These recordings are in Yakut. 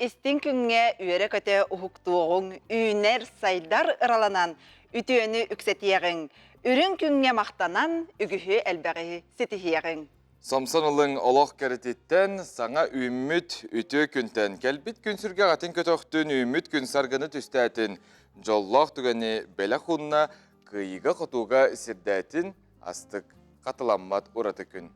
Истиҥ күҥҥэ үөрэ-көтө уһуктуоҕуҥ, үүнэр, сайдар ыраланан, үтүөнү үксэтиэҕиҥ, үрүҥ күҥҥэ махтанан, үгүһү элбэҕи ситиһиэҕиҥ. Сомсон ылыҥ олох кэрэтиттэн, саҥа үүммүт үтүө күнтэн, кэлбит күн сүргэҕитин көтөхтүн, үүммүт күн саргыны түстээтин, дьоллоох түгэни бэлэх уунна, кыайыыга-хотууга сирдээтин, астык, хатыламмат ураты күн.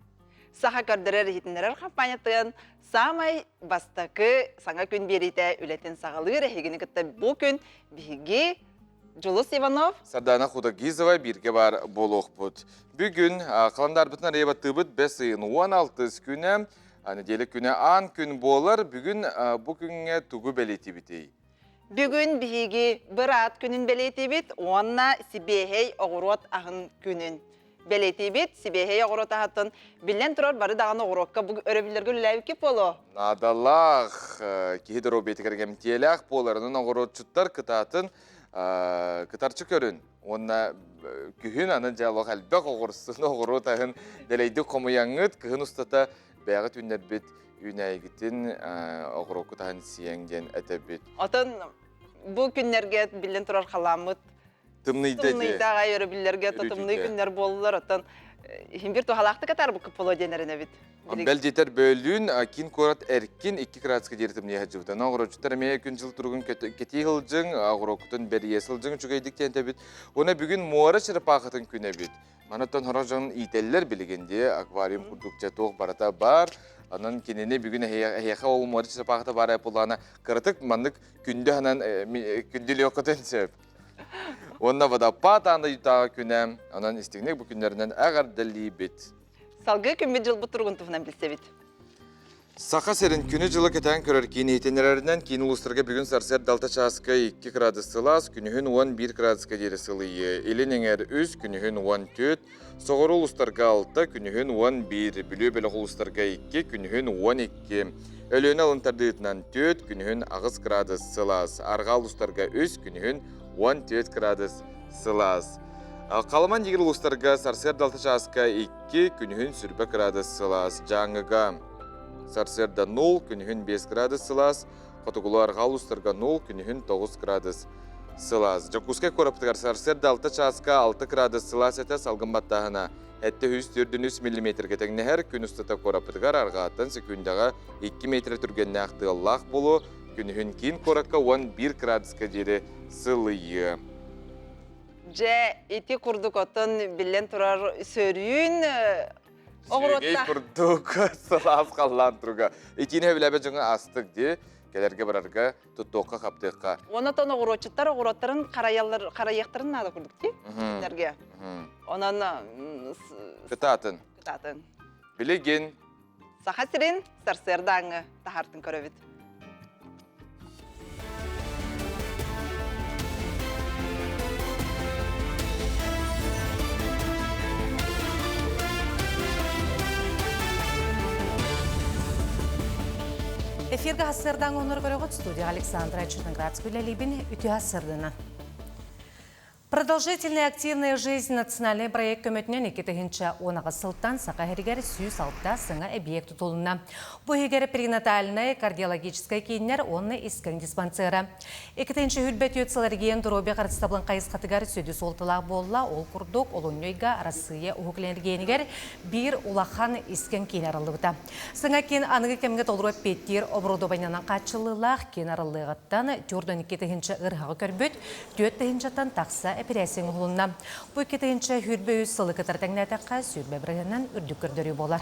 Саха көрдөрөр-иһитиннэрэр хампаанньатын саамай бастакы саҥа күн биэриитэ үлэтин саҕалыыр эһигини кытта бу күн биһиги Дьулус Иванов, Сардаана Худогизова бииргэ баар буолуохпут. Бүгүн халандаарбытын арыйабаттыыбыт бэс ыйын 16 күнэ, нэдиэлэ күнэ аан күн буолар. Бүгүн бу күҥҥэ тугу бэлиэтиибитий? Бүгүн биһиги быраат күнүн бэлиэтиибит уонна сибиэһэй оҕуруот аһын күнүн бэлиэтиибит. Сибиэһэй оҕуруот аһатын биллэн турар бары даҕаны оҕуруокка бу өрөбүллэргэ үлэлээбиккит буолуо. Наадалаах киһи доруобуйатыгар кэмтиэлээх буоларынан оҕуруотчуттар кытаатын кытарчы көрүн уонна күһүн аны дьэ олох элбэх оҕурсун оҕуруот аһын дэлэйдик хомуйаҥҥыт кыһын устата бэйэҕит үүннэрбит үүнээйигитин оҕуруоккут аһын сиэҥ диэн этэбит. Отон бу күннэргэ биллэн турар халааммыт Тымныйда тымныйда аҕай өрөбүллэргэ тымныы күннэр буоллулар оттон иһин бир туһалаахтык атаарбыккыт буолуо диэн эрэнэбит. Бэл диэтэр бөөлүүн киин куорат эркин 2 градуска диэри тымныйа сылдьыбыта. Оҕуроччуттар эмиэ күн-дьыл туругун кэтии сылдьыҥ, оҕуруоккутун бэрийэ сылдьыҥ үчүгэйдик диэн этэбит. Уонна бүгүн муора чырапаахытын күнэ эбит. Манаттан сорох дьон иитэллэр билигин дии, аквариум курдук дьэ туох барыта баар. Онон кинини бүгүн эһиэхэ ол муора чырапаахыта баар буоллаҕына кыратык маннык күндү аһынан күндүлүөххүтүн сөп. Уонна водопад аан дойдутааҕы күнэ, онон истиҥник бу күннэринэн эҕэрдэлиибит. Салгыы күммүт-дьылбыт туругун туһунан билсэбит. Саха сирин күнү-дьылы кэтээн көрөр киин иһитиннэрэринэн киин улуустарга бүгүн сарсыарда алта чааска 2 градус сылаас, күнүһүн 11 градуска диэри сылыйыы. Илин эҥэр 3, күнүһүн 14, соҕуруу улуустарга 6, күнүһүн 11, Бүлүү бөлөх улуустарга 2, күнүһүн 12. Өлүөнэ алын тардыытынан 4, күнүһүн 8 градус сылаас. Арҕаа улуустарга 3, күнүһүн 14 градус сылаас. Халыман дигир улуустарга сарсыарда алта чааска 2, күнүһүн сүрбэ градус сылаас. Дьааҥыга сарсыарда 0, күнүһүн 5 градус сылаас. Хотугулуу арҕаа улуустарга 0, күнүһүн 9 градус сылаас. Дьокуускай куораппытыгар сарсыарда алта чааска 6 градус сылаас этэ салгын баттааһына 743 миллиметргэ тэҥнэһэр. Күн устата куораппытыгар арҕааттан секундаҕа 2 метр түргэннээх тыаллаах буолуо. Күнүһүн киин куоракка 11 градуска диэри сылыйыа. Дьэ, ити курдук оттон биллэн турар сөрүүн Сүөгэй курдук сылаас халлаан туруга. Итиини сөбүлээбэт дьоҥҥо астык дии. Кэлэргэ барарга, туттуохха-хаптыахха. Онон оҕуруотчуттар оҕуруоттарын харайаллар харайыахтарын наада курдук дии кинилэргэ. Онон Кытаатын. Кытаатын. Билигин Саха сирин сарсыардааҥҥы таһаартын көрөбүт. Эфиргэ сарсыардааҥы оннор көрөҕүт студия Александра Черноградская үлэлиибин үтүө сарсыардынан. Продолжительная активная жизнь национальный проект көмөтүнэн 2010 сылтан Саха сиригэр 106 саҥа эбийиэк тутулунна. Бу иһигэр перинатальнай кардиологическай кииннэр уонна искэн диспансера. 2024 сыл эргиэн доруобуйа харыстабылын хайысхатыгар сүдү суолталаах буолла. Ол курдук, олунньу ыйга Арассыыйа Уһук Илин эргиэнигэр биир улахан искэн киин арыллыбыта. Саҥа киин аныгы кэмҥэ толору эппиэттиир оборудованиенан хааччыллыылаах киин арыллыаҕыттан 42 тыһыынча ыарыһаҕы көрбүт, Түөрт тыһыынчаттан тахса эпэрээссийэ оҥоһулунна. Бу 2 тыһыынча 23 сылы кытары тэҥнээтэххэ, сүүрбэ бырыһыанынан үрдүк көрдөрүү буолар.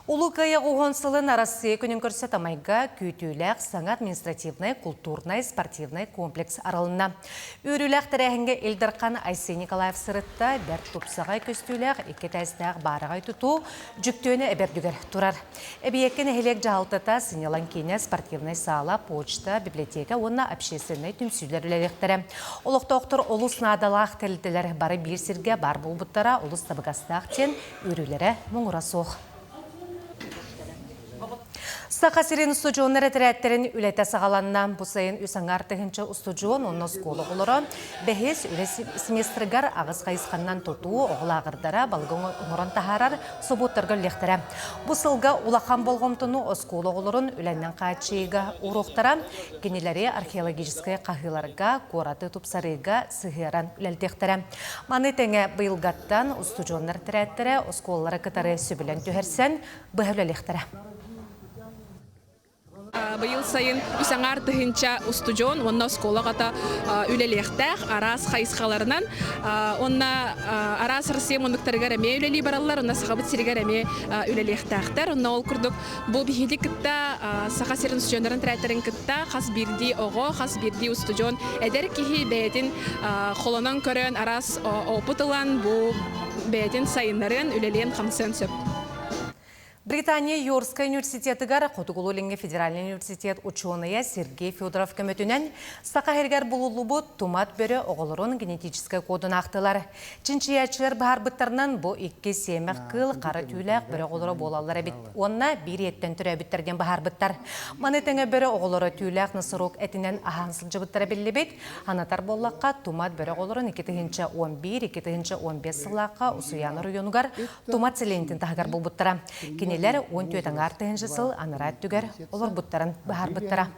Улуу Кыайыы уһун сылын Арассыыйа күнүн көрсө Тамайга күүтүүлээх саҥа административнай, култуурнай, спортивнай комплекс арылынна. Үөрүүлээх тэрээһиҥҥэ Ил Дархан Айсен Николаев сырытта, бэрт тупсаҕай көстүүлээх икки этээстээх баараҕай тутуу Дьүктүөнэ эбэрдүгэр турар. Эбийиэккэ нэһилиэк дьаһалтата, сынньалаҥ киинэ, спортивнай саала, почта, библиотека уонна общественнай түмсүүлэр үлэлиэхтэрэ. Олохтоохтор олус наадалаах тэрилтэлэр бары биир сиргэ баар буолбуттара олус табыгастаах диэн үөрүүлэрэ муҥура суох. Саха сирин устудьуоннар этэрээттэрин үлэтэ саҕаланна. Бу сайын үс аҥаар тыһыынча устудьуон уонна оскуола оҕолоро бэһис үлэ семестрыгар аҕыс хайысханнан тутуу, оҕо лааҕырдара, балыгы оҥорон таһаарар собуоттарга үллэхтэрэ. Бу сылга улахан болҕомтону оскуола оҕолорун үлэннэн хааччыйыыга ууруохтара. Кинилэри археологическай хаһыыларга, куораты тупсарыыга сыһыаран үлэлтиэхтэрэ. Маны тэҥэ быйылгаттан устудьуоннар этэрээттэрэ оскуолалары кытары сөбүлэҥ түһэрсэн, быһа үлэлиэхтэрэ. Быйыл сайын үс аҥаар тыһыынча устудьуон уонна оскуола оҕото үлэлиэхтээх араас хайысхаларынан уонна араас Россия муннуктарыгар эмиэ үлэлии бараллар уонна Сахабыт сиригэр эмиэ үлэлиэхтээхтэр. Онно ол курдук бу биһиги кытта Саха сирин устудьуоннарын тэрээттэрин кытта хас биирдии оҕо, хас биирдии устудьуон эдэр киһи бэйэтин холонон көрөн араас опыт ылан бу бэйэтин сайыннарыан, үлэлиэн-хамсыан сөп. Британия Йоркскай университетыгар Хотугулуу-Илиҥҥи федеральнай университет учуонайа Сергей Федоров көмөтүнэн Саха сиригэр булуллубут тумат бөрө оҕолорун генетическэй кодун аахтылар. Чинчийээччилэр быһаарбыттарынан бу икки сиэмэх кыыл хара түүлээх бөрө оҕолоро буолаллар эбит уонна биир ийэттэн төрөөбүттэр диэн быһаарбыттар. Маны тэҥэ бөрө оҕолоро түүлээх носорог этинэн аһаан сылдьыбыттара биллибит. Анатар буоллахха, тумат бөрө оҕолорун 2011-2015 сыллаахха Усуйаан оройуонугар Тумат сэлиэнньэтин таһыгар булбуттара. Кинилэр 14 аҥаар тыһыынча сыл анараа өттүгэр олорбуттарын быһаарбыттара.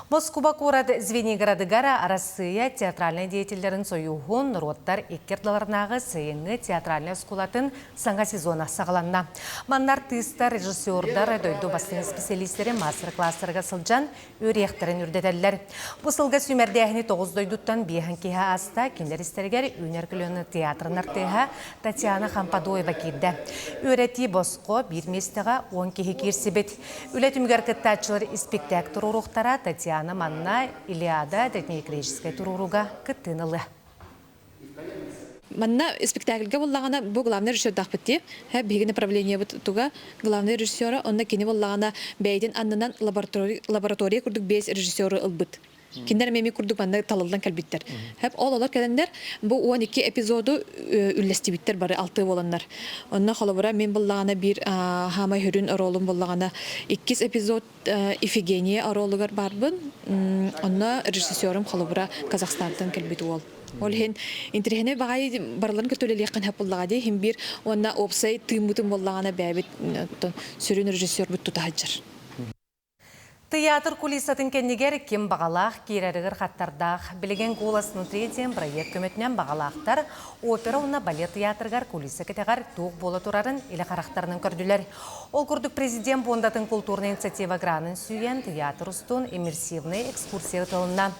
Москуба куорат Звенигородыгар Арассыыйа театральнай деятеллэрин сойууһун норуоттар икки ардыларынааҕы сайыҥҥы театральнай оскуолатын саҥа сезона саҕаланна. Манна артыыстар, режиссердар, дойду бастыҥ исписэлиистэрэ маастар-кылаастарга сылдьан үөрүйэхтэрин үрдэтэллэр. Бу сылга сүүмэрдээһини тоҕус дойдуттан биэһэн киһи ааста, кинилэр истэригэр Үүнэр көлүөнэ театрын артыыһа Татьяна Хампадоева киирдэ. Үөрэтии босхо биир миэстэҕэ уон киһи киирсибит. Үлэ түмүгэр кыттааччылар испиктээк туруоруохтара Татьяна манна Илиада древнегреческэй туруорууга кыттыыны ылыа. Манна спектакльга буоллаҕына бу главный режиссердаахпыт дии. Биһиги направлениебыт туга главный режиссера, онно кини буоллаҕына бэйэтин аннынан лаборатория курдук биэс режиссеру ылбыт. Кинилэр эмиэ курдук манна талыллан кэлбиттэр. Ол олор кэлэннэр бу 12 эпизоду үллэстибиттэр бары алтыы буоланнар. Онно холобура мин буллаҕына биир хаамай хүрүн оруолум буллаҕына иккис эпизод Ифигения оруолугар баарбын. Онно режиссерум холобура Казахстантан кэлбит уол. Ол иһин интэриэһинэй баҕайы барыларын кытта үлэлиэххин сөп буоллаҕа дии. Иһин биир уонна уопсай тыыммытын буоллаҕына бэйэбит сүрүн режиссербут тута сылдьар. Тыйаатыр кулисатын кэннигэр ким баҕалаах киирэригэр хаттардаах. Билигин «Голос внутри» диэн бырайыак көмөтүнэн баҕалаахтар опера уонна балет тыйаатырыгар кулиса кэтэҕэр туох буола турарын илэ харахтарынан көрдүлэр. Ол курдук президент пуондатын култуурнай инициатива гранын сүүйэн тыйаатыр устун иммерсивный экскурсия ыытылынна.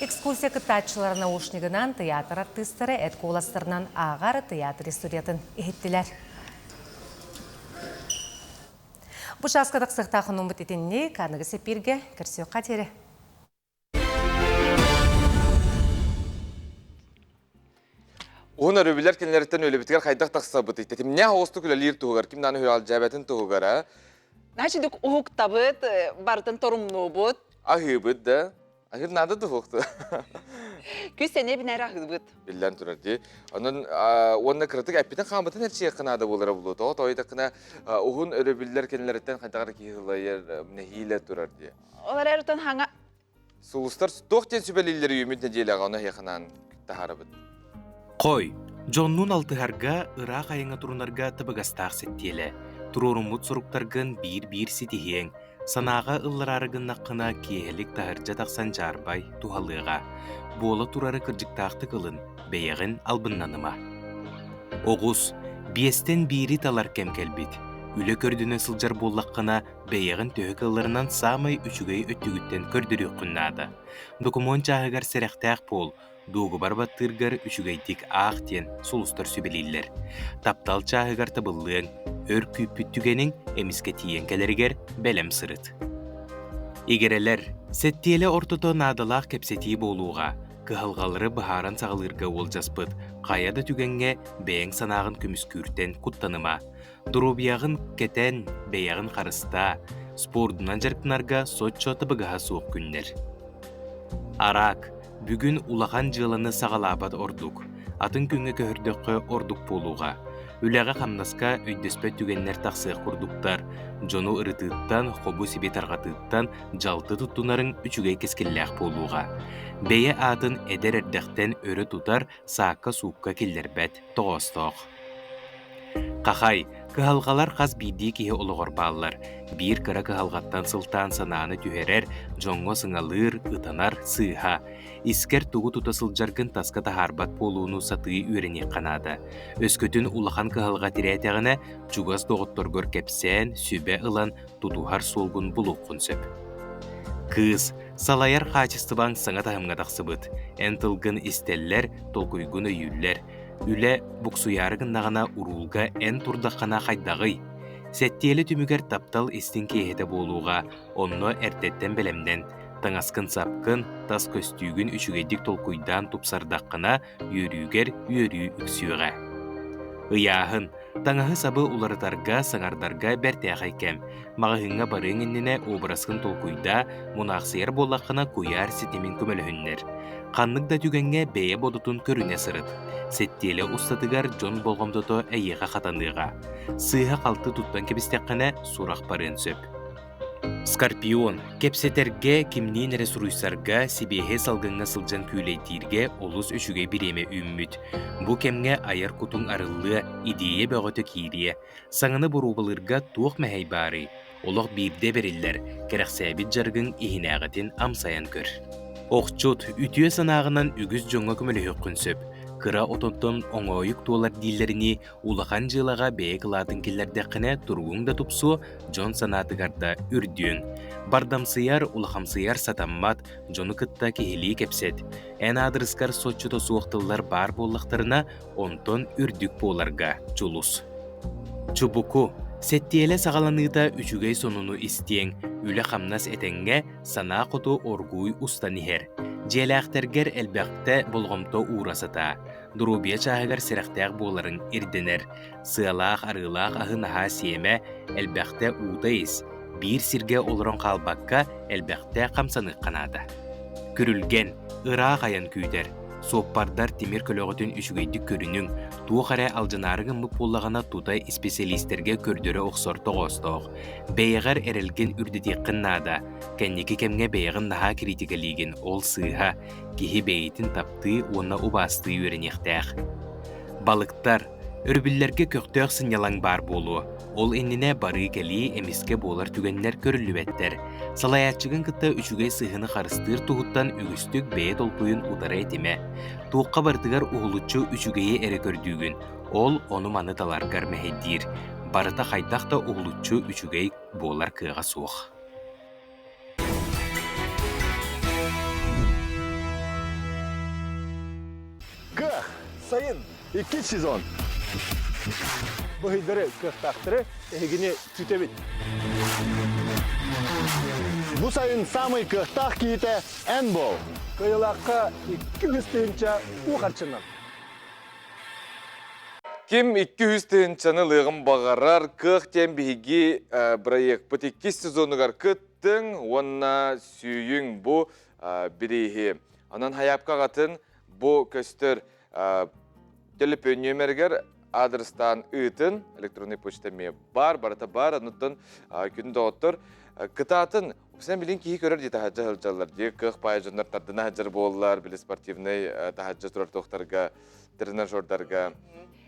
Экскурсия кыттааччылара наушнигынан тыйаатыр артыыстара эт куоластарынан ааҕар тыйаатыр историятын иһиттилэр. Бу чааска тахсыахтаах хонууммут итинник, аныгы сэпииргэ көрсүөххэ диэри. Уһун өрөбүлэр кинилэриттэн үлэбитигэр хайдах тахсабытый? Тэтимнээх оҕустук үлэлиир туһугар, ким даҕаны үһү туһугар, а? Значит, уһуктабыт, барытын торумнуубут. Аһыыбыт да. Аһыыр наада дуһуохту. Күс сэнэ бинэр аһыыбыт. Биллэн турар дии. Онон уонна кыратык эппитин хааммытын эрчийиэххэ наада буолара буолуо. Тоҕо тоойдаххына уһун өрөбүллэр кинилэриттэн хайдах эрэ киһи ылайар нэһиилэ турар дии. Ол эрэр хаҥа Сулустар туох диэн сүбэлииллэр үүммүт нэдиэлэҕэ ону эһиэхэ анаан таһаарабыт. Хой, дьоннуун алтыһарга, ыраах айаҥҥа турунарга табыгастаах сэттиэлэ. Туруоруммут суруктаргын биир-биир ситиһиэҥ. Санааҕа ыллараары гыннаххына, киэһэлик таһырдьа тахсан дьаарбай, туһалыаҕа. Буола турары кырдьыктаахтык ылын, бэйэҕин албыннаныма. Оҕус, биэстэн биири талар кэм кэлбит. Үлэ көрдөнө сылдьар буоллаххына, бэйэҕин төһө кыалларынан саамай үчүгэй өттүгүттэн көрдөрүөххүн наада. Докумуон чааһыгар сэрэхтээх буол, дуогубар баттыыргар үчүгэйдик аах диэн сулустар сүбэлииллэр. Таптал чааһыгар табыллыаҥ, өр күүппүт түгэниҥ эмискэ тиийэн кэлэригэр бэлэм сырыт. Игирэлэр, сэттиэлэ ортото наадалаах кэпсэтии буолуоҕа, кыһалҕалары быһааран саҕалыырга уолдьаспыт, хайа да түгэҥҥэ бэйэҥ санааҕын көмүскүүртэн куттаныма. Доруобуйаҕын кэтэн, бэйэҕин харыстаа, спордунан дьарыктанарга соччо табыгаһа суох күннэр. Араак, бүгүн улахан дьыаланы саҕалаабат ордук. Атын күҥҥэ көһөрдөххө ордук буолуоҕа. Үлэҕэ-хамнаска өйдөспөт түгэннэр тахсыах курдуктар. Дьону ырытыыттан, хобу-сиби тарҕатыыттан дьалты туттунарыҥ үчүгэй кэскиллээх буолуоҕа. Бэйэ аатын эдэр эрдэхтэн өрө тутар, саакка-суукка киллэрбэт тоҕоостоох. Хахай, кыһалҕалар хас биирдии киһи олоҕор бааллар. Биир кыра кыһалҕаттан сылтаан санааны түһэрэр, дьоҥҥо сыҥалыыр, ытанар сыыһа. Искэр тугу тута сылдьаргын таска таһаарбат буолууну сатыы үөрэниэххэ наада. Өскөтүн улахан кыһалҕа тирээтэҕинэ, чугас доҕотторгор кэпсээн, сүбэ ылан, тутуһар суолгун булуоххун сөп. Кыыс, салайар хаачыстыбаҥ саҥа таһымҥа тахсыбыт. Эн тылгын истэллэр, толкуйгун өйүүллэр. Үлэ буксуйаары гыннаҕына уруулга эн турдаххына хайдаҕый? Сэттиэлэ түмүгэр таптал истиҥ киэһэтэ буолуоҕа, онно эрдэттэн бэлэмнэн. Таҥаскын-сапкын, тас көстүүгүн үчүгэйдик толкуйдаан тупсардаххына, үөрүүгэр үөрүү үксүөҕэ. Ыйааһын. Таҥаһы-сабы уларытарга, саҥардарга бэртээхэй кэм. Маҕаһыыҥҥа барыаҥ иннинэ образкын толкуйдаа, мунаахсыйар буоллаххына куйаар ситимин көмөлөһүннэр. Ханнык да түгэҥҥэ бэйэ бодотун көрүнэ сырыт. Сэттиэлэ устатыгар дьон болҕомтото эйиэхэ хатаныаҕа. Сыыһа-халты туттан кэбистэххинэ, сурах барыан сөп. Скорпион, кэпсэтэргэ, кимниин эрэ суруйсарга, сибиэһэй салгыҥҥа сылдьан күүлэйдииргэ олус үчүгэй бириэмэ үүммүт. Бу кэмҥэ айар кутуҥ арыллыа, идиэйэ бөҕөтө киириэ. Саҥаны боруобалыырга туох мэһэй баарый? Олох биирдэ бэриллэр, кэрэхсээбит дьарыгыҥ иһинээҕитин амсайан көр. Охчут, үтүө санааҕынан үгүс дьоҥҥо көмөлөһүөххүн сөп. Кыра отонтон оҥоойук туолар дииллэринии, улахан дьыалаҕа бэйэ кылаатын киллэрдэххинэ туругуҥ да тупсуо, дьон санаатыгар да үрдүөҥ. Бардамсыйар, улахамсыйар сатаммат, дьону кытта киһилии кэпсэт. Эн аадырыскар соччото суох тыллар баар буоллахтарына, онтон үрдүк буоларга дьулус. Чубуку, сэттиэлэ саҕаланыыта үчүгэй сонуну истиэҥ, үлэ-хамнас этэҥҥэ, санаа хоту оргууй устан иһэр. Дьиэлээхтэргэр элбэхтэ болҕомто уура сатаа. Доруобуйа чааһыгар сэрэхтээх буоларыҥ ирдэнэр. Сыалаах, арыылаах аһы наһаа сиэмэ, элбэхтэ уута ис. Биир сиргэ олорон хаалбакка, элбэхтэ хамсаныахха наада. Күрүлгэн, ыраах айан күүтэр. Суоппардар тимир көлөҕүтүн үчүгэйдик көрүнүҥ, туох эрэ алдьанаары гыммыт буоллаҕына тута исписэлиистэргэ көрдөрө охсор тоҕоостоох. Бэйэҕэр эрэлгин үрдэтиэххин наада. Кэнники кэмҥэ бэйэҕин наһаа кириитикэлиигин, ол сыыһа. Киһи бэйэтин таптыы уонна убаастыы үөрэниэхтээх. Балыктар, өрөбүллэргэ көхтөөх сынньалаҥ баар буолуо. Ол иннинэ барыы-кэлии эмискэ буолар түгэннэр көрүллүбэттэр. Салайааччыгын кытта үчүгэй сыһыаны харыстыыр туһуттан үгүстүк бэйэ толкуйун утары этимэ. Туохха барытыгар уһулуччу үчүгэйи эрэ көрдүүгүн, ол ону-маны таларгар мэһэйдиир. Барыта хайдах да уһулуччу үчүгэй буолар кыаҕа суох. Кыах, сайын, иккис сезон. Быһыйдары, кыахтаахтары эһигини күүтэбит. Бу сайын самый кыахтаах киһитэ эн буол. Кыайылаахха 200 тыһыынча уу харчынан. Ким 200 тыһыынчаны ылыаҕын баҕарар, кыах диэн биһиги бырайыакпыт иккис сезонугар кыттыҥ уонна сүүйүҥ бу бирииһи. Онон хайаапка аҕатын бу көстөр төлөпүөн нүөмэригэр адрестаан ыытын, электронный почта эмиэ бар, барыта бар, онуттан күн доҕоттор кытаатын Сен билин киһи көрөр дии таһаджа сылдьаллар дии кыах паайа дьоннор тардына сылдьар буоллар били спортивный таһаджа турар туохтарга тренажердарга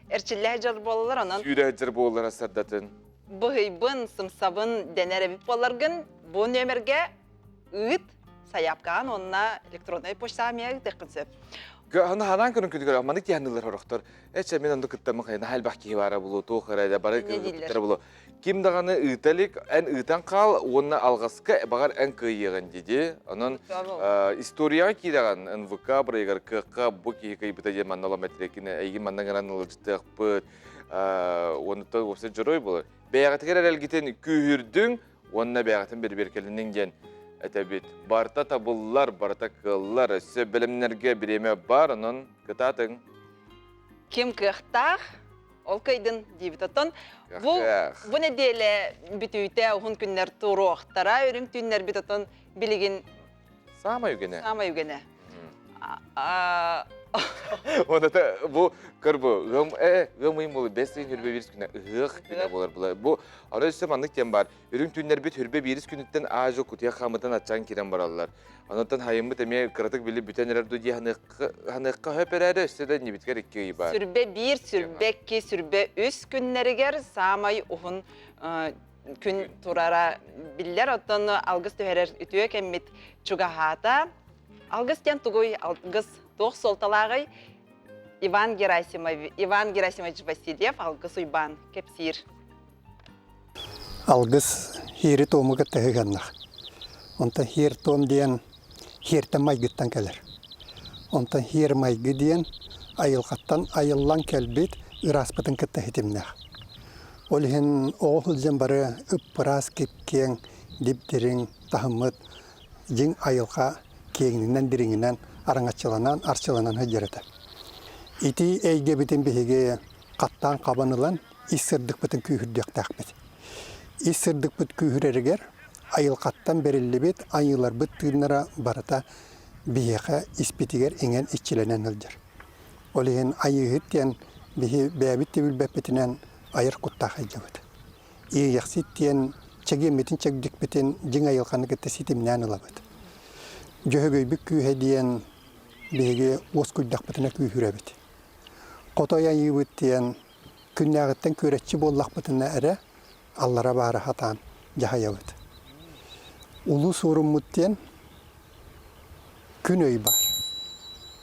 Эрчиллэ сылдьар буолалар онон сүүрэ сылдьар буоллар сардатын быһыйбын сымсабын дэнэр эбит буолларгын бу нүөмэргэ ыыт сайаапкаҕын уонна электроннай почтаҕа эмиэ ыытыаххын сөп. Ханаан көрөн күнүгэр маннык тиһаннылар орохтор. Эчэ мен онду кыттамы хайна элбэх киһи баара булу туох эрэ бары кыттара булу. Ким даҕаны ыыта илик, эн ыытан хаал уонна алҕаска баҕар эн кыайыаҕын диди. Онон историяҕа киирэҕин НВК бырайыгар кыахха бу киһи кыайбыта диэн манна олом этирекин эйигин манна гынан ылдьытыахпыт. Уонна уопсай дьоруой буолар. Бэйэҕитигэр эрэлгитин күүһүрдүҥ уонна бэйэҕитин бирибиэркэлиниҥ диэн этэбит. Барыта табыллар, барыта кыаллар. Өссө бэлэмнэргэ бириэмэ бар, онон кытаатыҥ. Ким кыахтаах, ол кыйдын диибит. Оттон бу бу нэдиэлэ бүтүүтэ уһун күннэр туруохтара, үрүҥ түүннэрбит оттон билигин Саамай үгэнэ. Саамай үгэнэ. Оната бу көр бу ыам э ыам ыйым буолар бэс ыйын хүрбэ биирис күнэ ыһыах күнэ буолар була. Бу аны өссө маннык диэн баар. Үрүҥ түүннэрбит хүрбэ биирис күнүттэн аажы кутуйах хаамытан аччаан киирэн бараллар. Онтон хайыммыт эмиэ кыратык били бүтэн эрэр дуу дии ханыахха хөп эрээри өссө да иннибитигэр икки ый баар. Сүрбэ биир, сүрбэ икки, сүрбэ үс күннэригэр саамай уһун күн турара биллэр. Оттон алгыс түһэрэр үтүө кэммит чугаһаата. Алгыс диэн тугуй? Алгыс туох суолталааҕый? Иван Герасимович, Иван Герасимович Васильев Алгыс Уйбаан кэпсиир. Алгыс хиэри-туому кытта сыһыаннах. Онтон хиэр-туом диэн хиэртэн майгыттан кэлэр. Онтон хиэр-майгы диэн айылҕаттан айыллан кэлбит ырааспытын кытта ситимнээх. Ол иһин оҕо сылдьан бары ып-ыраас кип-киэҥ, дип-дириҥ таһыммыт дьиҥ айылҕа киэҥинэн дириҥинэн араҥаччыланан, арчыланан сылдьар этэ. Ити эйгэбитин биһиги хаттаан хабан ылан ис сырдыкпытын күүһүрдүөхтээхпит. Ис сырдыкпыт күүһүрэригэр айылҕаттан бэриллибит айыыларбыт тыыннара барыта биһиэхэ испитигэр иҥэн иччилэнэн сылдьар. Ол иһин айыыһыт диэн биһи бэйэбит да билбэппитинэн айар куттаах сылдьабыт. Иэйэхсит диэн чэгиэммитин чэгдикпитин дьиҥ айылҕаны кытта ситимнээн ылабыт. Дьөһөгөйбүт күүһэ диэн биһиги уоскуйдахпытына күүһүрэбит. Хотой айыыбыт диэн күннээҕиттэн күөрэччи буоллахпытына эрэ аллара баара сатаан дьаһайабыт. Улуу суоруммут диэн күн өй баар.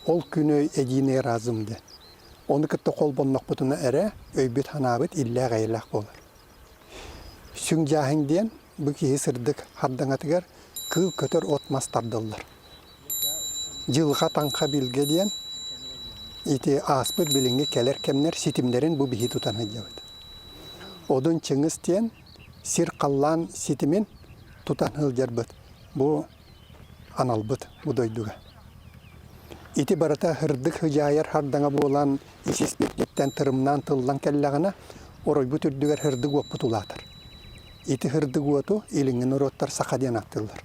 Ол күн өй единый разум диэн. Ону кытта холбоннохпутуна эрэ өйбүт-санаабыт иллээх-эйэлээх буолар. Сүҥ дьааһын диэн бу киһи сырдык хардаҥатыгар кыыл көтөр от-мас тардыллар. Дьылҕа таҥха билгэ диэн ити ааспыт билиҥҥи кэлэр кэмнэр ситимнэрин бу биһи тутан сылдьабыт. Одун Чыҥыс диэн сир-халлаан ситимин тутан сылдьарбыт бу аналбыт бу дойдуга. Ити барыта һырдык һыдьаайар хардаҥа буолан ис-испититтэн тырымнаан тыллан кэллэҕинэ оройбут үрдүгэр һырдык уоппут улаатар. Ити һырдык уоту илиҥҥи норуоттар саха диэн ааттыыллар.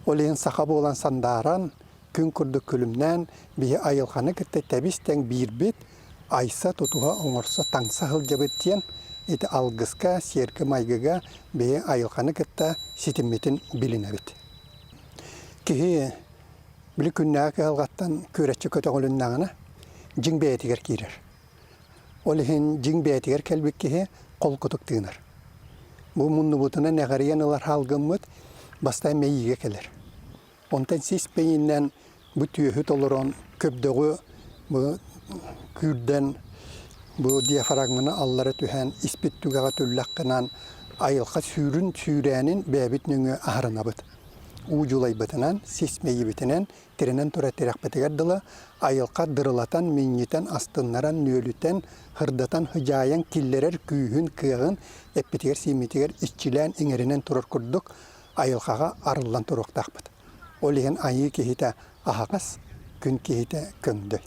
Ол иһин саха буолан сандааран, күн курдук күлүмнээн, биһи айылҕаны кытта тэбис-тэҥ биирбит, айса, тутуһа, оҥорсо, таҥса сылдьабыт диэн ити алгыска, сиэргэ-майгыга биһи айылҕаны кытта ситиммитин билинэбит. Киһи били күннээҕи кыһалҕаттан күөрэччи көтөҕүлүннэҕинэ, дьиҥ бэйэтигэр киирэр. Ол иһин дьиҥ бэйэтигэр кэлбит киһи холкутук тыынар. Бу муннубутунан эҕэрийэн ылар хаалгыммыт бастаан мэйиигэ кэлэр. Онтон сис пэйинэн бу түөһү толорон көбдөҕү бу күүрдэн бу диафрагманы аллара түһэн испит түгэҕэ түллэх гынан айылҕа сүүрүн сүүрээнин бэйэбит нөҥүө аһарынабыт. Уу дьулайбытынан, сис мэйиибитинэн тирэнэн турар тирэхпитигэр дылы айылҕа дырылатан, минньитэн, астыннаран, нүөлүтэн, һырдатан, һыдьаайан киллэрэр күүһүн, кыаҕын эппитигэр-сииммитигэр иччилээн иҥэринэн турар курдук айылҕаҕа арыллан туруохтаахпыт. Ол иһин айыы киһитэ аһаҕас, күн киһитэ көҥдөй.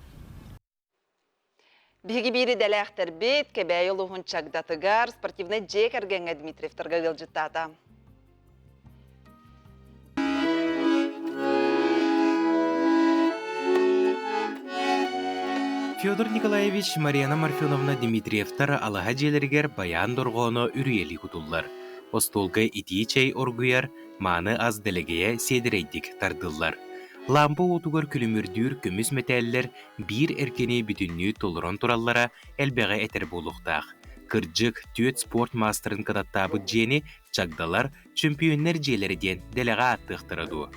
Биһиги биир идэлээхтэрбит Кэбээйи улууһун Чагдатыгар спортивнай дьиэ кэргэҥҥэ Дмитриевтарга ыалдьыттаата. Федор Николаевич, Марьяна Марфеновна Дмитриевтар алаһа дьиэлэригэр байаан дорҕооно үрүйэлии кутуллар. Остуолга итии чэй оргуйар, мааны ас дэлэгэйэ сиэдэрэйдик тардыллар. Лампа уотугар күлүмүрдүүр көмүс мэтээллэр биир эркини бүтүннүү толорон тураллара элбэҕи этэр буолуохтаах. Кырдьык, түөрт спорт маастарын кынаттаабыт дьиэни чагдалар, чөмпүйүөннэр дьиэлэрэ диэн дэлэҕэ ааттыахтара дуо?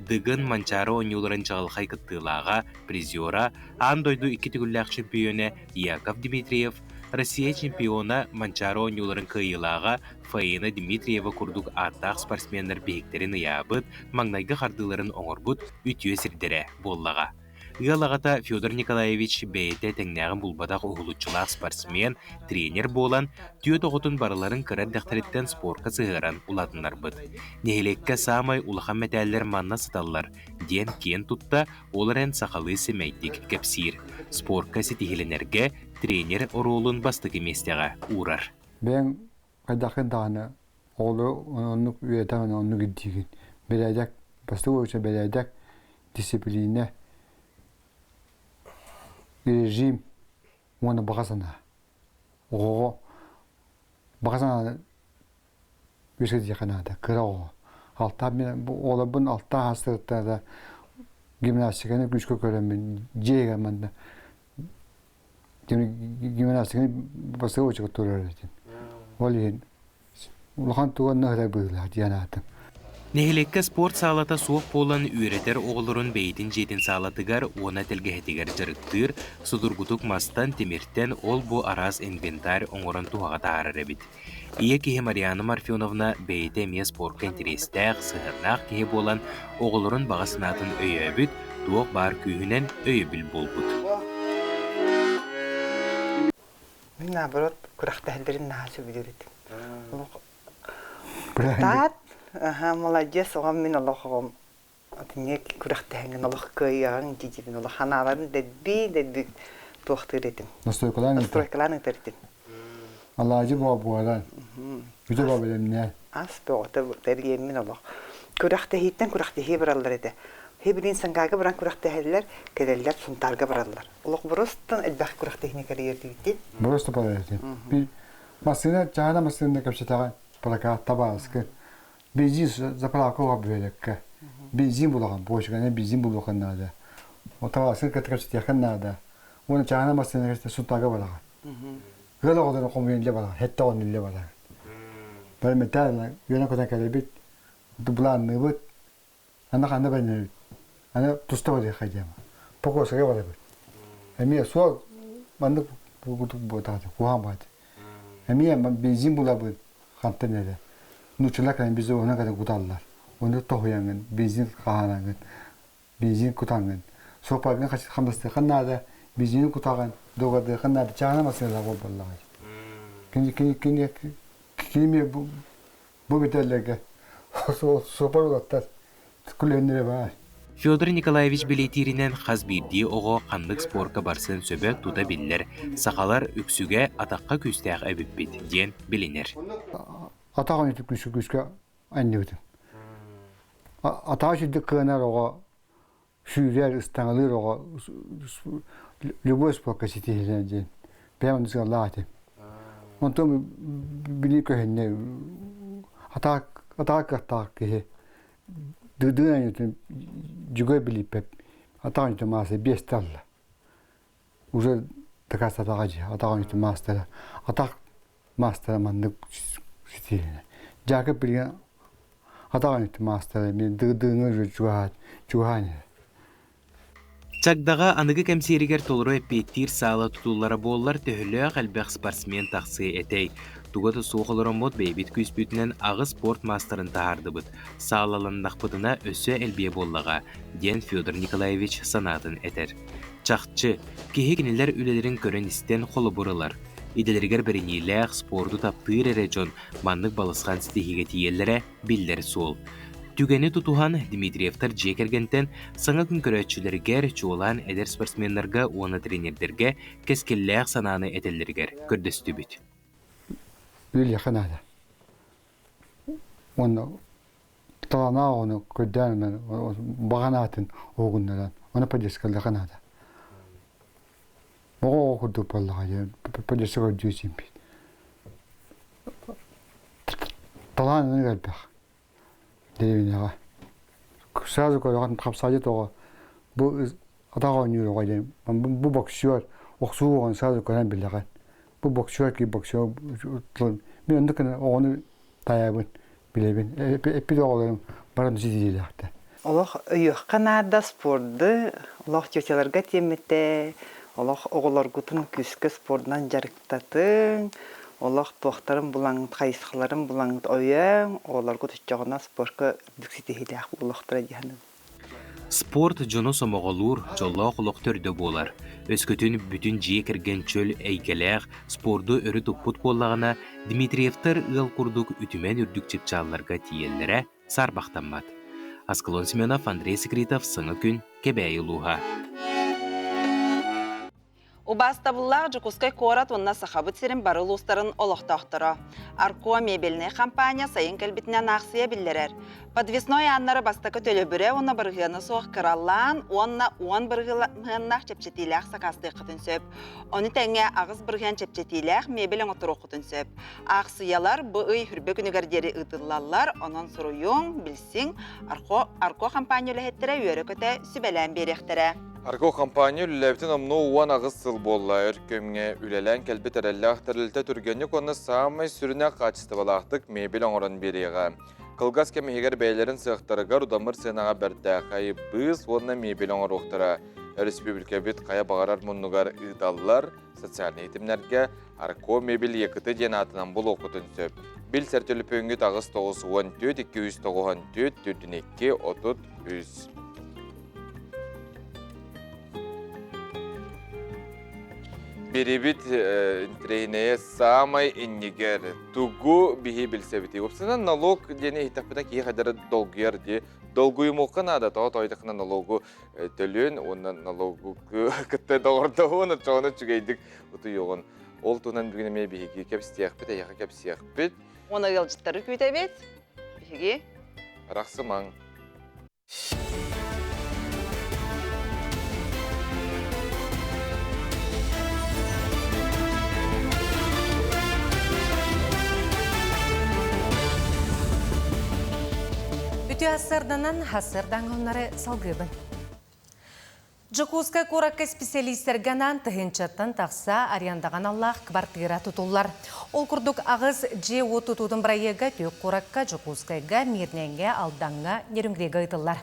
Дыгын Манчаары оонньууларын чаҕылхай кыттыылааҕа, призера, аан дойду икки төгүллээх чөмпүйүөнэ Яков Дмитриев, Россия чемпиона, Манчаары оонньууларын кыайыылааҕа Фаина Дмитриева курдук ааттаах спортсменнар биһиктэрин ыйаабыт, маҥнайгы хардыыларын оҥорбут үтүө сирдэрэ буоллаҕа. Ыал аҕата Федор Николаевич бэйэтэ тэҥнээҕин булбатах уһулуччулаах спортсмен, тренер буолан, түөрт оҕотун барыларын кыра эрдэхтэриттэн спорка сыһыаран улаатыннарбыт. Нэһилиэккэ саамай улахан мэтээллэр манна сыталлар, диэн киэн тутта, ол эрэн сахалыы сэмэйдик кэпсиир. Спорка ситиһилэнэргэ тренер оруолун бастакы миэстэҕэ уурар. Бэйэҥ хайдаххын даҕаны оҕолору оннук үөрэтэҕин оннук ирдиигин. Бэрээдэк, бастакы оча бэрээдэк, дисциплина. Режим уонна баҕа санаа. Оҕоҕо баҕа санаа үөскэтиэххэ наада. Кыра оҕо. Алта мин оҕолорбун алта аастарыттан гимнастиканы күүскэ көрөммүн дьиэгэ манна гимнастиканы бастакы очко туруорар этим. Ол иһин улахан туганна ыһар быһыылаах диэн аатым. Нэһилиэккэ спорт саалата суох буолан үөрэтэр оҕолорун бэйэтин дьиэтин саалатыгар уонна тэлгэһэтигэр дьарыктыыр, судургутук мастан, тимиртэн ол-бу араас инвентарь оҥорон туһаҕа таһаарар эбит. Ийэ киһи Марианна Марфеновна бэйэтэ эмиэ спорка интэриэстээх, сыһыаннаах киһи буолан, оҕолорун баҕа санаатын өйөөбүт, туох баар күүһүнэн өйөбүл буолбут. Мин наоборот күрэхтэһэллэрин наһаа сөбүлүүр этим. Кытаат, молодец, оҕом мин олох оҕом атынньык күрэхтэһэҥҥин олох кыайыаҕыҥ дии олох ханааларын дэлби дэлби туохтуур этим. Настройкалаан Настройкалаан ыытар этим. Алаадьы буо буолан. Бүтэ буо бэлэмнээн. Ас бөҕөтө тэрийэммин олох. Күрэхтэһииттэн күрэхтэһии бараллар этэ. Хибилин Сангайга баран күрэхтэһэллэр, кэлэллэр Сунтаарга бараллар. Олох боростан элбэх күрэхтэһиини кэрийэрдибит. Просто барар этим. Би массыына чаана массыына кэпсэтэҕин прокат табааскы бензин заправка оҕо бөһүөлэккэ бензин булаҕын бочканы бензин булуоххун наада. Ол табааскы кытта кэпсэтиэххин наада. Уонна чаана массыына кэпсэтэ Сунтаарга бараҕын. Ыал оҕолорун хомуйан илдьэ бараҕын, сэттэ оҕону илдьэ бараҕын. Бары металл үөнэ көтөн кэлэбит, былаанныыбыт, Аны ханна бэннэбит? Аны туста барыахха диэм. Покосага барабыт. Эмиэ суол маннык курдук буотаҕа куһаҕан баҕайы. Эмиэ бензин булабыт хантан эрэ. Нууччалар кэлэн бизи онон кэлэн куталлар. Ону тоһуйаҥын, бензин хаһаанаҥын, бензин кутаҥын. Суоппаргын хамнастыаххын наада, бензини кутаҕын, дуогардыаххын наада, чаана массыыналаах буолбаллаҕай. Кини кини кини кини бу Бу бүтэллэргэ суопар улаттар күлүөннэрэ баар. Федор Николаевич бэлиэтииринэн хас биирдии оҕо ханнык спорка барсыан сөбө тута биллэр, сахалар үксүгэ атахха күүстээх эбиппит диэн билинэр. Атах ойноту күүскэ күүскэ анньыбытым. Атаҕа сүрдүк кыанар оҕо сүүрэр, ыстаҥалыыр оҕо любой спорка ситиһилэр диэн бэйэм онно сыаллаах этим. Онтон били көһүннэ атаак атаак кыахтаах киһи дыдыын дьүгэй билиппэт атаҕын үтэ мааса биэстэ алла. Уже дакаастатаҕа дьи атаҕын үтэ маастара атах маастара маннык ситиһилинэ. Дьаакып билигин атаҕын үтэ маастара мин дыдыыҥҥа уже чугаһаан чугаһаан иһэр. Чагдаҕа аныгы кэмсиэригэр толору эппиэттиир саала тутуллара буоллар төһөлөөх элбэх спортсмен тахсыа этэй? Туга да суох олороммут бэйэбит күүспүтүнэн аҕыс спорт маастарын таһаардыбыт. Саалаланнахпытына өссө элбиэ буоллаҕа, диэн Федор Николаевич санаатын этэр. Чахчы, киһи кинилэр үлэлэрин көрөн-истэн холобур ылар. Идэлэригэр бэриниилээх, спорду таптыыр эрэ дьон маннык балысхан ситиһиигэ тиийэллэрэ биллэр суол. Түгэни тутуһан, Дмитриевтар дьиэ кэргэнтэн саҥа күн көрөөччүлэригэр, чуолаан эдэр спортсменнарга уонна тренердэргэ кэскиллээх санааны этэллэригэр көрдөстүбүт. Үлэхэ наада. Уонна таланаах ону көрдөөн баҕанаатын уһугуннаран, оны поддержкалыаха наада. Оҕо оҕо курдук буоллаҕа диэн поддержка көрдүү сиимпит. Талаан ынырык элбэх дэриэбинэҕэ. Сразу көрөҕүн хапсаайдьыт оҕо бу атах оонньуур оҕо диэн бу боксер охсуу оҕону сразу көрөн билэҕин. Бу боксер киһи боксер мин оннук гына оҕону таайабын билэбин. Эппит оҕолорум баран ситиһиилээхтэр. Олох өйүөххэ наада спорду, олох тетяларга тиэммитэ, олох оҕолоргутун күүскэ спордунан дьарыктатыҥ, олох туохтарын булаҥҥыт, хайысхаларын булаҥҥыт өйөөҥ, оҕолоргут оччоҕуна спорка үрдүк ситиһиилээх буолуохтара дии саныыбын. Спорт дьону сомоҕолуур, дьоллоох олох төрдө буолар. Өскөтүн бүтүн дьиэ кэргэн чөл эйгэлээх, спорду өрө туппут буоллаҕына, Дмитриевтэр ыал курдук үтүмэн үрдүк чыпчаалларга тиийэллэрэ саарбахтаммат. Аскалон Семенов, Андрей Секретов, Саҥа күн, Кэбээйи улууһа. Убаастабыллаах Дьокуускай куорат уонна Сахабыт сирин бары улуустарын олохтоохторо. Арко мебельнай компания сайын кэлбитинэн аахсыйа биллэрэр. Подвесной ааннары бастакы төлөбүрэ уонна бырыһыана суох кыралаан уонна 10 бырыһыаннаах чэпчэтиилээх сакаастыаххытын сөп. Ону тэҥэ 8% чэпчэтиилээх мебель оҥотторуоххутун сөп. Аахсыйалар бу ый хүрбэ күнүгэр диэри ыытыллаллар, онон суруйуҥ, билсиҥ, Арко, Арко компания үлэһиттэрэ үөрэ-көтө сүбэлээн биэриэхтэрэ. Арго компания үлэлээбитин омнуо 18 сыл буолла. Өр кэмҥэ үлэлээн кэлбит эрэллээх тэрилтэ түргэнник уонна саамай сүрүнэ хаачыстыбалаахтык мебель оҥорон биэриэҕэ. Кылгас кэм иһигэр бэйэлэрин сыахтарыгар удамыр сыанаҕа бэртээхэй быыс уонна мебель оҥоруохтара. Өрөспүүбүлүкэбит хайа баҕарар муннугар ыыталлар. Социальнай ситимнэргэ Арко мебель Якыты диэн аатынан булуоххутун сөп. Билсэр төлөпүөҥҥүт 8 94 294 42 33. Бирибит интириэһинэйэ саамай иннигэр тугу биһи билсэбитий? Уопсайынан налог диэни иһиттэхпитинэ киһи хайдары долгуйар дии. Долгуйумуохха наада, тоҕо тоойдоххуна налогу төлүөн уонна налогу кытта доҕордоһуон, оччоҕуна үчүгэйдик утуйуоҕун. Ол туһунан бүгүн эмиэ биһиги кэпсиэхпит, эйиэхэ кэпсиэхпит. Уонна ыалдьыттары күүтэбит. Биһиги Арахсымаҥ. Үтүө ассарданан хассардаҥ салгыыбын. Дьокуускай куоракка специалистэргэ анаан тыһыынчаттан тахса арендаҕа аналлаах квартира тутуллар. Ол курдук аҕыс дьиэ-уот тутуутун бырайыага түөрт куоракка Дьокуускайга, Мирнэйгэ, Алдаҥҥа, Нерюнгрига ыытыллар.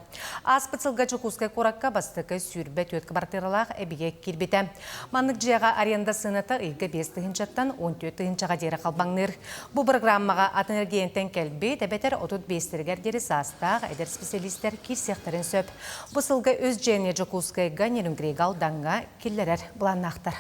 Ааспыт сылга Дьокуускай куоракка бастакы 24 квартиралаах эбийиэк киирбитэ. Маннык дьиэҕэ аренда сыаната ыйга 5 тыһыынчаттан 14 тыһыынчаҕа диэри халбаҥныыр. Бу программаҕа атын эргиэнтэн кэлбит эбэтэр 35-тэригэр диэри саастаах эдэр специалистэр киирсиэхтэрин сөп. Бу сылга үс дьиэни Дьокуускайга, Нерюнгрига, Алдаҥҥа киллэрэр былааннаахтар.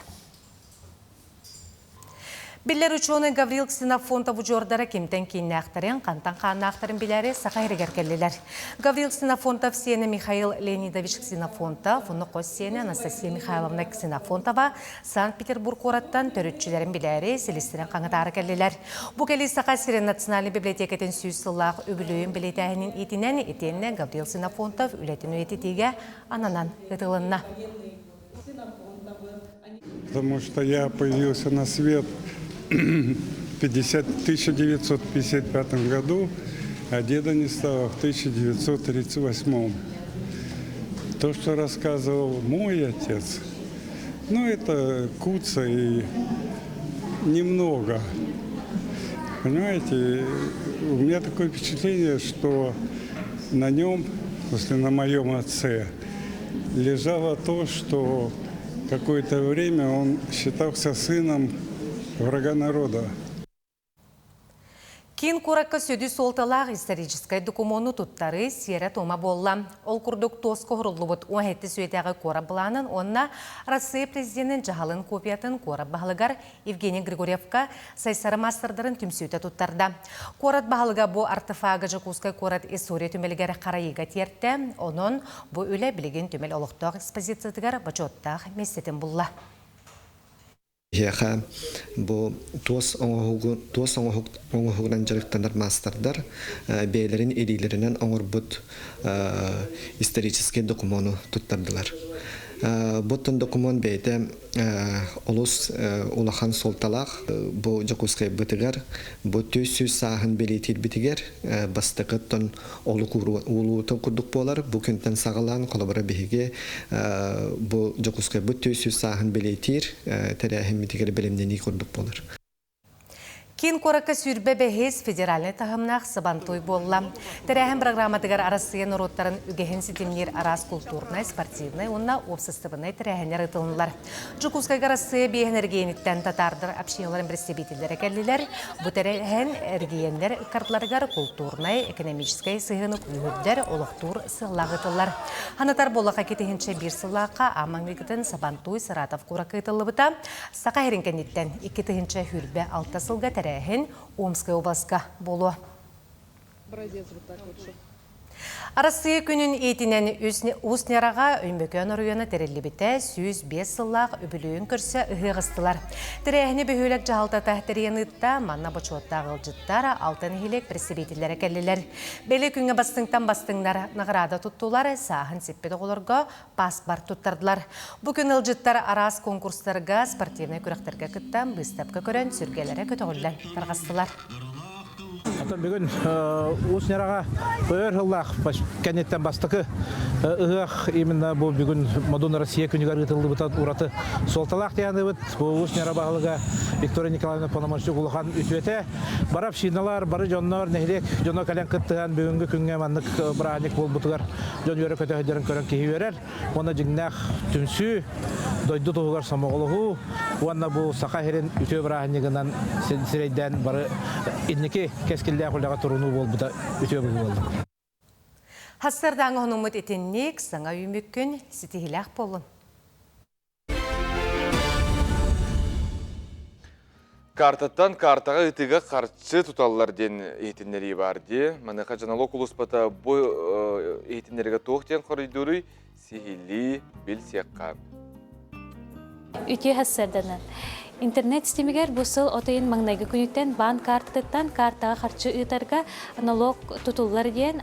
Биллэр учуонай Гаврил Ксенофонтов удьуордара кимтэн кииннээхтэрин, хантан хааннаахтарын билээри Саха сиригэр кэллилэр. Гаврил Ксенофонтов сиэнэ Михаил Леонидович Ксенофонтов, уну хос сиэнэ Анастасия Михайловна Ксенофонтова Санкт-Петербург куораттан төрүччүлэрин билээри силистэрин хаҥатаары кэллилэр. Бу кэлии Саха сирин национальнай библиотекатын 100 сыллаах үбүлүөйүн бэлиэтээһинин иитинэн итиэннэ Гаврил Ксенофонтов үлэтин үйэтитиигэ ананан ыытылынна. Потому что я появился на свет в 50, 1955 году, а деда не стало в 1938. То, что рассказывал мой отец, ну, это куца и немного. Понимаете, у меня такое впечатление, что на нем, в смысле на моем отце, лежало то, что какое-то время он считался сыном врага народа. Киин куоракка сүдү суолталаах историческай докумуону туттарыы сиэрэ-туома буолла. Ол курдук туоска оҥоһуллубут 17 үйэтээҕи куорат былаанын уонна Россия президенин дьаһалын копиятын куорат баһылыгар Евгений Григорьевка Сайсары маастардарын түмсүүтэ туттарда. Куорат баһылыга бу артефагы Дьокуускай куорат история түмэлигэр харайыыга тиэртэ. Онон бу үлэ билигин түмэл олохтоох экспозициятыгар бочуоттаах миэстэтин булла. Биһиэхэ бу туос оҥоһугу туос оҥоһук оҥоһугунан дьарыктанар маастардар бэйэлэрин илиилэринэн оҥорбут историческай докумуону туттардылар. Бу докумуон бэйэтэ олус улахан суолталаах. Бу Дьокуускайбытыгар бу 400 сааһын бэлиэтиирбитигэр бастакыттан олук уулуутун курдук буолар. Бу күнтэн саҕалаан холобура биһиги бу Дьокуускайбыт 400 сааһын бэлиэтиир тэрээһиммитигэр бэлэмнэнии курдук буолар. Киин куоракка 25-ис федеральнай таһымнаах Сабантуй буолла. Тэрээһин программатыгар Арассыыйа норуоттарын үгэһин ситимниир араас культурнай, спортивнай уонна уопсастыбаннай тэрээһиннэр ыытылыннылар. Дьокуускайга Арассыыйа биэс эрэгийиэниттэн татаардар общиналарын представителлэрэ кэллилэр. Бу тэрээһин эрэгийиэннэр ыккардыларыгар культурнай, экономическай сыһыаны күүһүрдэр, олохтуур сыаллаах ыытыллар. Санатар буоллахха 2001 сыллаахха аан маҥнайгытын Сабантуй Саратов куоракка ыытыллыбыта. Саха сирин кэнниттэн 2026 сылга тэрээһин Омскай областка буолуо. Арассыыйа күнүн иитинэн Уус Ньараҕа Өймөкөөн оройуона тэриллибитэ 105 сыллаах үбүлүөйүн көрсө ыһыах ыстылар. Тэрээһини бөһүөлэк дьаһалтата тэрийэн ыытта, манна бочуоттаах ыалдьыттар, алта нэһилиэк представителлэрэ кэллилэр. Бэлиэ күҥҥэ бастыҥтан бастыҥнар наҕараада туттулар, сааһын сиппит оҕолорго паспорт туттардылар. Бу күн ыалдьыттар араас конкурстарга, спортивнай күрэхтэргэ кыттан, быыстапка көрөн, сүргэлэрэ көтөҕүллэн тарҕастылар. Оттон бүгүн Уус Ньараҕа өр сыллаах кэнниттэн бастакы ыһыах именно бу бүгүн Модун Россия күнүгэр ыытыллыбыта ураты суолталаах дианыбыт. Бу Уус Ньара баһылыга Виктория Николаевна Пономарчук улахан үтүөтэ. Бары общиналар, бары дьоннор, нэһилиэк дьоно кэлэн кыттыһан бүгүҥҥү күҥҥэ маннык бырааһынньык буолбутугар дьон үөрэ көтө көрөн киһи үөрэр. Уонна дьиҥнээх түмсүү, дойду туһугар сомоҕолоһуу уонна бу Саха сирин үтүө бырааһынньыгынан сирэйдээн бары инники кэскиллээх үлэҕэ турунуу буолбута үтүө быһыы буолла. Хассардааҥы хонуммут итинник саҥа үүмүккүн ситиһилээх буоллун. Картаттан картаҕа ыытыыга харчы туталлар диэн иһитиннэрии баар дии. Маныаха дьаналог улууспата бу иһитиннэриигэ туох диэн хоруйдууруй сиһилии билсиэххэ. Үтүө сарсыарданан. Интернет ситимигэр бу сыл от ыйын маҥнайгы күнүттэн баан каартатыттан картаҕа харчы ыытарга налог тутуллар диэн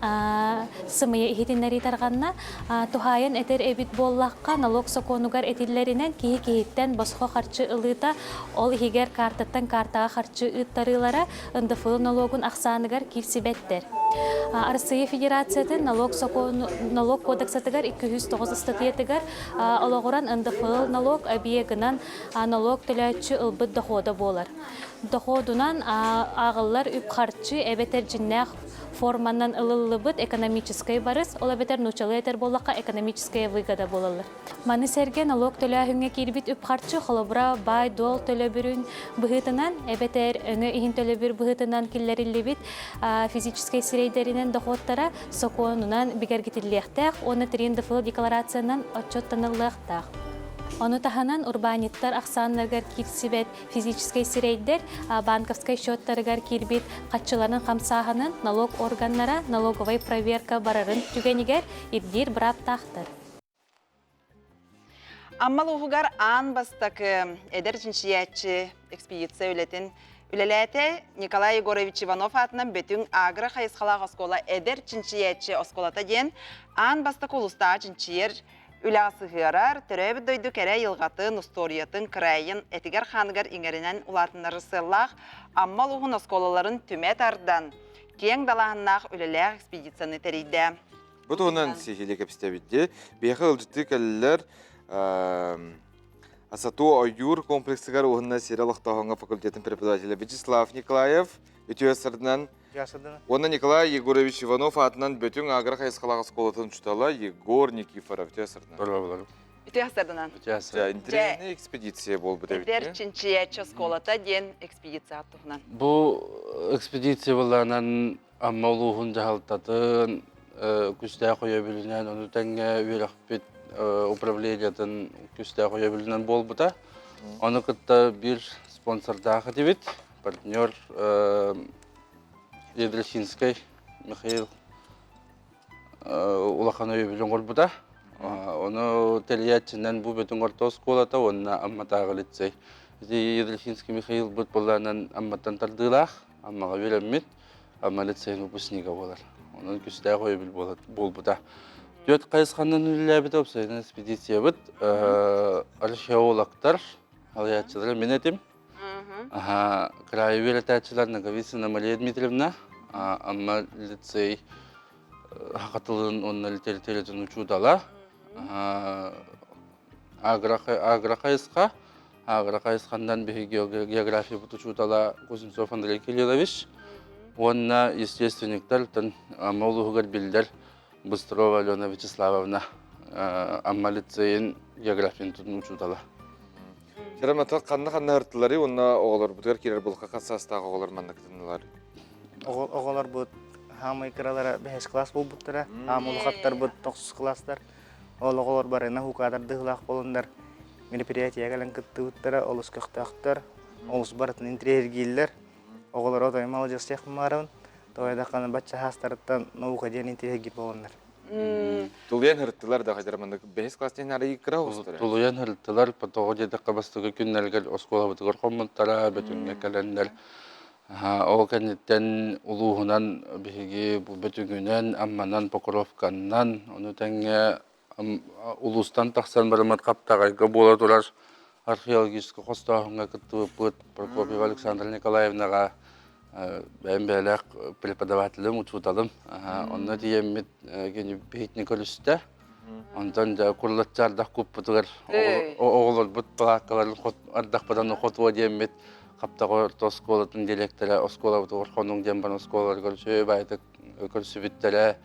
сымыйа иһитиннэрии тарҕанна. Туһаайан этэр эбит буоллахха, налог сокуонугар этиллэринэн киһи киһиттэн босхо харчы ылыыта, ол иһигэр каартаттан каартаҕа харчы ыыттарыылара НДФЛ налогун ахсааныгар киирсибэттэр. Арассыыйа Федерациятын налог сокуону налог кодексатыгар 209 ыстатыйатыгар олоҕуран НДФЛ налог объегынан налог төлөөччү ылбыт дохода буолар. Доходунан ааҕыллар үп-харчы эбэтэр дьиннээх форманан ылыллыбыт экономическай барыс, ол эбэтэр нуучалыы этэр буоллахха экономическая выгода буолаллар. Маны сэргэ налог төлөөһүҥҥэ киирбит үп-харчы холобура баай-дуол төлөбүрүн быһыытынан эбэтэр өҥө иһин төлөбүр быһыытынан киллэриллибит физическэй сирэйдэринэн дохуоттара сокуонунан бигэргитиллиэхтээх уонна 3 НДФЛ декларациянан отчуоттаныллыахтаах. Ону таһынан урбаанньыттар ахсааннарыгар киирсибэт физическэй сирэйдэр банковскай счеттарыгар киирбит хаччыларын хамсааһынын налог органнара налоговай проверка барарын түгэнигэр ирдиир бырааптаахтар. Амма улууһугар аан бастакы эдэр чинчийээччи экспедиция үлэтин үлэлээтэ Николай Егорович Иванов аатынан Бөтүҥ агро хайысхалаах оскуола эдэр чинчийээччи оскуолата диэн аан бастакы улуустааҕы чинчийэр Үлэҕэ сыһыарар, төрөөбүт дойду кэрэ айылҕатын, устуоруйатын, кыраайын этигэр-хааныгар иҥэринэн улаатыннарар сыаллаах Амма улууһун оскуолаларын түмэ тардан, киэҥ далааһыннаах үлэлээх экспедицияны тэрийдэ. Бу туһунан сиһилии кэпсэтэбит. Биһиэхэ ыалдьыттыы кэллилэр Асату ойуур комплексыгар уонна сирэ олохтооһуҥҥа факультетын преподавателэ Вячеслав Николаев үтүө сырдынан Уонна Николай Егорович Иванов аатынан Бөтүҥ агро хайысхалаах оскуолатын учуутала Егор Никифоров үтүө сырдынан. Үтүө сырдынан. Интэриэһинэй экспедиция буолбут эбит. Эдэр чинчийээччи оскуолата диэн экспедиция туһунан. Бу экспедиция былаанан Амма улууһун дьаһалтатын күстээх өйөбүлүнэн, ону тэҥҥэ үөрэхпит управлениетын күстээх өйөбүлүнэн буолбута. Ону кытта биир спонсордаах этибит. партнер Ядросинскай Михаил улахан өйөбүл оҥорбута. Ону тэрийээччинэн бу Бөтүҥ орто оскуолата уонна Амматааҕы лицей. Ити Ядросинский Михаил быт буоллаанан Амматтан тардыылаах, Аммаҕа үөрэммит, Амма лицейин выпускнига буолар. Онон күстээх өйөбүл буолбута. Түөрт хайысханан үлэлээбит уопсайынан экспедициябыт археологтар, салайааччылара мин этим. Кыраайы үөрэтээччилэр Ноговицына Мария Дмитриевна, Амма лицей саха тылын уонна литературатын учуутала, агро-хайысха, агро-хайысханнан биһиги географиябыт учуутала Кузнецов Андрей Кириллович уонна естественниктартан Амма улууһугар биллэр Быстрова Алена Вячеславовна Амма лицейин географиятын учуутала. Кырамата ханна-ханна ыртылары уонна оҕолорбутугар киирэр булка хас саастаах оҕолор манна кытыннылар? Оҕолорбут хаамай кыралара бэһис класс буолбуттара, аам улахаттарбыт тохсус класстар. Ол оҕолор барына хукаатардыһылаах болуннар мероприятие кэлэн кыттыбыттара, олус көхтөөхтөр, олус барытын интириэһиргииллэр. Оҕолоро отой маладьыастыах маарабын. Тоҕо бачча хаастарыттан наука диэн интириэһиргиир буоланнар. Тулуйан һырыттылар да хадьар маннык бэһис класс диэн арыйы кыра оҕустара. Тулуйан һырыттылар, тоҕо диэтэххэ бастакы күннэригэр оскуолабытыгар хоммуттара, Бөтүҥҥэ кэлэннэр. Ол кэнниттэн улууһунан биһиги бу Бөтүҥүнэн, Амманан, Покровканнан, ону тэҥэ улуустан тахсан барыммыт Хаптаҕайга буола турар археологическай хостооһуҥҥа кыттыбыппыт Прокопьева Александра Николаевнаҕа бэйэм бэйэлээх преподавателым, учууталым. Онно тиийэммит кини биһитини көрүстэ. Онтон дьэ курлаччы ардах куппутугар оҕолорбут палааккаларын ардахпытан хотуо диэммит Хаптаҕай орто оскуолатын дириэктэрэ оскуолабытыгар хонуҥ диэн баран оскуолаларыгар үчүгэй баайытык көрсүбүттэрэ.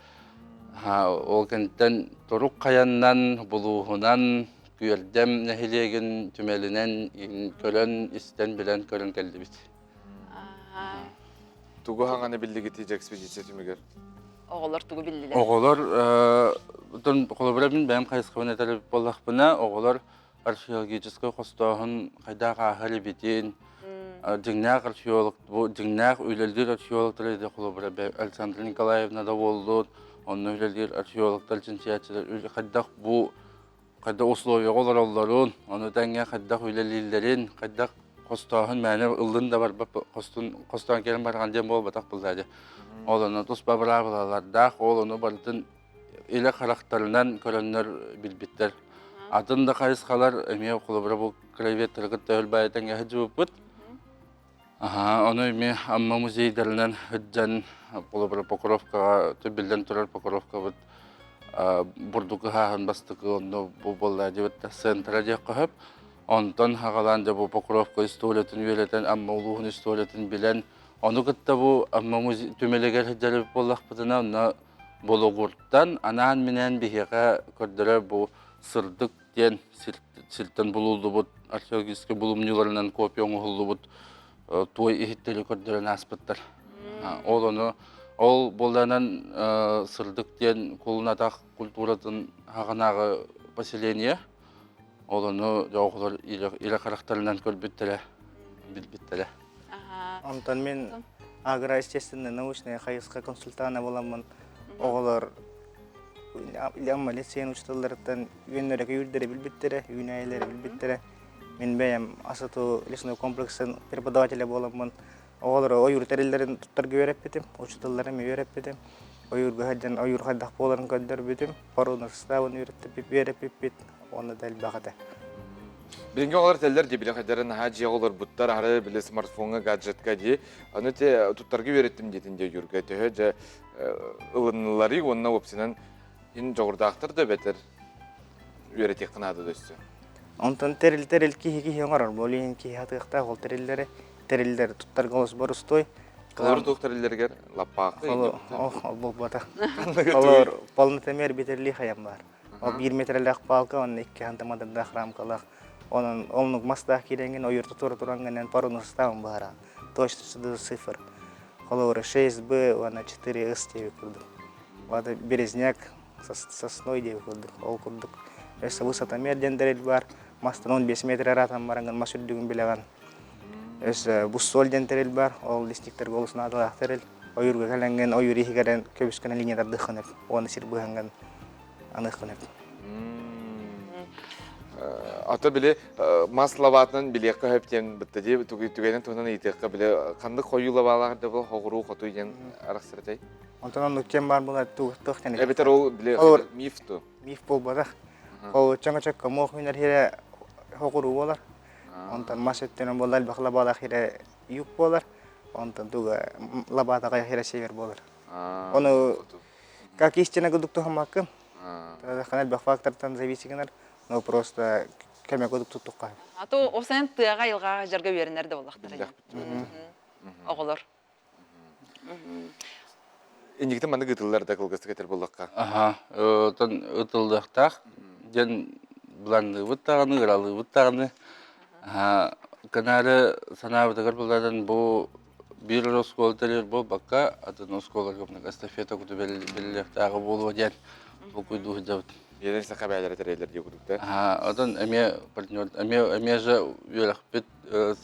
Ол кэнниттэн турук хайаннан, булууһунан, Күөрдэм нэһилиэгин түмэлинэн көрөн, истэн, билэн көрөн кэллибит. Тугу хаҥаны биллигити дьэ экспедиция түмүгэр? Оҕолор тугу биллилэр? Оҕолор, холобура мин бэйэм хайысхабын этэр буоллахпына, оҕолор археологическай хостооһун хайдах ааһар эбитин, дьиҥнээх археолог, бу дьиҥнээх үлэлиир археологтар этэ холобура Александра Николаевна да буоллун, онно үлэлиир археологтар, чинчийээччилэр хайдах бу хайдах условияҕа олороллорун, ону тэҥэ хайдах үлэлииллэрин, хайдах хостооһун мээнэ ыллын да барбат хостун хостоон кэлэн барҕан диэн буолбатах буолла дии. Ол ону туспа быраабылалардаах, ол ону барытын илэ харахтарынан көрөннөр билбиттэр. Атын да хайысхалар эмиэ холобура бу краеведтары кытта өлбайы тэҥҥэ сылдьыбыппыт. Аха, ону эмиэ Амма музейдарынан сылдьан холобура Покровкаҕа биллэн турар Покровкабыт бурдук ыһааһын бастакы онно бу буолла диэбит центра диэххэ сөп. Онтон хаҕалаан дьэ бу Покровка историятын үөрэтэн Амма улууһун историятын билэн ону кытта бу Амма музей түмэлигэр сылдьар буоллахпытына онно Болугуртан анаан-минээн биһиэхэ көрдөрөр бу сырдык диэн сиртэн булуллубут археологическай булумньуларынан копия оҥоһуллубут туой иһиттэри көрдөрөн ааспыттар. Ол ону ол буолланан сырдык диэн кулун атах культуратын хаҕанааҕы поселение ол ону оҕолор илэ харахтарынан көрбүттэрэ билбиттэрэ. Онтон мин агро-естественный научный хайысха консультана буоламмын оҕолор Амма лицейин учууталларыттан үөннэрэ үүрдэри билбиттэрэ, үүнээйилэри билбиттэрэ. Мин бэйэм АСТУ лесной комплексын преподавателэ буоламмын оҕолору ойуур тэриллэрин туттарга үөрэппитим, учууталларым үөрэппитим. Ойуурга сылдьан ойуур хайдах буоларын көрдөрбүтүм, породный составын үөрэппиппит, уонна да элбэх этэ. Билиҥҥи оҕолор этэллэр дии, били хайдары наһаа дьиэҕэ олорбуттар, аһары били смартфоҥҥа, гаджетка дии. Аны те туттарга үөрэттим диэтин дии Юрга. Төһө дьэ ылынныларый уонна уопсайынан ин дьоҕурдаахтар да бэтэр үөрэтиэххэ наада да өссө. Онтон тэрил тэрил киһи киһи оҥорор. Ол иһин киһи хатыахтаах ол тэриллэри тэриллэр туттарга олус борустуой. Олор туох тэриллэригэр лаппаахы Ол буолбатах. Олор полнотомер битерли хайан бар. Ол биир метрэлээх палка, онно икки хантамадардаах рамкалаах. Онон оннук мастаах киирэҥҥин ойуурта тура тураҥҥынан пару составын быһараҕын. Точно до цифр. Холобура 6Б уонна 4С диэбит курдук. Вата березняк сосной диэбит курдук. Ол курдук. Өссө высотомер диэн тэрил баар. Мастан 15 метр араатан бараҥҥын мас үрдүгүн билэҕин. Өссө буссоль диэн тэрил баар. Ол лесниктэргэ олус наадалаах тэрил. Ойуурга кэлэҥҥин ойуур иһигэр көбүскэнэн линия тардыаххын сөп. Уонна сир быһаҥҥын аныаххын сөп. Ата били мас лабаатынан билиэххэ сөп диэн бытта дии түгэнин туһунан ыйытыахха били ханнык хойуу лабаалаах да был хоҕуруу хотуй диэн арахсыратай? Онтон оннук кэм баар буолар туох тэн Эбэтэр ол били миф ту? Миф буолбатах. Ол чөҥөчөккө муох үүнэр хирэ хоҕуруу буолар. Онтон мас өттүнэн буолла элбэх лабаалаах хирэ юг буолар. Онтон туга лабаатаҕа хирэ север буолар. Ону как истина курдук туһаммаккын. Элбэх фактортан зависит гынар, но просто кэме курдук туттухха. А то осен тыаҕа айылҕаҕа жарга үөрэнэр да буоллахтара. Оҕолор. Инникитин маннык ытыллар да кылгастык этэр буоллахха. Аха, отон ытыллыахтаах диэн былаанныыбыт даҕаны, ыралыыбыт даҕаны. Канаары санаабытыгар буларан бу биир эрэ оскуола тэрийэр буолбакка, атын оскуолаларга мына эстафета куту бэриллиэхтээҕэ буолуо диэн толкуйдуу сылдьабыт. Биэрэн саха бээлэрэ тэрийэллэр дии курдук да? Оттон эмиэ партнер, эмиэ эмиэ же үөрэхпит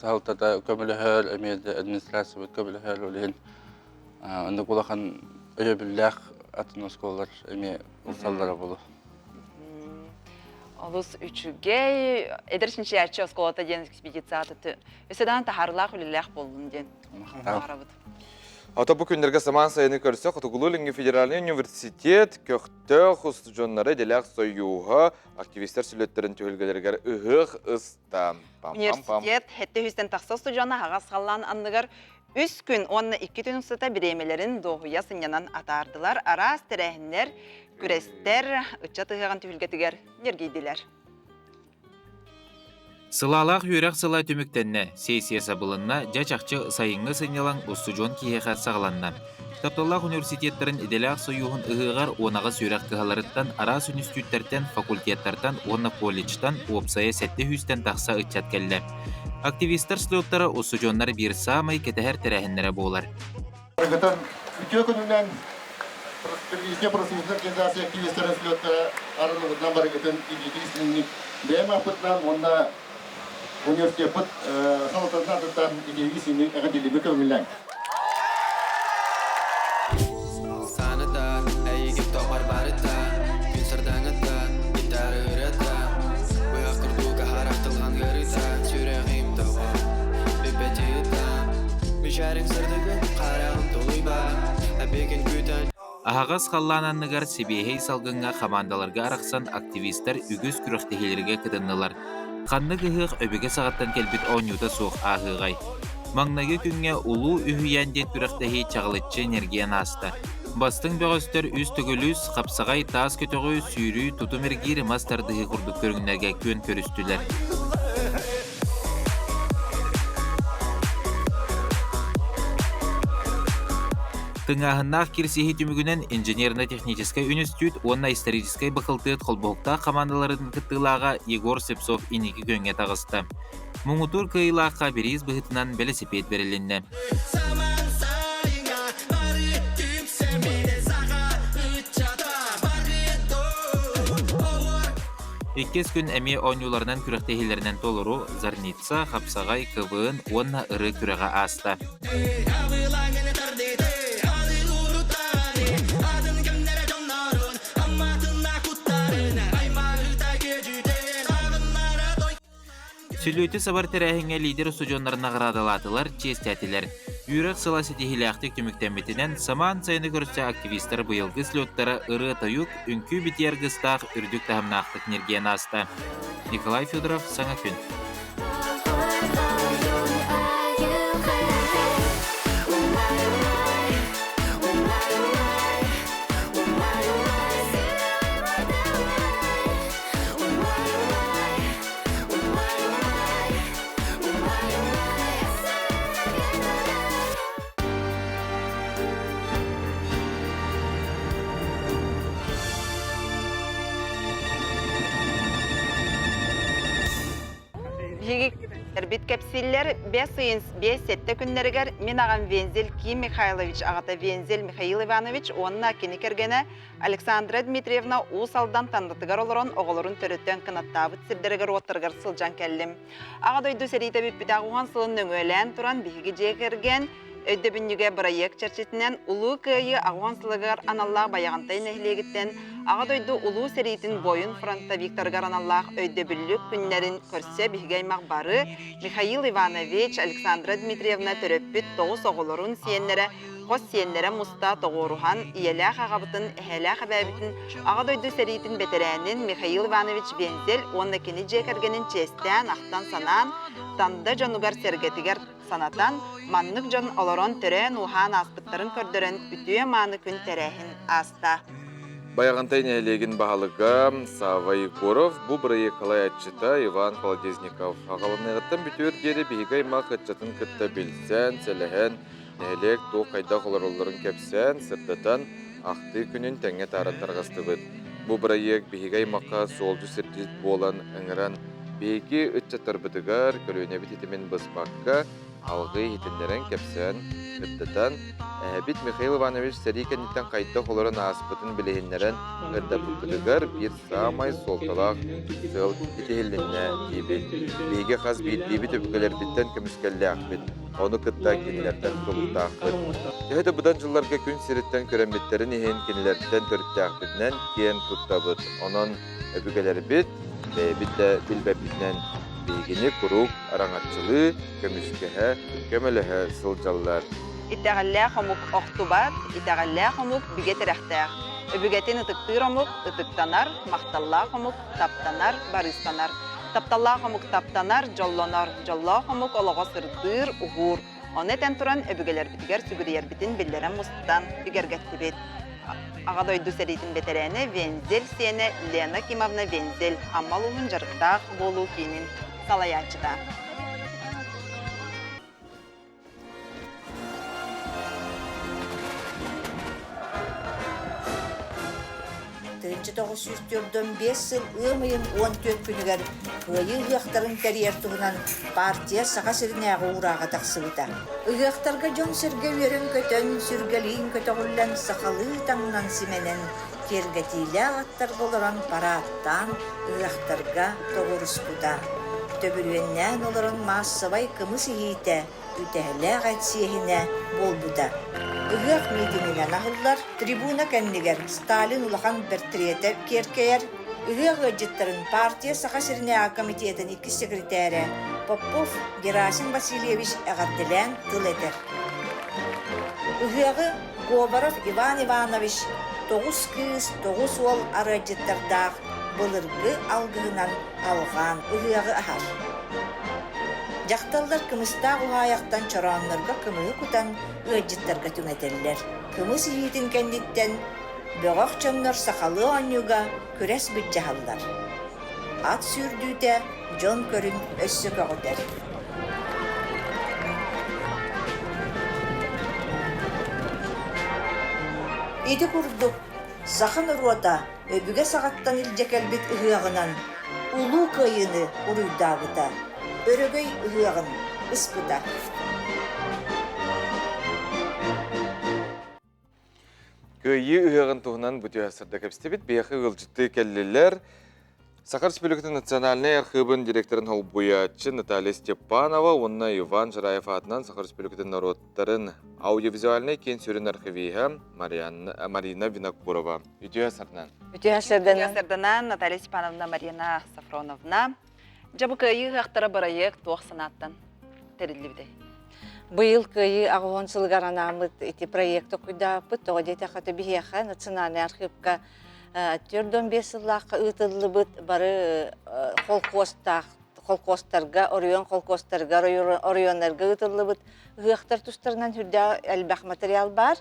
саһалтата көмөлөһөр, эмиэ да администрациябыт көмөлөһөр, ол иһин. Оннук улахан өйөбүллээх атын оскуолалар эмиэ ылсаллара буолуо. Олус үчүгэй эдэр чинчийээччи оскуолата диэн экспедиция өссө даҕаны таһаарыылаах үлэлээх буоллун диэн баҕарабыт. Ото бу күннэргэ самаан сайыны көрсө Хотугулуу-Илиҥҥи федеральнай университет көхтөөх устудьуоннара идэлээх сойууһа активистар сүлүөттэрин түһүлгэлэригэр ыһыах ыста. Университет хэттэ үстэн тахса устудьуона аһаҕас халлаан анныгар үс күн уонна икки күн устата бириэмэлэрин дуоһуйа сынньанан атаардылар. Араас тэрээһиннэр, күрэстэр ыччат ыһыаҕын түһүлгэтигэр ньиргийдилэр. Сылаалаах үөрэх сыла түмүктэннэ, сессия сабылынна, дьэ чахчы сайыҥҥы сынньалаҥ устудьуон киһиэхэ саҕаланна. Тапталлаах университеттарын идэлээх сойууһун ыһыаҕар уонаҕас үөрэх кыһаларыттан, араас үнүстүүттэртэн, факультеттартан уонна колледжтан уопсайа сэттэ сүүстэн тахса ыччат кэллэ. Активистар слеттара устудьуоннар биир саамай кэтэһэр тэрээһиннэрэ буолар. Барыгытын үтүө күнүнэн Киргизия профсоюзун организация активистарын слеттара арыллыбытынан барыгытын илиитин бэйэм ааппытынан уонна университеппыт салалтатын аатыттан итииги синик эҕэрдэлиибит көҥүллээҥ. Саныта, эйигин тоҕор барыта, күн сардаҥата, гитара ырыата, быһах курдук аһарах тылган ыарыта, сүрэҕим тоҕо бүппэтита, мичээриҥ сырдыгын хараҕым тулуйба, эбигин күүтэн Аһаҕас халлаан анныгар сибиэһэй салгыҥҥа хамаандаларга арахсан активистар үгүс күрэхтэһиилэргэ кытыннылар. Ханнык ыһыах өбүгэ саҕаттан кэлбит оонньуута суох ааһыаҕай? Маҥнайгы күҥҥэ Улуу үһүйээн диэн күрэхтэһии чаҕылыччы энергиян ааста. Бастыҥ бөҕөстөр үс төгүл үс, хапсаҕай, таас көтөҕүү, сүүрүү, тутум эргиир, мас тардыһыы курдук көрүҥнэргэ күөн көрүстүлэр. Тыҥааһыннаах кирсиһии түмүгүнэн инженерно-техническэй үнүстүүт уонна историческай бакылтыат холбоһуктаах хамаандаларын кыттыылааҕа Егор Слепцов инники күөҥҥэ таҕыста. Муҥутуур кыайыылаахха бириис быһыытынан бэлисипиэт бэрилиннэ. Иккис күн эмиэ оонньууларынан күрэхтэһиилэринэн толору Зарница, Хапсаҕай, КВН уонна ырыа күрэҕэ ааста. Сүлүөтү сабар тэрээһиҥҥэ лидер устудьуоннар наҕараадалаатылар, чиэстээтилэр. Үөрэх сыла ситиһиилээхтик түмүктэммитинэн, самаан сайыны көрсө активистар быйылгы слеттара ырыа-тойук, үҥкүү-битии аргыстаах үрдүк таһымнаахтык ньиргийэн ааста. Николай Федоров, Саҥа күн. Биһиги бит кэпсииллэр бэс ыйын 5-7 күннэригэр мин аҕам Вензель Ким Михайлович аҕата Вензель Михаил Иванович уонна кини кэргэнэ Александра Дмитриевна Уус Алдан Тандатыгар олорон оҕолорун төрөттөн кынаттаабыт сирдэригэр-уоттарыгар сылдьан кэллим. Аҕа дойду сэриитэ бүппүтэ уһан сылын нөҥүөлээн туран биһиги дьиэ кэргэн өйдөбүнньүгэ бырайыак чэрчитинэн Улуу Кыайыы аҕуһан сылыгар аналлаах Байаҕантай нэһилиэгиттэн Аҕа дойду Улуу сэриитин буойун фронтовиктарыгар аналлаах өйдөбүллүк күннэрин көрсө биһиги аймах бары Михаил Иванович, Александра Дмитриевна төрөппүт тоҕус оҕолорун сиэннэрэ хос сиэннэрэ муста тоҕуоруһан, ийэлээх аҕабытын, эһээлээх эбээбитин Аҕа дойду сэриитин бэтэрээнин Михаил Иванович Вензель уонна кини дьиэ кэргэнин чиэстээн, ахтан-санаан, Танда дьонугар-сэргэтигэр санатан, маннык дьон олорон төрөөн-ууһаан ааспыттарын көрдөрөн үтүө-мааны күн тэрээһин ааста. Байаҕантай нэһилиэгин баһылыга Савва Егоров бу бырайыак салайааччыта Иван Колодезников аҕалыныаҕыттан бүтүөр диэри биһиги аймах ыччатын кытта билсэн, сэлэһэн, Нэһилиэк туох хайдах олороллорун кэпсээн, сырдатан, ахтыы күнүн тэҥҥэ тааран тарҕастыбыт. Бу бырайыак биһиги аймахха суолдьут сирдьит буолан ыҥыран, биһиги ыччаттарбытыгар көлүөнэбит ситимин быспакка, алҕыы иһитиннэрэн кэпсээн, сырдатан, эһэбит Михаил Иванович сэрии кэнниттэн хайдах олорон ааспытын билиһиннэрэн ырдаппыппытыгар биир саамай суолталаах сыал ситиһилиннэ диибит. Биһиги хас биирдиибит өбүгэлэрбиттэн көмүскэллээхпит. Ону кытта кинилэртэн тутулуктаахпыт. Төһө да быдан дьылларга күн сириттэн күрэммиттэрин иһин кинилэртэн төрүттээхпитинэн киэн туттабыт. Онон өбүгэлэрбит бэйэбит да билбэппитинэн биһигини куруук араҥаччылыы, көмүскэһэ, көмөлөһө сылдьаллар. Итэҕэллээх омук охтубат, итэҕэллээх омук бигэ тирэхтээх. Өбүгэтин ытыктыыр омук ытыктанар, махталлаах омук таптанар, барыыстанар. Тапталлаах омук таптанар, дьоллонор, дьоллоох омук олоҕо сырдыыр, уһуур. Ону этэн туран өбүгэлэрбитигэр сүгүрүйэрбитин биллэрэн мустан бигэргэттибит. Аҕа дойду сэриитин бэтэрээнэ Вензель сиэнэ Лена Кимовна Вензель Амма улууһун дьарыктаах буолуу киинин салайааччыта. Тыһыынча 945 сыл ыам ыйын 14 күнүгэр Кыайыы ыһыахтарын тэрийэр туһунан партия Саха сиринээҕи уурааҕа тахсыбыта. Ыһыахтарга дьон-сэргэ үөрэн-көтөн, сүргэлиин көтөҕүллэн, сахалыы таҥнан симэнэн, киэргэтиилээх аттарга олорон параадтаан ыһыахтарга тоҕуоруспута. Төбүрүөннээн олорон маассабай кымыс иһиитэ, үтэһэлээх эт сиэһинэ буолбута. Ыһыах миитининэн аһыллар, трибуна кэннигэр Сталин улахан бэртириэтэ киэркэйэр, ыһыах ыалдьыттарын партия Саха сиринээҕи комитетын иккис секретарэ Попов Герасим Васильевич эҕэрдэлээн тыл этэр. Ыһыаҕы Говоров Иван Иванович тоҕус кыыс, тоҕус уол арыалдьыттардаах былыргы алгыһынан алҕаан ыһыаҕы аһар. Дьахталлар кымыстаах уһаайахтан чорооннорго кымыһы кутан ыалдьыттарга түҥэтэллэр. Кымыс иһиитин кэнниттэн бөҕөх дьоннор сахалыы оонньууга күрэс былдьаһаллар. Ат сүүрдүүтэ дьон көрүн өссө көҕүтэр. Ити курдук саха норуота өбүгэ саҕаттан илдьэ кэлбит ыһыаҕынан Улуу Кыайыыны уруйдаабыта, Өрөгөй ыһыаҕын ыспыта. Кыайыы ыһыаҕын туһунан бу түһэ сырда кэпсэтибит. Биһиэхэ ыалдьыттыы кэллилэр. Саха Республикатын национальнай архыыбын директорын холбуйааччы Наталья Степанова уонна Иван Жараев аатынан Саха Республикатын норуоттарын аудиовизуальнай киин сүрүн архивиһа Марина Винокурова. Үтүө сардан. Үтүө сарданан Наталья Степановна Марина Сафроновна. Дьэ бу кыайыы ыһыахтара бырайыак туох санааттан тэриллибитэй? Быйыл Кыайыы аҕыһын сылыгар анааммыт ити проект токуйдаабыппыт. Тоҕо диэтэххэ биһиэхэ национальнай архыыпка 45 сыллаахха ыытыллыбыт бары холкуостаах холкуостарга, оройуон холкуостарга, оройуоннарга ыытыллыбыт ыһыахтар тустарынан сүрдээх элбэх материал баар.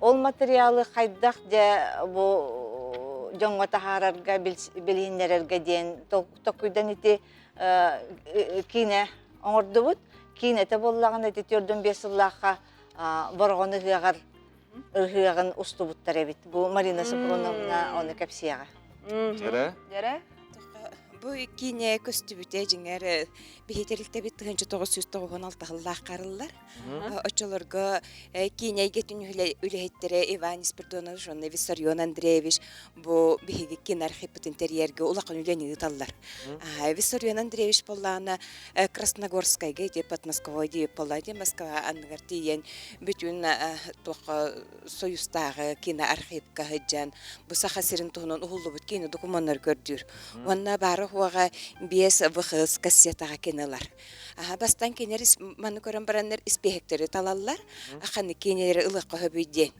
Ол материалы хайдах дьэ бу дьоҥҥо таһаарарга, билиһиннэрэргэ диэн токуйдан ити киинэ оҥордубут. Киинэтэ буоллаҕына ити 45 сыллаахха Бороҕон ыһыаҕар ыһыаҕын устубуттар эбит. Бу Марина Сапроновна ону кэпсиэҕэ. Дьэрэ? Дьэрэ? Бу киинэ көстүбүтэ дьиҥэр биһи тэрилтэбит 1996 сыллаах харыллар. Оччолорго киинэ эйгэтин үлэһиттэрэ Иван Спиридонович уонна Виссарион Андреевич бу биһиги киноархивпытын тэрийэргэ улахан үлэни ыыталлар. Виссарион Андреевич буоллаҕына Красногорскайга ити под Москвой диэбит буолла дии Москва анныгар тиийэн бүтүн туохха Союзтааҕы киноархивка сылдьан бу Саха сирин туһунан уһуллубут киинэ докумуоннары көрдүүр. Уонна баара-суоҕа биэс ВХС кассетаҕа кинилар. Аха бастаан кинилэр маны көрөн бараннар испиэһэктэри талаллар. Ханнык кинилэри ылыахха сөбүй диэн.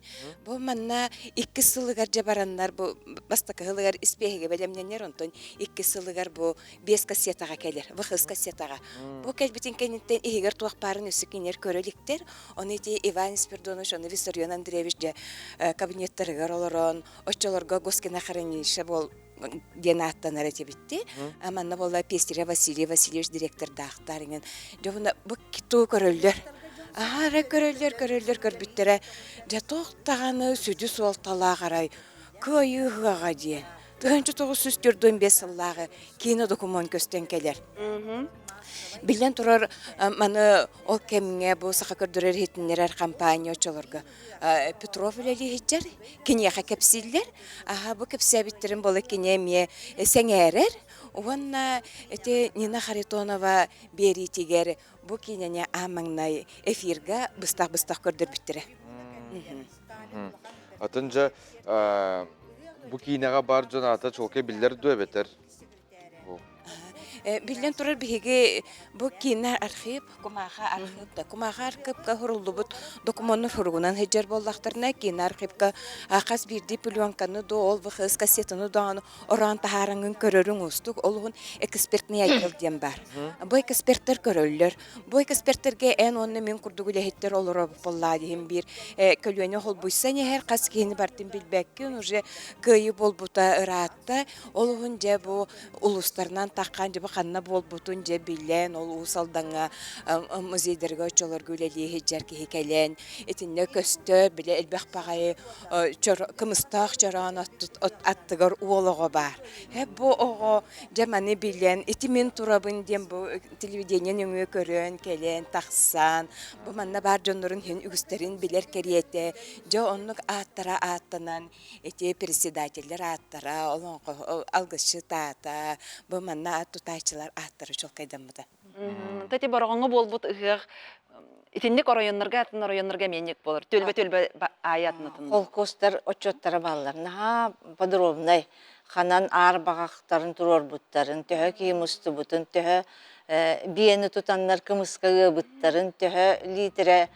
Бу манна иккис сылыгар дьэ бараннар бу бастакы сылыгар испиэһэгэ бэлэмнэнэр, онтон иккис сылыгар бу биэс кассетаҕа кэлэр, ВХС кассетаҕа. Бу кэлбитин кэнниттэн иһигэр туох баарын өссө кинилэр көрө иликтэр. Ону ити Иван Спиридонович, ону Виссарион Андреевич дьэ кабинеттарыгар олорон, оччолорго госкинохранилище буол диэн ааттанар этибитти. Манна буолла Пестеря Василий Васильевич директордаахтар иҥэн. Дьэ уонна бу туу көрөллөр. Аһара көрөллөр, көрөллөр көрбүттэрэ. Дьэ туох даҕаны сүдү суолталаах арай кыайыы ыһыаҕа диэн. 1945 сыллааҕы киинэ докумуон көстөн кэлэр. Биллэн турар, маны ол кэмҥэ бу саха көрдөрөр иһитиннэрэр компания оччолорго Петров үлэлииһиччэр, киниэхэ кэпсииллэр. Аха, бу кэпсээбиттэрин буола кини эмиэ сэҥээрэр. Уонна ити Нина Харитонова биэриитигэр бу киинэни аан маҥнай эфирга быстах-быстах көрдөрбүттэрэ. Атын дьэ бу киинэҕэ баар дьон аата чуолкай биллэр дуо эбэтэр Биллэн турар биһиги бу киинэ архив, кумааха архив да кумааха архивка суруллубут докумуоннар суругунан сылдьар буоллахтарына киинэ архивка хас биирдии пленканы да ол ВХС кассетаны даҕаны ороон таһаараҥҥын көрөрүҥ уустук. Ол уһун экспертный отдел диэн баар. Бу эксперттэр көрөллөр. Бу экспертэргэ эн уонна мин курдук үлэһиттэр олоробут буоллаа диһин биир көлүөнэ холбуйсан иһэр хас киһини бартын билбэккин уже кыайыы буолбута ыраатта. Ол уһун дьэ бу улуустарынан таххан дьэ бу ханна буолбутун дьэ билэн ол Уус Алдаҥҥа музейдарга оччолорго үлэлии сылдьар киһи кэлэн итиннэ көстөр бile элбэх баҕайы кымыстаах чороон аттыгар уол оҕо баар. Һэ бу оҕо дьэ маны билэн ити мин турабын диэн бу телевидение нөҥүө көрөн кэлэн тахсан бу манна баар дьоннорун иһин үгүстэрин билэр кэриэтэ дьэ оннук ааттара ааттанан ити председателлэр ааттара олоҥхо алгысчыт аата бу манна аат тутааччылар ааттара чуолкайдаммыта. Ити Бороҕоҥҥо буолбут ыһыах итинник оройуоннарга атын оройуоннарга эмиэ буолар. Түөлбэ-түөлбэ аайы атын-атын. Холкуостар отчуоттара бааллар. Наһаа подробнай. Ханан аар баҕахтарын туруорбуттарын, төһө киһи мустубутун, төһө биэни тутаннар кымыска ыабыттарын, төһө лиитэрэ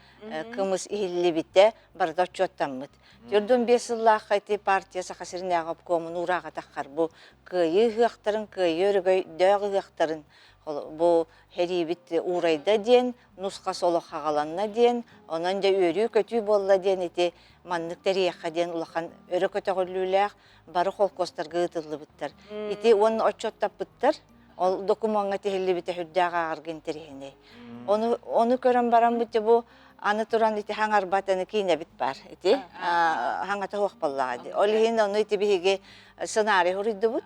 кымыс иһиллибитэ барыта отчуоттаммыт. 45 сыллаахха ити партия Саха сиринээҕи обкомун уураах бу кыайыы ыһыахтарын, кыайыы өрөгөйдөөх ыһыахтарын бу сэриибит уурайда диэн, нус-хас олох хаҕаланна диэн, онон дьэ үөрүү-көтүү буолла диэн ити маннык тэрийиэххэ диэн улахан өрө көтөҕүллүүлээх бары холкуостарга ыытыллыбыттар. Ити уонна отчуоттаппыттар, ол докумуоҥҥа тиһиллибитэ сүрдээх ааҕарга интэриэһинэй. Ону, ону көрөн бараммыт дьэ бу аны туран ити хаҥарбат аны киинэбит баар ити хаҥата суох буоллаҕа дии. Ол иһин ону ити биһиги сценарий суруйдубут.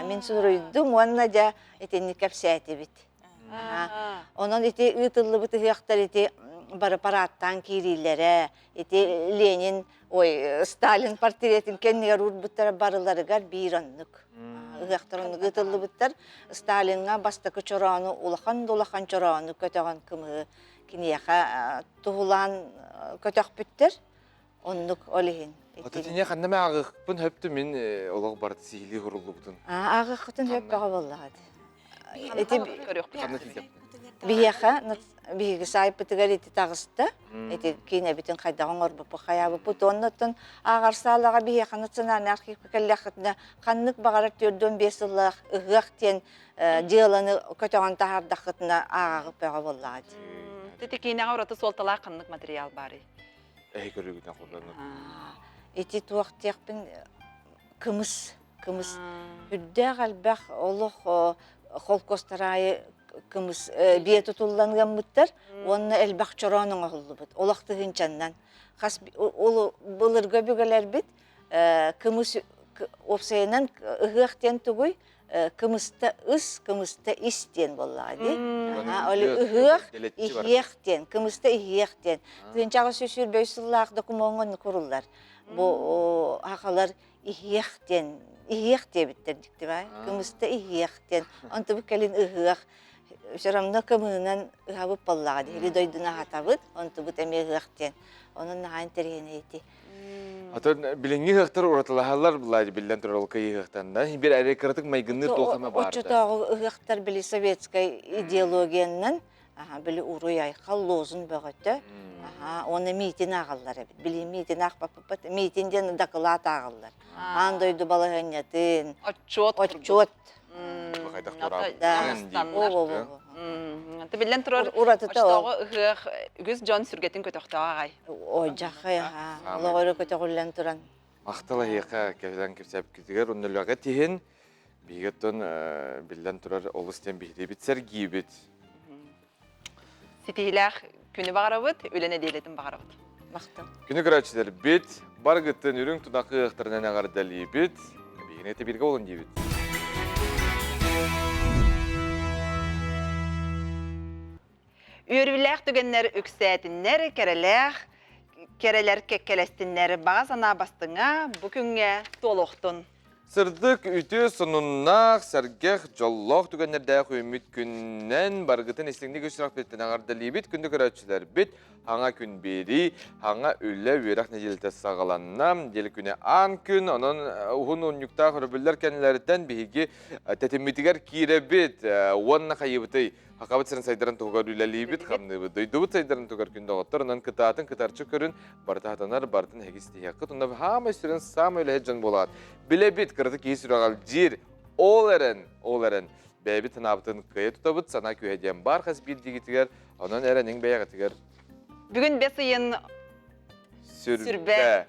Мин суруйдум уонна дьэ итинник кэпсээтибит. Онон ити ыытыллыбыт ыһыахтар ити бары парааттаан киириилэрэ, ити Ленин, ой, Сталин портретин кэннигэр уурбуттара барыларыгар биир оннук. Ыһыахтар оннук ыытыллыбыттар. Сталиҥҥа бастакы чороону, улахан да улахан чороону көтөҕөн кымыһы киниэхэ туһулаан көтөхпүттэр. Оннук ол иһин. Отутине ханна мэ ааҕыахпын хөптү мин олох барыт сиһилии хуруллубутун. Ааҕыаххытын хөп бөҕө буоллаҕа Ити биһиэхэ биһиги саайпытыгар ити таҕыста. Ити киинэбитин хайдах оҥорбуппут хайаабыппыт. Оннуттан ааҕар саалаҕа биһиэхэ национальнай архивка кэллэххитинэ ханнык баҕарар 45 сыллаах ыһыах диэн дьыаланы көтөҕөн таһаардаххытына ааҕаҕыт бөҕө буоллаҕа дии. Ити киинэҕэ ураты суолталаах ханнык материал баарый? Эһи көрүүгүтэн холлонор. Ити туох диэхпин кымыс кымыс үрдээх элбэх олох холкуостар аайы кымыс биэ тутуллан ыаммыттар уонна элбэх чороон оҥоһуллубут олох тыһыынчаннан хас ол былыргы өбүгэлэрбит кымыс уопсайынан ыһыах диэн тугуй кымыста ыс, кымыста ис диэн буоллаҕа дии. Ол ыһыах, иһиэх диэн, кымыста иһиэх диэн. Тыынчаҕа 125 сыллаах докумуоҥҥа куруллар. Бу хахалар иһиэх диэн, иһиэх диэбиттэр дьикти бай. Кымыста иһиэх диэн. Онтубут кэлин ыһыах. Все равно кымыһынан ыһабыт буоллаҕа дии. Или дойдуну аһатабыт, онтубут эмиэ ыһыах диэн. Онон наһаа интэриэһинэй ити. Атын билиҥҥи ыһыахтар уратылаһаллар былаадь биллэн турар ол кыйыһыахтанна. Биир эрэ кыратык майгынныыр туох эмэ баар да. Оччотооҕу ыһыахтар били советскай идеологиянан били уруй-айхал лозунг бөҕөтө уонна миитин ааҕаллар эбит. Били миитин аахпаппыт миитин диэн дакылаат ааҕаллар. Аан дойду балаһыанньатын. Отчуот. Отчуот. Хайдах туораабыт. Биллэн турар, оччотооҕу ыһыах үгүс дьон сүргэтин көтөхтөөх аҕай. Ой, олох өрө көтөҕүллэн туран. Махтал эһиэхэ кэпсээн кэпсээбиккитигэр оннуларга тиһин биһиги оттон биллэн турар олус диэн биһириибит сэргиибит. Ситиһиилээх күнү баҕарабыт, үлэ нэдиэлэтин баҕарабыт. Махтал. Күнү көрөөччүлэрбит, барыгыттан үрүҥ тунах ыһыахтарынан эҕэрдэлиибит. Эһигини бирге болун диибит. Үөрүүлээх түгэннэр үксээтиннэр, кэрэлээх кэрэлэр кэккэлэстиннэр, баҕа санаа бастыҥа бу күҥҥэ туолуохтун. Сырдык, үтүө сонуннаах, сэргэх, дьоллоох түгэннэрдээх үүммүт күннэн барыгытын истиҥник үс сүрэхпититтэн эҕэрдэлиибит, күндү көрөөччүлэрбит, Хаҥа күн биэрии, хаҥа үлэ, үөрэх нэдиэлэтэ саҕаланна. Диэли күнэ аан күн, онон уһун унньуктаах өрөбүллэр кэннилэриттэн биһиги тэтиммитигэр киирэбит. Уонна хайыбытый? Хахабыт сирин сайдарын туһугар үлэлиибит, хамныыбыт. Дойдубут сайдарын туһугар күн доҕоттор, онон кытаатын кытарчы көрүн, барыта хатанар, барытын эһиги ситиһиэххит. Онно хаамай сүрүн саамай үлэһит дьон буолаат. Билэбит, кыраты киһи сүрэҕэлдьиир. Ол эрэн, ол эрэн, бэйэбит санаабытын кыайа тутабыт, санаа күүһэ диэн баар хас биирдиигитигэр Онон эрэниҥ бэйэҕитигэр. Бүгүн бэс ыйын сүрбэ.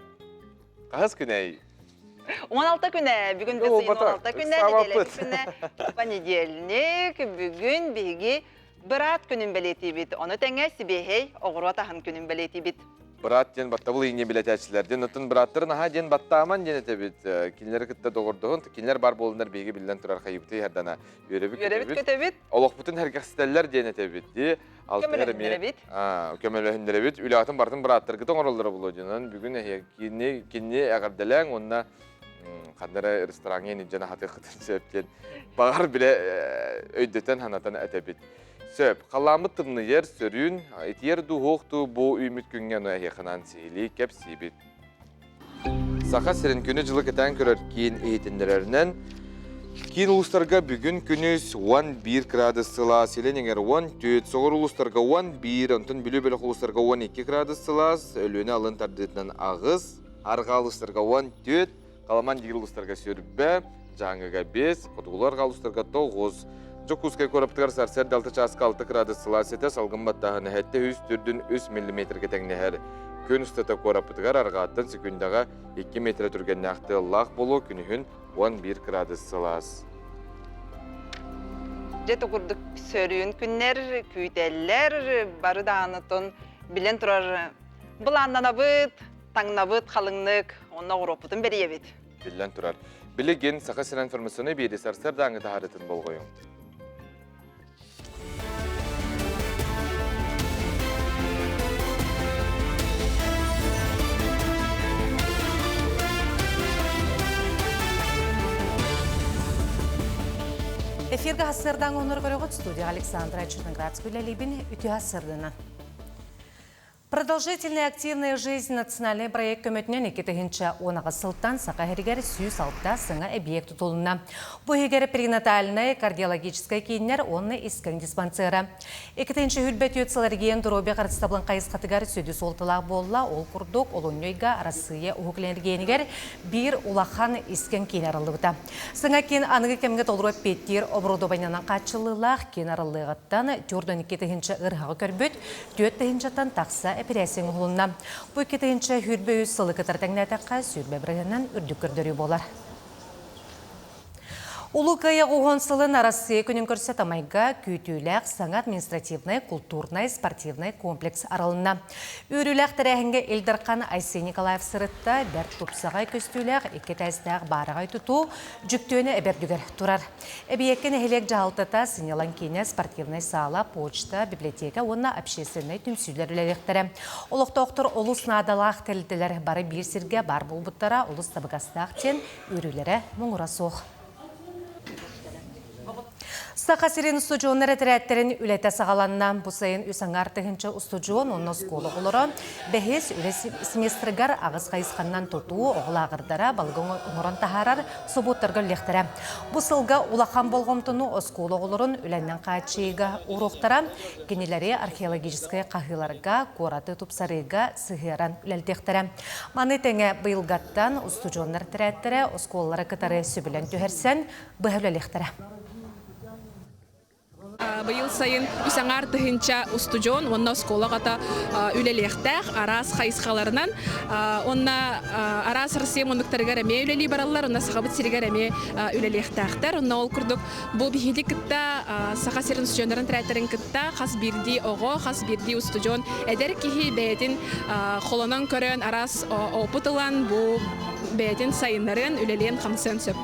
Хаһыс күнэй? 16 күнэ. Бүгүн бэс ыйын 16 күнэ, нэдиэлэ күнэ, понедельник. Бүгүн биһиги быраат күнүн бэлиэтиибит. Ону тэҥэ сибиэһэй оҕуруот аһын күнүн бэлиэтиибит. Быраат диэн баттабыл иҥнэ билэтээччилэрдин, оттон бырааттарын аһаа диэн баттааман диэн этэбит. Кинилэри кытта доҕордоһун, кинилэр бар буолуннар биһиги биллэн турар хайыбыты иһэрдана үөрэбит көтөбүт. Олохпутун сэргэхситэллэр диэн этэбит дии. Көмөлөһүннэрэбит. Көмөлөһүннэрэбит. Үлэҕитин барытын бырааттаргыт оҥороллоро буолуо диэн. Бүгүн эһиги кинини эҕэрдэлээҥ уонна ханна эрэ рестораҥҥа илдьэн аһатыаххытын сөп диэн баҕар билэ өйдөтөн санатан этэбит. Сөп. Халааммыт тымныйар, сөрүүн, итиэр дуу, суох дуу бу үүммүт күҥҥэ ону эһиэхэнэн сиһилии кэпсиибит. Саха сирин күнү-дьылы кэтээн көрөр киин иһитиннэрэринэн, киин улуустарга бүгүн күнүс 11 градус сылаас, илин эҥэр 14, соҕуруу улуустарга 11, онтон Бүлүү бөлөх улуустарга 12 градус сылаас, Өлүөнэ алын тардыытынан 8, арҕаа улуустарга 14, Халаман диир улуустарга сүрбэ, Дьааҥыга 5, хотугулуу арҕаа улуустарга 9. Дьокуускай куораппытыгар сарсыарда 6 чааска 6 градус сылаас этэ, салгын баттааһына сэттэ үс төрдүн үс миллиметргэ тэҥнэһэр. Күн устата куораппытыгар арҕааттан секундаҕа 2 метрэ түргэннээх тыаллаах буолуо, күнүһүн 11 градус сылаас. Дьэ курдук сөрүүн күннэр күүтэллэр, бары даҕанытын билэн турар былааннанабыт, таҥнабыт халыҥнык, онно оҕуруоппутун бэрийэбит. Биллэн турар. Билигин Саха сирин информационнай биэри сарсыардааҥҥы таһаарыытын болҕойуҥ. Эфиргэ хассырдаң онор көрөҕүт студия Александра Черноградскую үлэлиибин үтүө хассырдынан. Продолжительная активная жизнь национальный проект көмөтүнэн 2010 сылтан Саха иһигэр 106 саҥа эбийиэк тутулунна. Бу иһигэр перинатальнай кардиологическай кииннэр уонна искэн диспансера. 2024 сыл эргиэн доруобуйа харыстабылын хайысхатыгар сүдү суолталаах буолла. Ол курдук, олунньу ыйга Арассыыйа Уһук Илин эргиэнигэр биир улахан искэн киин арыллыбыта. Саҥа киин аныгы кэмҥэ толору эппиэттиир оборудованиенан хааччыллыылаах киин арыллыаҕыттан 42 тыһыынча ыарыһаҕы көрбүт, Түөрт тыһыынчаттан тахса эпэрээссийэ оҥоһулунна. Бу 2 2023 сылы кытары тэҥнээтэххэ, сүүрбэ бырыһыанынан үрдүк көрдөрүү буолар. Улуу Кыайыы уһун сылын Арассыыйа күнүн көрсө Тамайга күүтүүлээх саҥа административнай, култуурнай, спортивнай комплекс арылынна. Үөрүүлээх тэрээһиҥҥэ Ил Дархан Айсен Николаев сырытта, бэрт тупсаҕай көстүүлээх икки этээстээх баараҕай тутуу Дьүктүөнэ эбэрдүгэр турар. Эбийиэккэ нэһилиэк дьаһалтата, сынньалаҥ киинэ, спортивнай саала, почта, библиотека уонна общественнай түмсүүлэр үлэлиэхтэрэ. Олохтоохтор олус наадалаах тэрилтэлэр бары биир сиргэ баар буолбуттара олус табыгастаах диэн үөрүүлэрэ муҥура суох. Саха сирин устудьуоннар этэрээттэрин үлэтэ саҕаланна. Бу сайын үс аҥаар тыһыынча устудьуон уонна оскуола оҕолоро бэһис үлэ семестрыгар аҕыс хайысханнан тутуу, оҕо лааҕырдара, балыгы оҥорон таһаарар собуоттарга үллэхтэрэ. Бу сылга улахан болҕомтону оскуола оҕолорун үлэннэн хааччыйыыга ууруохтара, кинилэри археологическай хаһыыларга, куораты тупсарыыга сыһыаран үлэлтиэхтэрэ. Маны тэҥэ быйылгаттан устудьуоннар тэрээттэрэ оскуолалары кытары сөбүлэҥ түһэрсэн быһа үлэлиэхтэрэ. Быйыл сайын үс аҥаар тыһыынча устудьуон уонна оскуола оҕото үлэлиэхтээх араас хайысхаларынан уонна араас Россия муннуктарыгар эмиэ үлэлии бараллар уонна Сахабыт сиригэр эмиэ үлэлиэхтээхтэр. Онно ол курдук бу биһиги кытта Саха сирин устудьуоннарын тэрээттэрин кытта хас биирдии оҕо, хас биирдии устудьуон эдэр киһи бэйэтин холонон көрөн араас опыт ылан бу бэйэтин сайыннарыан, үлэлиэн, хамсыан сөп.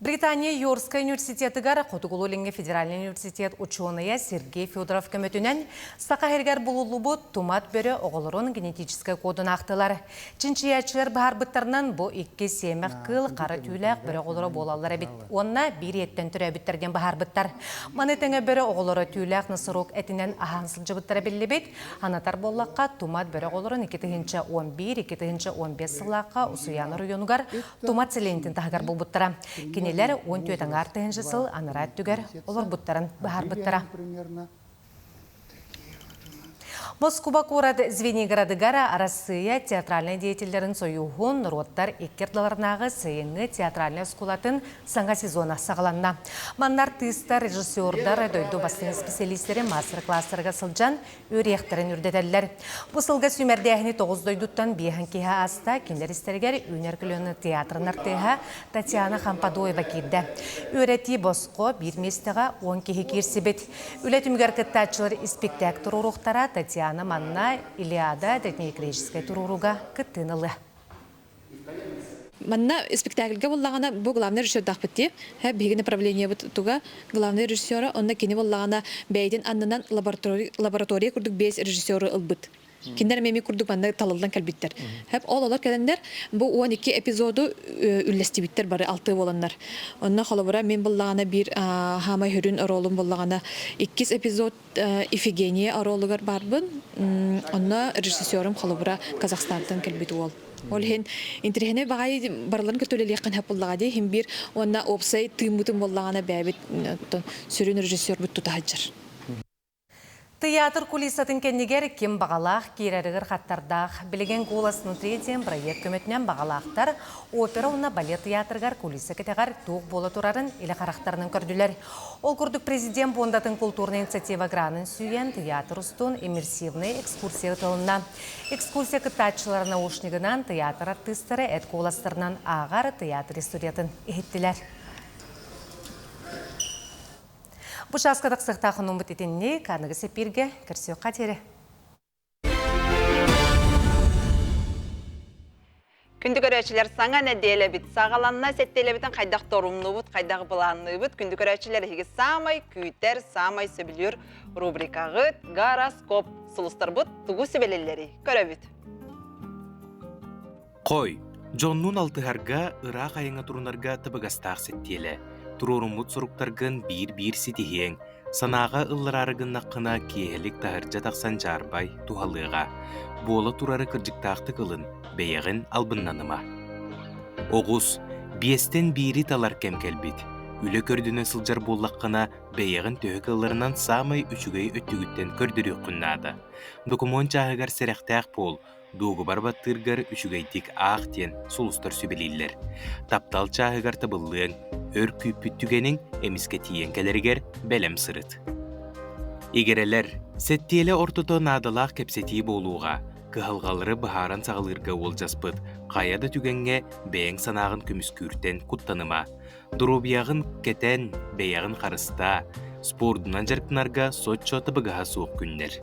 Британия Йоркскай университетыгар Хотугулуу-Илиҥҥи федеральнай университет учуонайа Сергей Федоров көмөтүнэн Саха сиригэр булуллубут тумат бөрө оҕолорун генетическэй кодун аахтылар. Чинчийээччилэр быһаарбыттарынан, бу икки сиэмэх кыыл хара түүлээх бөрө оҕолоро буолаллар эбит уонна биир ийэттэн төрөөбүттэр диэн быһаарбыттар. Маны тэҥэ бөрө оҕолоро түүлээх носорог этинэн аһаан сылдьыбыттара биллибит. Анатар буоллахха, тумат бөрө оҕолорун 2011-2015 сыллаахха Усуйаан оройуонугар Тумат сэлиэнньэтин таһыгар булбуттара. Кинилэр 14 аҥаар тыһыынча сыл анараа өттүгэр олорбуттарын быһаарбыттара. Москуба куорат Звенигородыгар Арассыыйа театральнай деятеллэрин сойууһун норуоттар икки ардыларынааҕы сайыҥҥы театральнай оскуолатын саҥа сезона саҕаланна. Манна артыыстар, режиссердар, дойду бастыҥ исписэлиистэрэ маастар-кылаастарга сылдьан үөрүйэхтэрин үрдэтэллэр. Бу сылга сүүмэрдээһини тоҕус дойдуттан биэһэн киһи ааста, кинилэр истэригэр Үүнэр көлүөнэ театрын артыыһа Татьяна Хампадоева киирдэ. Үөрэтии босхо, биир миэстэҕэ 10 киһи киирсибит. Үлэ түмүгэр кыттааччылар испиктээк туруоруохтара, Татьяна манна Илиада древнегреческэй туруорууга кыттыыны ылыа. Манна спектакльга буллаҕына бу главный режиссердаахпыт дии. Биһиги направлениебыт туга главный режиссера, онно кини буллаҕына бэйэтин аннынан лаборатория курдук биэс режиссеру ылбыт. Кинилэр эмиэ курдук манна талыллан кэлбиттэр. Ол олор кэлэннэр бу 12 эпизоду үллэстибиттэр бары алтыы буоланнар. Онно холобура мин буллаҕына биир хаамай хүрүн оруолум буллаҕына иккис эпизод Ифигения оруолугар баарбын. Онно режиссерум холобура Казахстантан кэлбит уол. Ол иһин интэриэһинэй баҕайы барыларын кытта үлэлиэххин сөп буоллаҕа дии. Иһин биир уонна уопсай тыыммытын буоллаҕына бэйэбит сүрүн режиссербут тута сылдьар. Тыйаатыр кулисатын кэннигэр ким баҕалаах киирэригэр хаттардаах. Билигин «Голос внутри» диэн бырайыак көмөтүнэн баҕалаахтар опера уонна балет тыйаатырыгар кулиса кэтэҕэр туох буола турарын илэ харахтарынан көрдүлэр. Ол курдук президент пуондатын култуурнай инициатива гранын сүүйэн тыйаатыр устун иммерсивнай экскурсия ыытылынна. Экскурсия кыттааччылара наушнигынан тыйаатыр артыыстара эт куоластарынан ааҕар тыйаатыр историятын иһиттилэр. Бу чааска тахсыахтаах хонууммут итинник, аныгы сэпииргэ көрсүөххэ диэри. Күндү көрөөччүлэр саҥа нэдиэлэбит саҕаланна, сэттиэлэбитин хайдах торумнуубут, хайдах былаанныыбыт. Күндү көрөөччүлэр эһиги саамай күүтэр, саамай сөбүлүүр рубрикаҕыт «Гороскоп» сулустарбыт тугу сүбэлэллэрий? Көрөбүт. Хой, дьоннуун алтыһарга, ыраах айаҥҥа турунарга табыгастаах сэттиэлэ. Туруоруммут суруктаргын биир-биир ситиһиэҥ, Санааҕа ыллараары гыннаххына, киэһэлик таһырдьа тахсан дьаарбай, туһалыаҕа. Буола турары кырдьыктаахтык ылын, бэйэҕин албыннаныма. Оҕус, биэстэн биири талар кэм кэлбит. Үлэ көрдөнө сылдьар буоллаххына, бэйэҕин төһө кыалларынан саамай үчүгэй өттүгүттэн көрдөрүөххүн наада. Докумуон чааһыгар сэрэхтээх буол, дуогубар баттыыргар үчүгэйдик аах диэн сулустар сүбэлииллэр. Таптал чааһыгар табыллыаҥ, өр күүппүт түгэниҥ эмискэ тиийэн кэлэригэр бэлэм сырыт. Игирэлэр, сэттиэлэ ортото наадалаах кэпсэтии буолуоҕа, кыһалҕалары быһааран саҕалыырга уолдьаспыт, хайа да түгэҥҥэ бэйэҥ санааҕын көмүскүүртэн куттаныма. Доруобуйаҕын кэтэн, бэйэҕин харыстаа, спордунан дьарыктанарга соччо табыгаһа суох күннэр.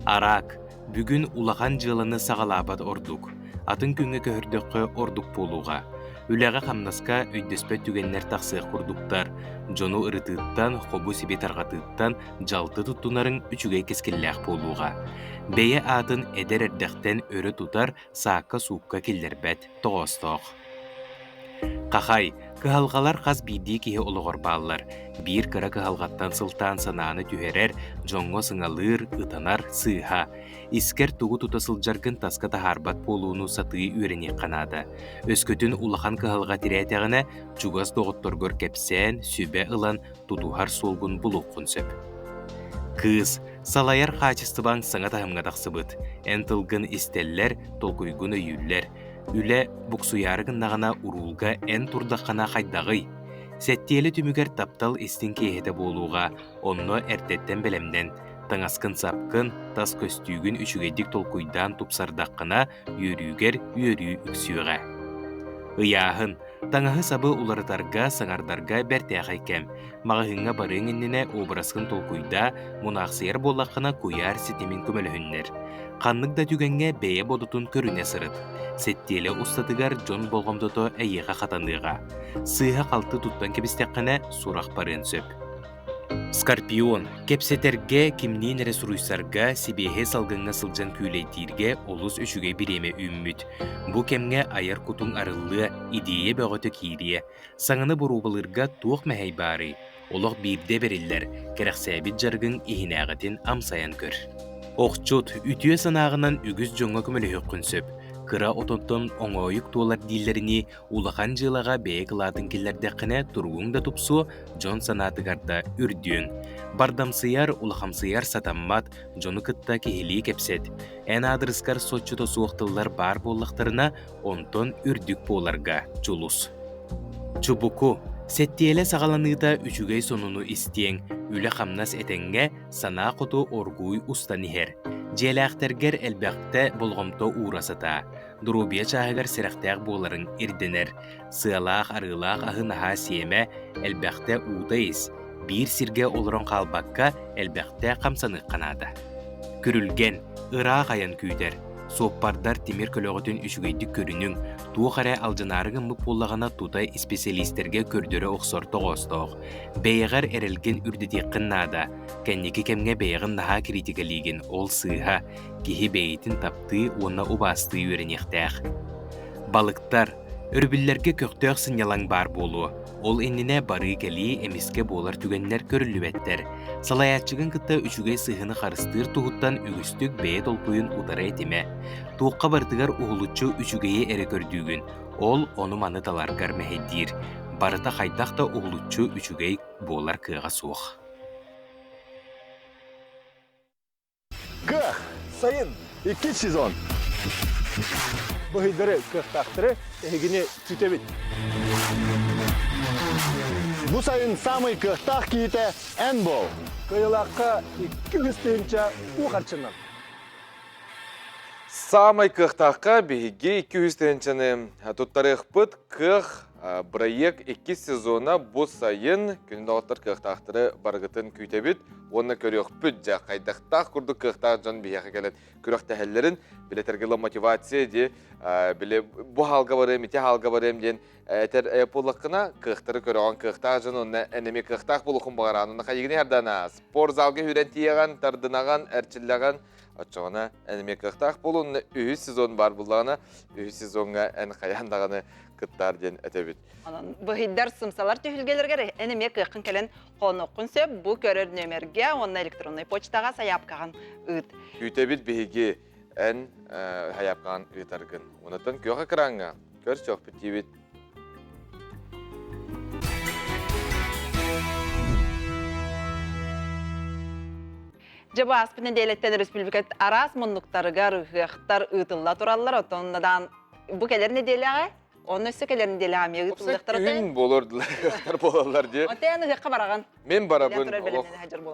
Араак, бүгүн улахан дьыаланы саҕалаабат ордук. Атын күҥҥэ көһөрдөххө ордук буолуоҕа. Үлэҕэ-хамнаска өйдөспөт түгэннэр тахсыах курдуктар. Дьону ырытыыттан, хобу-сиби тарҕатыыттан дьалты туттунарыҥ үчүгэй кэскиллээх буолуоҕа. Бэйэ аатын эдэр эрдэхтэн өрө тутар, саакка-суукка киллэрбэт тоҕоостоох. Хахай, кыһалҕалар хас биирдии киһи олоҕор бааллар. Биир кыра кыһалҕаттан сылтаан санааны түһэрэр, дьоҥҥо сыҥалыыр, ытанар сыыһа. Искэр тугу тута сылдьаргын таска таһаарбат буолууну сатыы үөрэниэххэ наада. Өскөтүн улахан кыһалҕа тирээтэҕинэ, чугас доҕотторгор кэпсээн, сүбэ ылан, тутуһар суолгун булуоххун сөп. Кыыс, салайар хаачыстыбаҥ саҥа таһымҥа тахсыбыт. Эн тылгын истэллэр, толкуйгун өйүүллэр. Үлэ буксуйаары гыннаҕына уруулга эн турдаххына хайдаҕый? Сэттиэлэ түмүгэр таптал истиҥ киэһэтэ буолуоҕа, онно эрдэттэн бэлэмнэн, таҥаскын-сапкын, тас көстүүгүн үчүгэйдик толкуйдаан тупсардаххына, үөрүүгэр үөрүү үксүөҕэ. Ыйааһын. Таҥаһы-сабы уларытарга, саҥардарга бэртээхэй кэм. Маҕаһыыҥҥа барыаҥ иннинэ образкын толкуйдаа, мунаахсыйар буоллаххына куйаар ситимин көмөлөһүннэр. Ханнык да түгэҥҥэ бэйэ бодотун көрүнэ сырыт. Сэттиэлэ устатыгар дьон болҕомтото эйиэхэ хатаныаҕа. Сыыһа-халты туттан кэбистэххинэ, сурах барыан сөп. Скорпион, кэпсэтэргэ, кимниин эрэ суруйсарга, сибиэһэй салгыҥҥа сылдьан күүлэйдииргэ олус үчүгэй бириэмэ үүммүт. Бу кэмҥэ айар кутуҥ арыллыа, идиэйэ бөҕөтө киириэ. Саҥаны боруобалыырга туох мэһэй баарый? Олох биирдэ бэриллэр, кэрэхсээбит дьарыгыҥ иһинээҕитин амсайан көр. Охчут, үтүө санааҕынан үгүс дьоҥҥо көмөлөһүөххүн сөп. Кыра отонтон оҥоойук туолар дииллэринии, Улахан дьыалаҕа бэйэ кылаатын киллэрдэххинэ туругуҥ да тупсуо, дьон санаатыгар да үрдүөҥ. Бардамсыйар, улахамсыйар сатаммат, дьону кытта киһилии кэпсэт. Эн аадырыскар соччото суох тыллар баар буоллахтарына, онтон үрдүк буоларга дьулус. Чубуку. Сэттиэлэ саҕаланыыта үчүгэй сонуну истиэҥ, үлэ-хамнас этэҥҥэ, санаа хоту оргууй устан иһэр. Дьиэлээхтэргэр элбэхтэ болҕомто уура сатаа. Доруобуйа чааһыгар сэрэхтээх буоларыҥ ирдэнэр. Сыалаах, арыылаах аһы наһаа сиэмэ, элбэхтэ уута ис. Биир сиргэ олорон хаалбакка, элбэхтэ хамсаныахха наада. Күрүлгэн, ыраах айан күүтэр. Суоппардар тимир көлөҕүтүн үчүгэйдик көрүнүҥ, туох эрэ алдьанаары гыммыт буоллаҕына тута исписэлиистэргэ көрдөрө охсор тоҕоостоох. Бэйэҕэр эрэлгин үрдэтиэххин наада. Кэнники кэмҥэ бэйэҕин наһаа критикалиигин, ол сыыһа. Киһи бэйэтин таптыы уонна убаастыы үөрэниэхтээх. Балыктар. Өрөбүллэргэ көхтөөх сынньалаҥ баар буолуо. Ол иннинэ барыы-кэлии эмискэ буолар түгэннэр көрүллүбэттэр. Салайааччыгын кытта үчүгэй сыһыаны харыстыыр туһуттан үгүстүк бэйэ толкуйун утары этимэ. Туохха барытыгар уһулуччу үчүгэйи эрэ көрдүүгүн. Ол ону-маны таларгар мэһэйдиир. Барыта хайдах да уһулуччу үчүгэй буолар кыаҕа суох. Кыах, сайын, иккис сезон. Быһыйдары, кыахтаахтары эһигини күүтэбит. Бу сайын самый кыахтаах киһитэ эн буол. Кыайылаахха 200 тыһыынча уу харчынан. Саамай кыахтаахха биһиги 200 тыһыынчаны туттарыахпыт. Кыах бырайыак иккис сезона бу сайын күн доҕоттор кыахтаахтары барыгытын күүтэбит уонна көрүөхпүт дьэ хайдахтаах курдук кыахтаах дьон биһиэхэ кэлэн күрэхтэһэллэрин билэтэргэ мотивация ди били бу хаалга барыам ити хаалга барыам диэн этэр буоллаххына кыахтары көрөҕөн кыахтаах дьон уонна эн эмиэ кыахтаах буолуохун баҕараан уонна хайыгыны хардана спорт залга үүрэн тиийэҕин тардынаҕын эрчиллэҕин Оччоҕуна эн эмиэ кыахтаах буолуо уонна үһүс сезон баар буоллаҕына, үһүс сезоҥҥа эн хайаан даҕаны кыттаар диэн этэбит. Онон быһыйдар сымсалар түһүлгэлэригэр эн эмиэ кыаххын кэлэн хонуоххун сөп. Бу көрөр нүөмэргэ уонна электроннай почтаҕа сайаапкаҕын ыыт. Күүтэбит биһиги эн сайаапкаҕын ыытаргын. Онтон күөх экраҥҥа көрсүөхпүт диибит. Дьэ бу ааспыт нэдиэлэттэн республика араас муннуктарыгар ыһыахтар ыытылла тураллар. Оттон надаан бу кэлэр нэдиэлэҕэ, онно өссө кэлэр нэдиэлэҕэ эмиэ ыытыллыахтара. Күн болор ыһыахтар буолаллар дии. Оттон ыһыахха бараҕын. Мен барабын, олох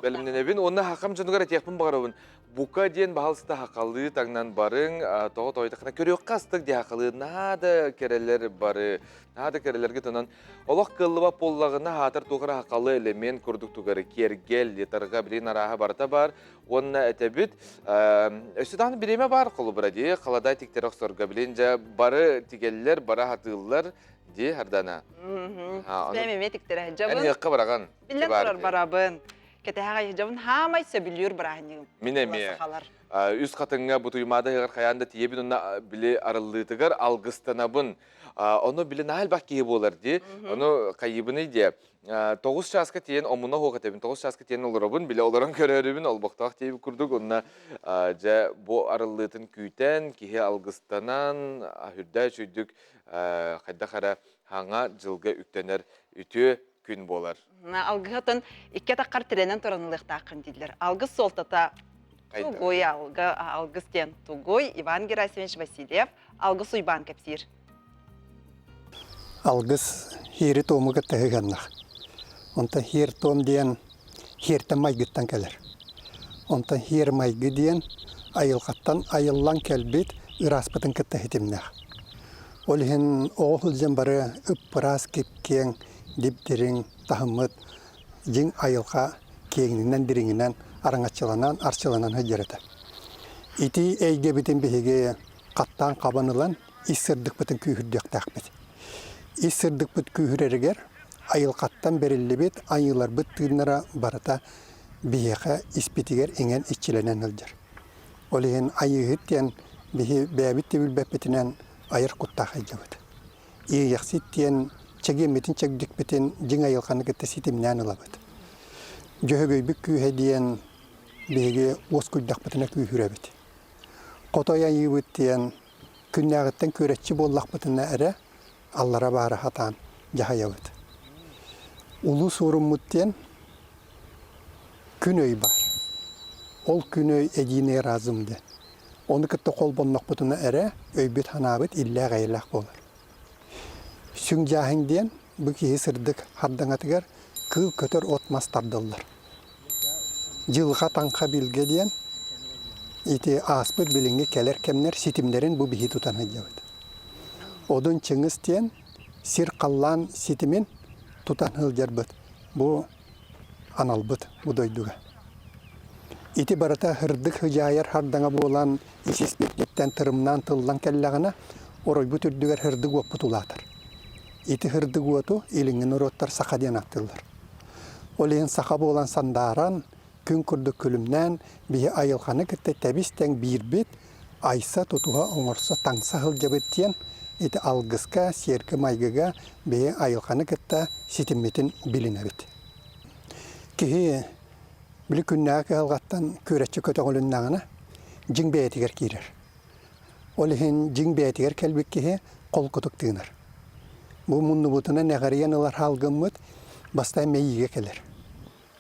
бэлэмнэнэбин. Уонна хахам дьонугар этиэхпин баҕарабын. Бука диэн баһалыста хахалыы таҥнан барыҥ, тоҕо тоойдоххуна көрүөххэ астык дии хахалыы наада кэрэлэр бары, наада кэрэлэргэ тонон Олох кыаллыбат буоллаҕына, аһаатар туох эрэ хахалы элемент курдук тугары киэргэл, литарга билигин арааһа барыта баар. Уонна этэбит, өссө даҕаны бириэмэ баар холобура дии, халадаай тиктэрэ охсорго билигин дьэ бары тигэллэр, бары аһатыыллар дии Ардана. Бэйэм эмиэ тиктэрэ сылдьабын. Эн ыһыахха бараҕын. Биллэн турар барабын. Кэтэһэҕэ сылдьабын. Хаамай сөбүлүүр бырааһынньыгым. Мин эмиэ. Үс хатыҥҥа Бутуймаада ыһыаҕар хайаан да тиийэбин уонна били арыллыытыгар алгыстанабын. Ону били наһаа элбэх киһи буолар дии. Ону хайыыбыный диэ. 9 чааска тиийэн омуна суох этэбин. 9 чааска тиийэн олоробун, били олорон көрөрүбүн олбохтоох тиийбит курдук. Онно дьэ бу арыллыытын күүтэн, киһи алгыстанан, үрдээ үчүйдүк хайдах эрэ хаҥа дьылга үктэнэр үтүө күн буолар. Алгыһытын икки атаххар тирэнэн туран ылыахтааххын дииллэр. Алгыс суолтата тугуй, алгыс диэн тугуй? Иван Герасимович Васильев Алгыс Уйбаан кэпсиир. Алгыс хиэри-туому кытта сыһыаннах. Онтон хиэр-туом диэн хиэртэн майгыттан кэлэр. Онтон хиэр-майгы диэн айылҕаттан айыллан кэлбит ырааспытын кытта ситимнээх. Ол иһин оҕо сылдьан бары ып-ыраас кип-киэҥ, дип-дириҥ таһыммыт дьиҥ айылҕа киэҥинэн дириҥинэн араҥаччыланан, арчыланан сылдьар этэ. Ити эйгэбитин биһиги хаттаан хабан ылан ис сырдыкпытын күүһүрдүөхтээхпит. Ис сырдыкпыт күүһүрэригэр айылҕаттан бэриллибит айыыларбыт тыыннара барыта биһиэхэ испитигэр иҥэн иччилэнэн сылдьар. Ол иһин айыыһыт диэн биһи бэйэбит да билбэппитинэн айар куттаах сылдьабыт. Иэйэхсит диэн чэгиэммитин чэгдикпитин дьиҥ айылҕаны кытта ситимнээн ылабыт. Дьөһөгөйбүт күүһэ диэн биһиги уоскуйдахпытына күүһүрэбит. Хотой айыыбыт диэн күннээҕиттэн күөрэччи буоллахпытына эрэ аллара баара сатаан дьаһайабыт. Улуу суоруммут диэн күн өй баар. Ол күн өй единый разум диэн. Ону кытта холбоннохпутуна эрэ өйбүт-санаабыт иллээх-эйэлээх буолар. Сүҥ дьааһын диэн бу киһи сырдык хардаҥатыгар кыыл көтөр от-мас тардыллар. Дьылҕа таҥха билгэ диэн ити ааспыт билиҥҥи кэлэр кэмнэр ситимнэрин бу биһи тутан сылдьабыт. Одун Чыҥыс диэн сир-халлаан ситимин тутан сылдьарбыт бу аналбыт бу дойдуга. Ити барыта һырдык һыдьаайар хардаҥа буолан ис-испититтэн тырымнаан тыллан кэллэҕинэ, оройбут үрдүгэр һырдык уоппут улаатар. Ити һырдык уоту илиҥҥи норуоттар саха диэн ааттыыллар. Ол иһин саха буолан сандааран, күн курдук күлүмнээн, биһи айылҕаны кытта тэбис-тэҥ биирбит, айса, тутуһа, оҥорсо, таҥса сылдьабыт диэн ити алгыска, сиэргэ-майгыга биһи айылҕаны кытта ситиммитин билинэбит. Киһи били күннээҕи кыһалҕаттан күөрэччи көтөҕүлүннэҕинэ, дьиҥ бэйэтигэр киирэр. Ол иһин дьиҥ бэйэтигэр кэлбит киһи холкутук тыынар. Бу муннубутунан эҕэрийэн ылар хаалгыммыт бастаан мэйиигэ кэлэр.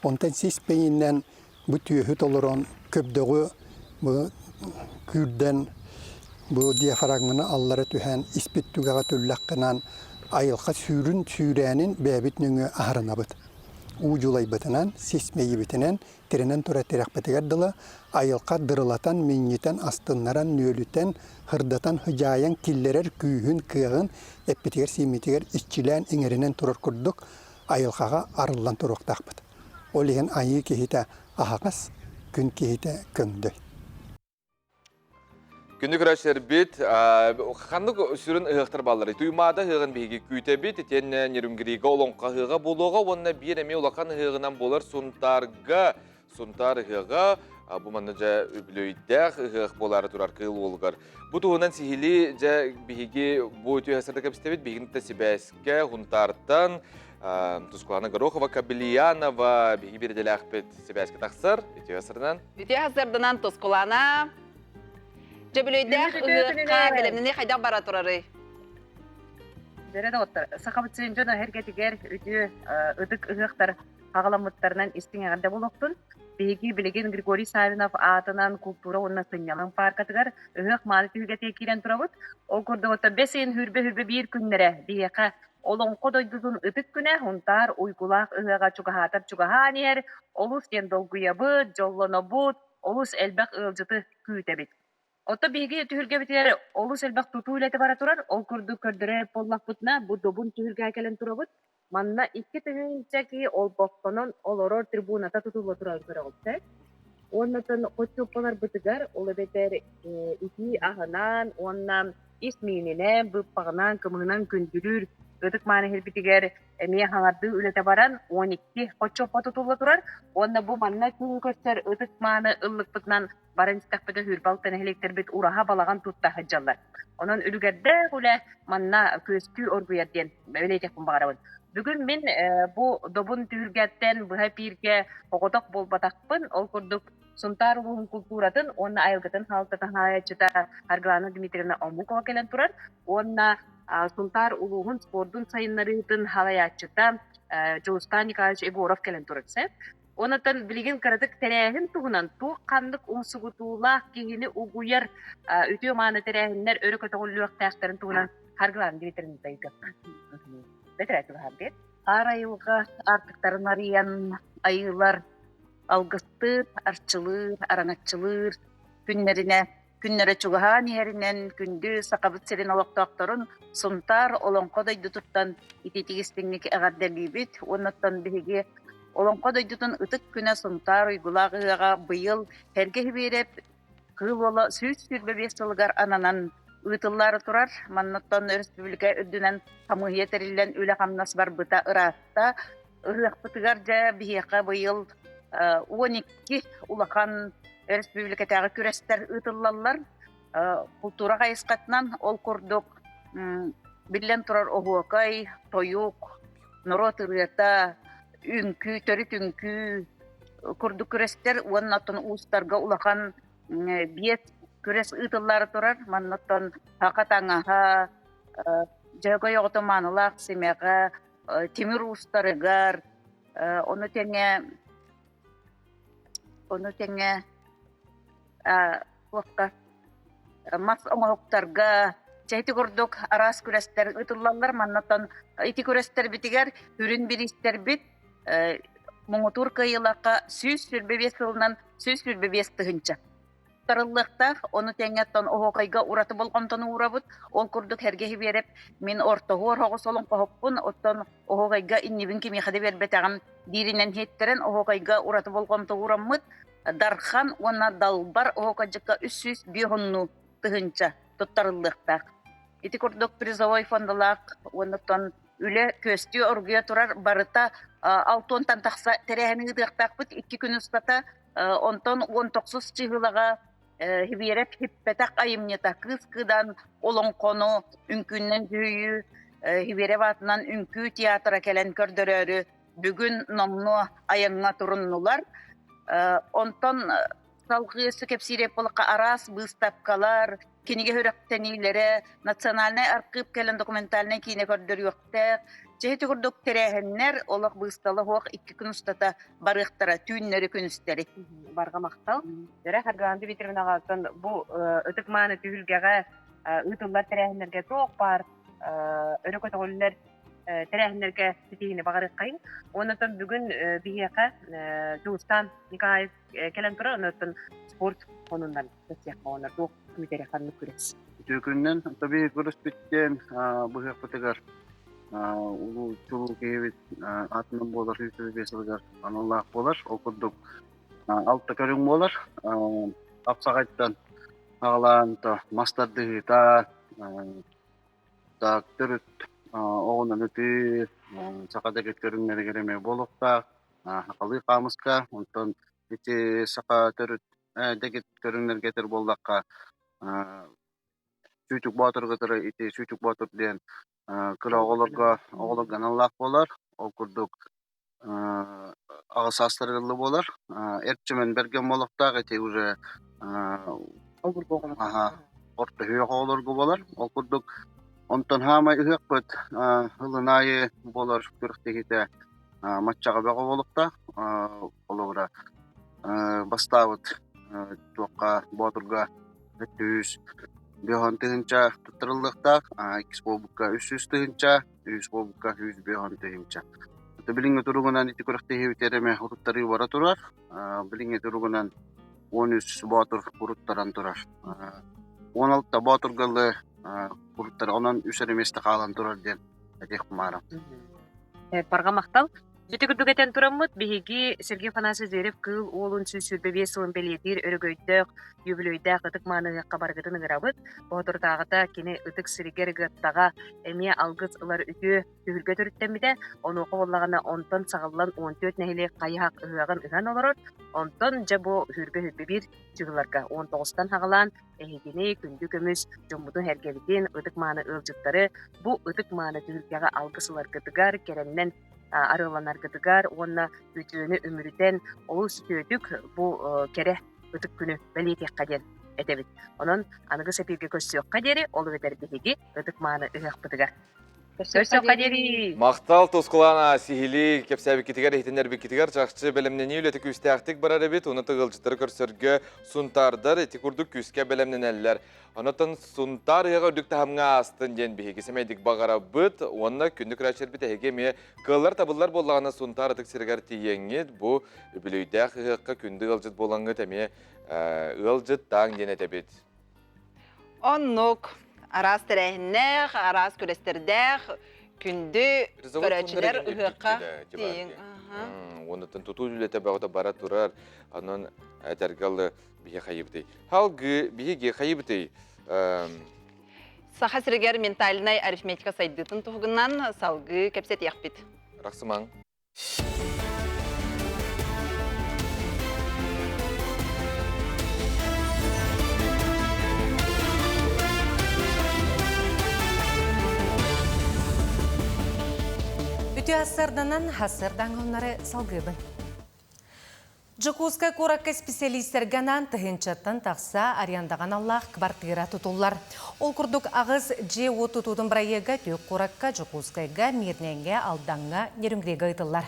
Онтон сис мэйиинэн бу түөһү толорон көбдөҕү бу күүрдэн бу диафрагманы аллара түһэн испит түгэҕэ түллэх гынан айылҕа сүүрүн сүүрээнин бэйэбит нөҥүө аһарынабыт. Уу дьулайбытынан, сис мэйиибитинэн тирэнэн турар тирэхпитигэр дылы айылҕа дырылатан, минньитэн, астыннаран, нүөлүтэн, һырдатан, һыдьаайан киллэрэр күүһүн, кыаҕын эппитигэр-сииммитигэр иччилээн иҥэринэн турар курдук айылҕаҕа арыллан туруохтаахпыт. Ол иһин айыы киһитэ аһаҕас, күн киһитэ көҥдөй. Күндү көрөөччүлэрбит, ханнык сүрүн ыһыахтар баалларый? Туймаада ыһыаҕын биһиги күүтэбит, итиэннэ Нерюнгрига Олоҥхо ыһыаҕа буолуоҕа уонна биир эмиэ улахан ыһыаҕынан буолар Сунтаарга Сунтаар ыһыаҕа бу манна дьэ үбүлүөйдээх ыһыах буолаары турар Кыыл Уолугар. Бу туһунан сиһилии дьэ биһиги бу үтүө сырдык кэпсэтэбит. Биһигини да сибээскэ Хунтаартан Тускулана Горохова, Кабельянова биһиги биирдэлээхпит сибээскэ тахсар. Үтүө сырынан. Үтүө сырдынан Тускулана. Дьөбүлөйдээх ыһыахха бэлэмнэнии хайдах бара турарый? Дэрэ доҕоттор, Сахабыт сирин дьоно эргэтигэр үтүө ытык ыһыахтар аҕаламмыттарынан истиҥ эҕэрдэ буолуохтун. Биһиги билигин Григорий Савинов аатынан култуура уонна сынньалаҥ пааркатыгар ыһыах мааны түһүлгэтигэр киирэн турабыт. Ол курдук оттон бэс ыйын хүрбэ-хүрбэ биир күннэрэ биһиэхэ Олоҥхо дойдутун ытык күнэ Һунтаар уйгулаах ыһыаҕа чугаһаатар чугаһаан иһэр, олус диэн долгуйабыт, дьоллонобут, олус элбэх ыалдьыты күүтэбит. Оттон биһиги түһүлгэбитигэр олус элбэх тутуу үлэтэ бара турар. Ол курдук көрдөрөр буоллахпытына, бу добун түһүлгэҕэ кэлэн турабыт. Манна 2000 киһи олбохтонон олорор трибуната тутулла турарын көрөҕүт. Уонна оттон хоччуоппаларбытыгар, ол эбэтэр итии аһынан уонна ис миининэн, быыппаҕынан, кымыһынан күндүлүүр ытык мааны иһирбитигэр эмиэ хаҥардыы үлэтэ баран 12 хоччуоппа тутулла турар. Уонна бу манна күн көрсөр ытык мааны ыллыкпытынан баран истэхпитэ Хүрбалта нэһилиэктэрбит ураһа балаҕан тутта сылдьаллар. Онон үлүгэрдээх үлэ манна күөстүү оргуйар диэн бэлиэтиэхпин баҕарабын. Бүгүн мин бу Добун түһүлгэттэн быһа эпииргэ оҕотох буолбатахпын. Ол курдук Сунтаар улууһун култууратын уонна айылгытын хаалтатын хаһаайаччыта Аргылана Дмитриевна Омукова кэлэн турар уонна Сунтаар улууһун спордун сайыннарыытын халайааччыта Дьулустаан Николаевич Егоров кэлэн турар. Онон билигин кыратык тэрээһин туһунан туох ханнык умсугутуулаах киһини угуйар үтүө мааны тэрээһиннэр өрө көтөҕүллүөхтээхтэрин туһунан Харгылаан Дмитриевна Бэтэрээти Аар айылҕа аартыктарын арыйан айыылар алгыстыыр, арчылыыр, араҥаччылыыр күннэринэ. күннэрэ чугаһаан иһэринэн күндү Сахабыт сирин олохтоохторун Сунтаар Олоҥхо дойдутуттан итиитик истиҥник эҕэрдэлиибит. Уоннаттан биһиги Олоҥхо дойдутун ытык күнэ Сунтаар уйгулаах ыһыаҕа быйыл Сэргэ Сибиэрэп Кыыл Уола 125 сылыгар ананан ыытыллаары турар. Маннаттан өрөспүүбүлүкэ үрдүнэн хамыыһыйа тэриллэн үлэ-хамнас барбыта ыраатта. Ыһыахпытыгар дьэ биһиэхэ быйыл 12 улахан өрөспүүбүлүкэтээҕи күрэстэр ыытыллаллар. Култуура хайысхатынан ол курдук биллэн турар оһуокай, тойук, норуот ырыата, үҥкүү, төрүт үҥкүү курдук күрэстэр уонна оттон уустарга улахан биэс күрэс ыытыллаары турар. Манна оттон саха таҥаһа, дьөһөгөй оҕото маанылаах симэҕэ, тимир уустарыгар, ону тэҥэ ону тэҥэ туохха мас оҥоһуктарга чэ ити курдук араас күрэстэр ыытыллаллар. Маннаттан ити күрэстэрбитигэр үрүн бириистэрбит муҥутуур кыайыылаахха 125 сылынан 125 тыһыынча тарыллыахтаах. Ону тэҥэ оттон оһуокайга ураты болҕомтону уурабыт. Ол курдук Сэргэ Сибиэрэп мин ортоһуор оҕус олоҥхоһуппун, оттон оһуокайга иннибин кимиэхэ да биэрбэтэҕим дииринэн иһиттэрэн оһуокайга ураты болҕомто уураммыт. Дархан уонна Далбар оһуокайдьыкка 305 тыһыынча туттарыллыахтаах. Ити курдук призовой фондалаах уонна оттон үлэ күөстүү оргуйа турар барыта алтыантан тахса тэрээһини ыытыахтаахпыт икки күн устата. Онтон 19 чыһылаҕа Хибиэрэп хиппэтэх айымньыта Кыыс Кыдан олоҥхону үҥкүүннэн дьүһүйүү Хибиэрэп аатынан үҥкүү театра кэлэн көрдөрөөрү бүгүн номнуо айаҥҥа туруннулар. Онтон салгыы өссө кэпсиир буоллахха араас быыстапкалар, кинигэ сүрэхтэниилэрэ, национальнай архыып кэлэн документальнай киинэ көрдөрүөхтээх. Дьэ ити курдук тэрээһиннэр олох быыстала суох икки күн устата барыахтара, түүннэри күнүстэри. Барҕа махтал. Дөрэ Харгаанды Викторовнаҕа бу ытык-мааны түһүлгэҕэ ыытыллар тэрээһиннэргэ туох баар өрө көтөҕүллэр тэрээһиннэргэ ситиһиини баҕарыаххайыҥ. Уонна бүгүн биһиэхэ Дьулустаан Николаев кэлэн турар, онон спорт хонунан кэпсиэххэ уонна туох күүтэрэ ханнык күрэс. Үтүө күнүнэн Тобей көрүспүттэн быһыахпытыгар улуу чулуу киһибит атынан буолар сүүс сылыгар аналлаах буолар. Ол курдук алта көрүҥ буолар. Апсаҕайттан аҕалаан мас тардыһыыта, Так, төрүт оҕунан ытыы, саха дэгит көрүҥнэригэр эмиэ буолуохтаах. Сахалыы хаамыска, онтон ити саха төрүт дэгит көрүҥнэргэ этэр буоллахха, Сүүтүк Боотурга ити Сүүтүк Боотур диэн кыра оҕолорго оҕолорго аналлаах буолар. Ол курдук аҕыс саастарыгар буолар. Эрчимэн бэргэн буолуохтаах ити уже орто үһүөх оҕолорго буолар. Ол курдук онтон хаамай ыһыахпыт ылын аайы буолар күрэхтэһиитэ маччаҕа бөҕө буолуохтаах. Холобура бастаабыт туохха Боотурга өттүүс биэһон тыһыынча туттарыллыахтаах, иккис буолбукка 300 тыһыынча, үһүс буолбукка 150 тыһыынча. Билиҥҥи туругунан ити күрэхтэһиибит эрэ уруттарыы бара турар. Билиҥҥи туругунан 13 боотур уруттаран турар. 16 боотургалы уруттар, онон үс эрэ миэстэ хаалан турар диэн этиэх баарым. Барҕа махтал. Ити курдук этэн тураммыт, биһиги Сергей Афанасьевич Зверев-Кыыл Уолун 125 сылын бэлиэтиир өрөгөйдөөх, үбүлүөйдээх ытык мааны ыһыахха барыгытын ыҥырабыт. Боотурдааҕыта кини ытык сиригэр Ыгыаттаҕа эмиэ алгыс ылар үтүө түһүлгэ төрүттэммитэ. Онуоха буоллаҕына онтон саҕыллан 14 нэһилиэк хайыһах ыһыаҕын ыһан олорор. Онтон дьэ бу үһүргэ үһүрбэ биир чыһыларга 19-тан саҕалаан эһигини күндү көмүс дьоммутун-сэргэбитин, ытык-мааны ыалдьыттары бу ытык-мааны түһүлгэҕэ алгыс ыларгытыгар, кэрэннэн арыалланаргытыгар уонна үтүөнү үмүрүтэн олус үтүөтүк бу кэрэ ытык күнү бэлиэтиэххэ диэн этэбит. Онон аныгы сэпииргэ көрсүөххэ диэри, ол эбэтэр биһиги ытык-мааны ыһыахпытыгар. Көрсүөххэ диэри! Махтал Тускулаана сиһилии кэпсээбиккитигэр, иһитиннэрбиккитигэр чахчы бэлэмнэнии үлэтэ күүстээхтик барар эбит. Уну тыгылдьыттары көрсөргө сунтаардар ити курдук күүскэ бэлэмнэнэллэр. Онотон Сунтаар ыһыаҕа үрдүк таһымҥа аастын диэн биһиги сэмэйдик баҕарабыт уонна күндү көрөөччүлэрбит эһиги эмиэ кыаллар табыллар буоллаҕына Сунтаар ытык сиригэр тиийэҥҥит бу үбүлүөйдээх ыһыахха күндү ыалдьыт буолаҥҥыт эмиэ ыалдьыт тааҥ диэн этэбит. Оннук араас тэрээһиннээх, араас күрэстэрдээх күндү көрөөччүлэр ыһыахха тиийиҥ. Оннуттан тутуу үлэтэ бөҕөтө бара турар. Онон этэргэл биһи хайыбытый. Халгы биһиги хайыбытый. Саха сиригэр ментальнай арифметика сайдыытын туһугунан салгыы кэпсэтиэхпит. Рахсымаң. Үтүө ассарданан хассардаҥ салгыыбын. Дьокуускай куоракка исписэлиистэргэ анаан тыһыынчаттан тахса арендаҕа аналлаах квартира тутуллар. Ол курдук аҕыс дьиэ-уот тутуутун бырайыага Түөх куоракка, Дьокуускайга, Мирнэйгэ, Алдаҥҥа, Нерюнгрига ыытыллар.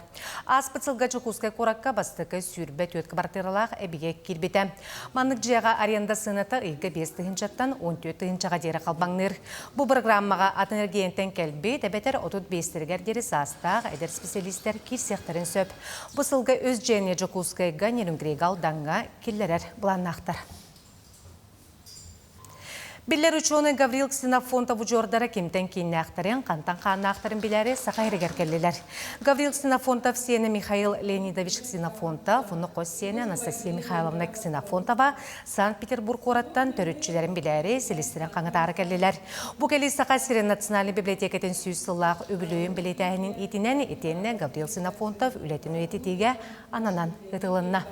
Ааспыт сылга Дьокуускай куоракка бастакы 24 квартиралаах эбийиэк киирбитэ. Маннык дьиэҕэ аренда сыаната ыйга 5 тыһыынчаттан 14 тыһыынчаҕа диэри халбаҥныыр. Бу бырагырааммаҕа атын эргиэнтэн кэлбит эбэтэр 35-тэригэр диэри саастаах эдэр специалистэр киирсиэхтэрин сөп. Бу сылга үс дьиэни Дьокуускайга, Нерюнгрига, Алдаҥҥа киллэрэр былааннаахтар. Биллэр учуонай Гаврил Ксенофонтов удьуордара кимтэн кииннээхтэрин, хантан хааннаахтарын билээри Саха сиригэр кэллилэр. Гаврил Ксенофонтов сиэнэ Михаил Леонидович Ксенофонтов, уну хос сиэнэ Анастасия Михайловна Ксенофонтова Санкт-Петербург куораттан төрүччүлэрин билээри силистэрин хаҥатаары кэллилэр. Бу кэлии Саха сирин национальнай библиотекатын сүүс сыллаах үбүлүөйүн бэлиэтээһинин иитинэн итиэннэ Гаврил Ксенофонтов үлэтин үйэтитиигэ ананан ыытылынна.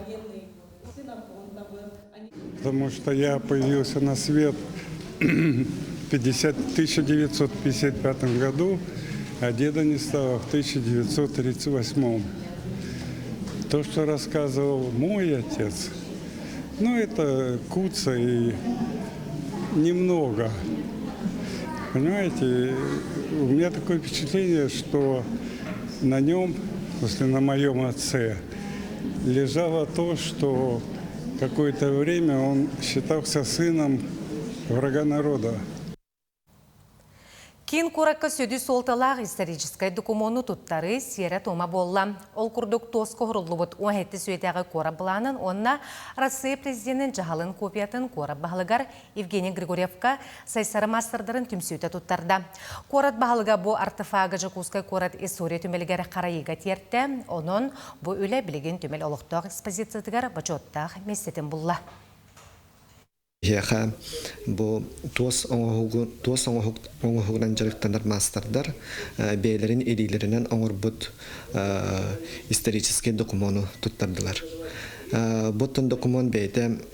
Потому что я появился на свет в 50, 1955 году, а деда не стало в 1938. То, что рассказывал мой отец, ну, это куца и немного. Понимаете, у меня такое впечатление, что на нем, в смысле на моем отце, лежало то, что какое-то время он считался сыном врага народа. Киин куоракка сүдү суолталаах историческай докумуону туттарыы сиэрэ-туома буолла. Ол курдук туоска оһоруллубут 17 сүйэтээҕи куорат былаанын уонна Россия президенин дьаһалын копиятын куорат баһылыгар Евгений Григорьевка Сайсары маастардарын түмсүүтэ туттарда. Куорат баһылыга бу артефагы Дьокуускай куорат история түмэлигэр харайыыга тиэртэ. Онон бу үлэ билигин түмэл олохтоох экспозициятыгар бочуоттаах миэстэтин булла. Биһиэхэ бу туос оҥоһугу туос оҥоһук оҥоһугунан дьарыктанар маастардар бэйэлэрин илиилэринэн оҥорбут историческай докумуону туттардылар. Бу оттон докумуон бэйэтэ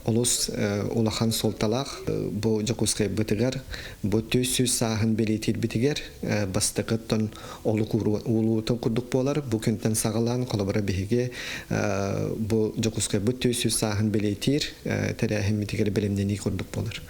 олус улахан суолталаах. Бу Дьокуускайбытыгар бу 400 сааһын бэлиэтиирбитигэр бастакыттан олук уулуутун курдук буолар. Бу күнтэн саҕалаан, холобура биһиги бу Дьокуускайбыт 400 сааһын бэлиэтиир тэрээһиммитигэр бэлэмнэнии курдук буолар.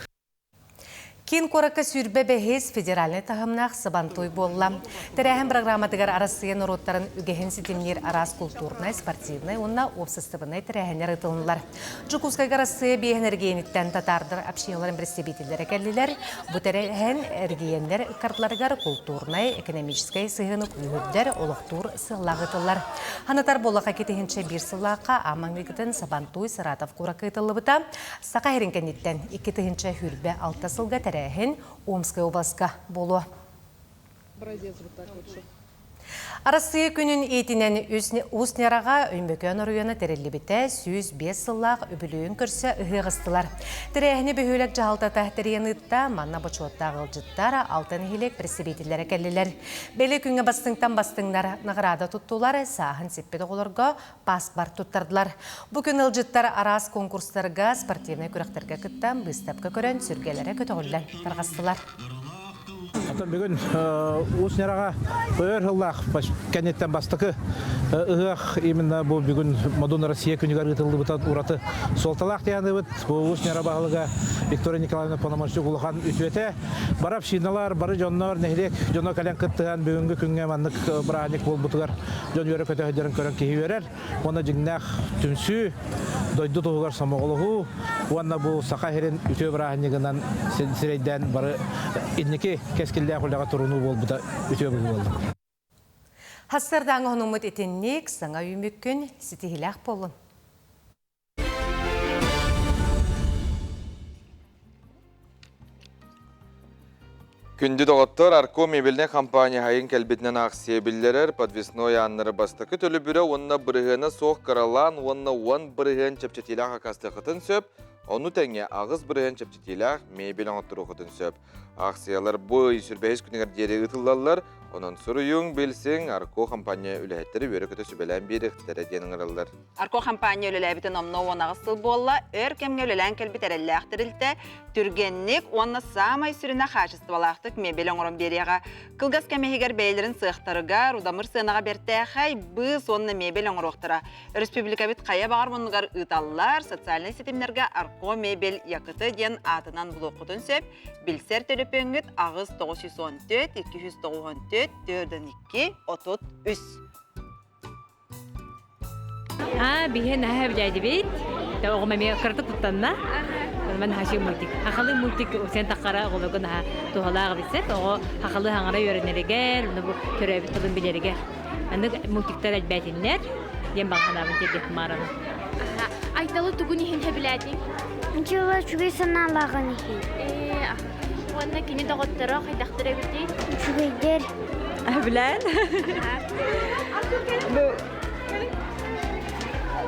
Киин куоракка сүүрбэ бэһис федеральнай таһымнаах Сабантуй буолла. Тэрээһин программатыгар Арассыыйа норуоттарын үгэһин ситимниир араас култуурнай, спортивнай уонна уопсастыбаннай тэрээһиннэр ыытылыннылар. Дьокуускайга Арассыыйа биэһин эргиэниттэн татаардар общиналарын представителлэрэ кэллилэр. Бу тэрээһин эргиэннэр ыккардыларыгар култуурнай, экономическай сыһыаны күүһүрдэр, олохтуур сыаллаах ыытыллар. Ханатар буоллахха китиһинчэ биир сыллаахха аамаҥныгытын Сабантуй Саратов куоракка ыытыллыбыта. Саха сирин кэнниттэн 2026 сылга тэрээһин Омскай областка буолуо. Арассыыйа күнүн иитинэн Уус Ньараҕа Өймөкөөн оройуона тэриллибитэ 105 сыллаах үбүлүөйүн көрсө ыһыах ыстылар. Тэрээһини бөһүөлэк дьаһалтата тэрийэн ыытта, манна бочуоттаах ыалдьыттар, алта нэһилиэк представителлэрэ кэллилэр. Бэлиэ күҥҥэ бастыҥтан бастыҥнар наҕараада туттулар, сааһын сиппит оҕолорго паспорт туттардылар. Бу күн ыалдьыттар араас конкурстарга, спортивнай күрэхтэргэ кыттан, быыстапка көрөн, сүргэлэрэ көтөҕүллэн тарҕастылар. Оттон бүгүн Уус Ньараҕа өр сыллаах кэнниттэн бастакы ыһыах именно бу бүгүн Модун Россия күнүгэр ыытыллыбыта ураты суолталаах диэн Бу Уус Ньара баһылыга Виктория Николаевна Пономарчук улахан үтүөтэ. Бары общиналар, бары дьоннор, нэһилиэк дьоно кэлэн кыттыһан бүгүҥҥү күҥҥэ маннык бырааһынньык буолбутугар дьон үөрэ-көтө сылдьарын көрөн киһи үөрэр. Уонна дьиҥнээх түмсүү, дойду туһугар сомоҕолоһуу уонна бу Саха сирин үтүө бырааһынньыгынан сирэйдээн бары инники кэскиллээх үлэҕэ турунуу буолбута үтүө быһыы буолла. Хассардааҥы хонуммут итинник саҥа үүмүккүн ситиһилээх буоллун. Күндү доҕоттор, Арко мебельнай компания хайын кэлбитинэн аахсыйа биллэрэр, подвесной ааннары бастакы төлөбүрэ уонна бырыһыана суох кыралаан уонна 10% чэпчэтиилээх акаастыаххытын сөп, ону тэҥэ 8% чэпчэтиилээх мебель оҥотторуоххутун сөп. Аахсыйалар бу ый сүрбэһис күнүгэр диэри ыытыллаллар, онон суруйуҥ, билсиҥ, Арко компания үлэһиттэрэ үөрэ-көтө сүбэлээн биэриэхтэрэ диэн ыҥыраллар. Арко компания үлэлээбитин номнуо 18 сыл буолла, өр кэмҥэ үлэлээн кэлбит эрэллээх тэрилтэ түргэнник уонна саамай сүрүнэ хаачыстыбалаахтык мебель оҥорон биэриэҕэ. Кылгас кэм иһигэр бэйэлэрин сыахтарыгар, удамыр сыанаҕа бэртээхэй быыс уонна мебель оҥоруохтара. Өрөспүүбүлүкэбит хайа баҕар муннугар ыыталлар, социальнай ситимнэргэ Арко мебель Якыты диэн аатынан булуоххутун сөп. Билсэр төлөпүөҥҥүт 8 914 294 42 33. А, биһи наһаа билээдибит. Оҕом эмиэ кыратык туттанна. Мен хаши мультик. Хахалы мультик сен тахара оҕолорго наһаа туһалаах бисет. Оҕо хахалы хаҥара үөрэнэригэр, уну бу төрөөбүт тылын билэригэр. Анык мультиктар элбээтиннэр диэн баҕа санаабын тиэрдиэхпин баҕарабын. Айталы тугун иһин хэбилээтиҥ? Дьыла үчүгэй санаалааҕын иһин. Ээ, уонна кини доҕотторо хайдахтар эбитий? Үчүгэйдэр. Билээн. Бу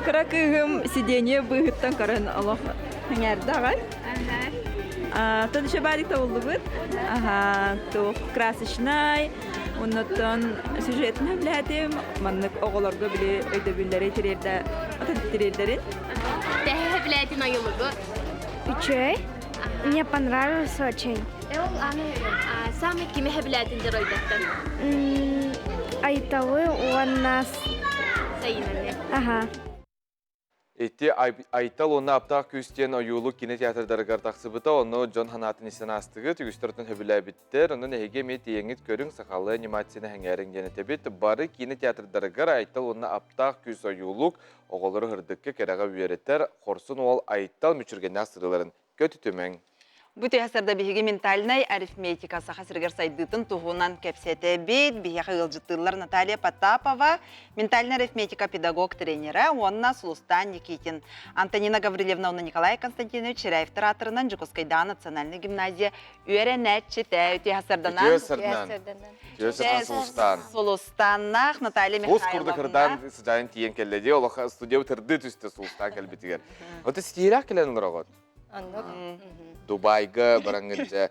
кыра кыыһым сиденье быыһыттан көрөн олох сэҥээрдэ аҕай. Тон еще баалик табыллыбыт. Аха, туох красочнай, оннуттан сюжетын сөбүлээтим. Маннык оҕолорго били өйдөбүллэри тириэрдэ тириэрдэрин. Тэһэ билээтин айылыгы. Үчүгэй. Мне понравился очень. Самый кими хэбилээтин дьоруойдартан? Айталы уонна Сайынаны. Ага. Ити Айтал уонна Аптаах күүс диэн ойуулук киинэ театрдарыгар тахсыбыта, онно дьон санаатын истэн аастыгыт, үгүстэр сөбүлээбиттэр. Онон эһиги эмиэ тиийэҥҥит көрүҥ, сахалыы анимацияны сэҥээриҥ диэн этэбит. Бары киинэ театрдарыгар Айтал уонна Аптаах күүс ойуулук оҕолору сырдыкка, кэрэҕэ үөрэтэр, хорсун уол Айтал мүччүргэннээх сырыыларын көтүтүмэҥ. Бу түһэ биһиги ментальнай арифметика Саха сиригэр сайдыытын туһунан кэпсэтэбит. Биһиэхэ ыалдьыттыыллар Наталья Потапова, ментальнай арифметика педагог-тренера уонна Сулустан Никитин. Антонина Гаврильевна уонна Николай Константинович Чиряевтар аатырынан Дьокуускайдааҕы национальнай гимназия үөрэнээччитэ. Үтүө сарданан. Үтүө сарданан. Үтүө сарданан Сулустан. Сулустаннаах Наталья Ус курдук Михайловна. ырдаан сыдьаайын тиийэн кэллэ дии, олох студия ырдыы түстэ Сулустан кэлбитигэр. Ота ситиһиилээх кэлэн олороҕут. Оннук. Дубайга бараҥҥыт дьэ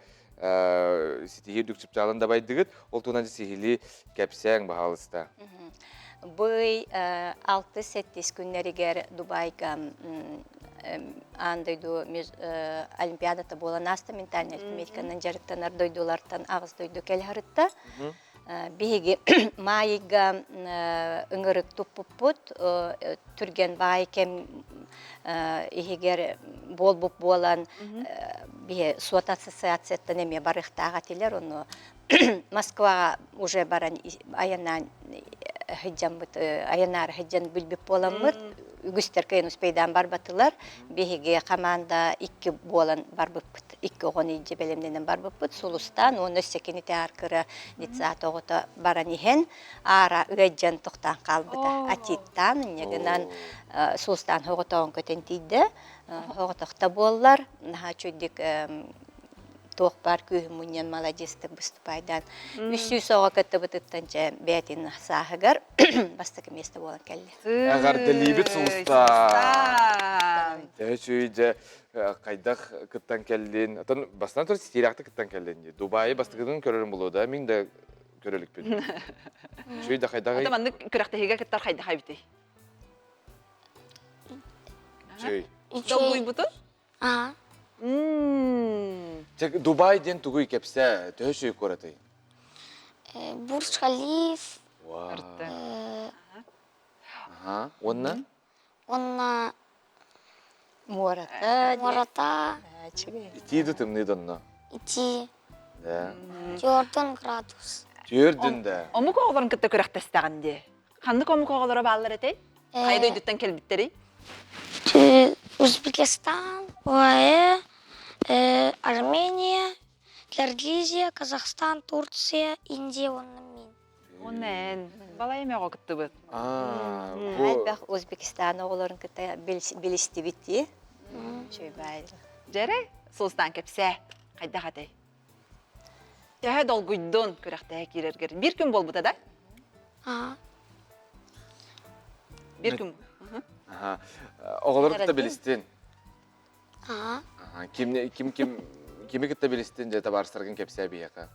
ситиһии үрдүк чыпчаалын дабайдыгыт. Ол туһунан сиһилии кэпсээҥ, баһаалыста. Бый 6-7 күннэригэр Дубайга аан дойду олимпиадата буолан ааста ментальнай арифметиканан дьарыктанар дойдулартан аҕыс дойду кэлһарытта. Биһиги маайга ыҥырык туппуппут, түргэн баай кэм иһигэр буолбут буолан, биһи суот ассоциацияттан эмиэ барыахтаах этилэр, ону Москваҕа уже баран айаннаан сылдьаммыт, айаннаары сылдьан билбит буоламмыт, үгүстэр кыайан успейдаан барбатылар. Биһиги хамаанда икки буолан барбыппыт. Икки оҕону илдьэ бэлэмнэнэн барбыппыт. Сулустаан уонна өссө кини театр детсад оҕото баран иһэн аара ыалдьан тохтоон хаалбыта. Атиттаан, инньэ гынан Сулустаан оҕотоҕун көтөн тиийдэ. Оҕотохто буоллар, наһаа үчүгдүк туох баар күүһүн мунньан маладьыастык выступайдаан 300 оҕо кыттыбытыттан дьэ бэйэтин сааһыгар бастакы миэстэ буолан кэллэ. Эҕэрдэлиибит Сулустаан! Төһө үчүгэй дьэ хайдах кыттан кэллин? Отон бастан туран ситиилээхтик кыттан кэллин дии. Дубайы бастакытын көрөрүм буолуо да, мин да көрө иликпин. Үчүгэй да хайдаҕый? Ата маннык күрэхтэһиигэ кыттар хайдах эбитий? Үчүгэй. Долгуйбутун? Аа. Чэ, Дубай диэн тугуй кэпсээ, төһө үчүгэй куоратый? Бурдж Халиф. Аха, уонна? Уонна Муората. Муората. Итии да тымныы да онно? Итии. Да. Түөртүн градус. Түөрдүн да. Омук оҕолорун кытта күрэхтэстэҕин дии. Ханнык омук оҕолоро бааллар этэй? Хайа дойдуттан кэлбиттэрий? Узбекистан, ОАЭ, Армения, Киргизия, Казахстан, Турция, Индия уонна мин. Уонна эн балай эмэ оҕо кыттыбыт. Элбэх Узбекистан оҕолорун кытта билистибит дии. Үчүгэй Дьэрэ, Сулустан кэпсээ. Хайдах этэй? Төһө долгуйдун күрэхтэһэ киирэргэр? Биир күн буолбута да? Аа. Биир күн. Оҕолору кытта билистин. Аа. Ким ким ким кими кытта билистин дьэ табаарыстаргын кэпсээ биһиэхэ.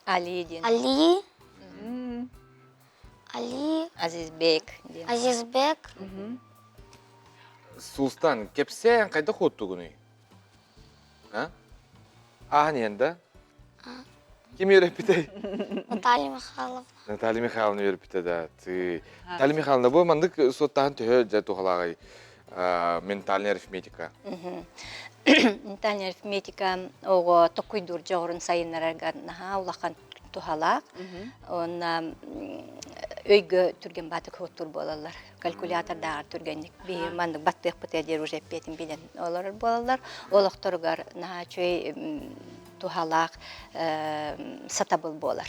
Али диэн. Али. Али. Азизбек диэн. Азизбек. Сулстан, кэпсээн хайдах уоттугунуй? А? Ааһан иһэн да? Ким үөрэппитэй? Наталья Михайловна. Наталья Михайловна үөрэппитэ да. Ты. Наталья Михайловна, бу маннык суоттаһан төһө дьэ туһалааҕый ментальная арифметика? Ментальная арифметика оҕо токуйдуур дьоҕурун сайыннарарга наһаа улахан туһалаах. Уонна өйгө түргэн баатык суоттуур буолаллар. Калькулятордааҕар түргэнник биһи маннык баттыахпыт диир уже эппиэтин билэн олорор буолаллар. Олохторугар наһаа үчүгэй туһалаах сатабыл буолар.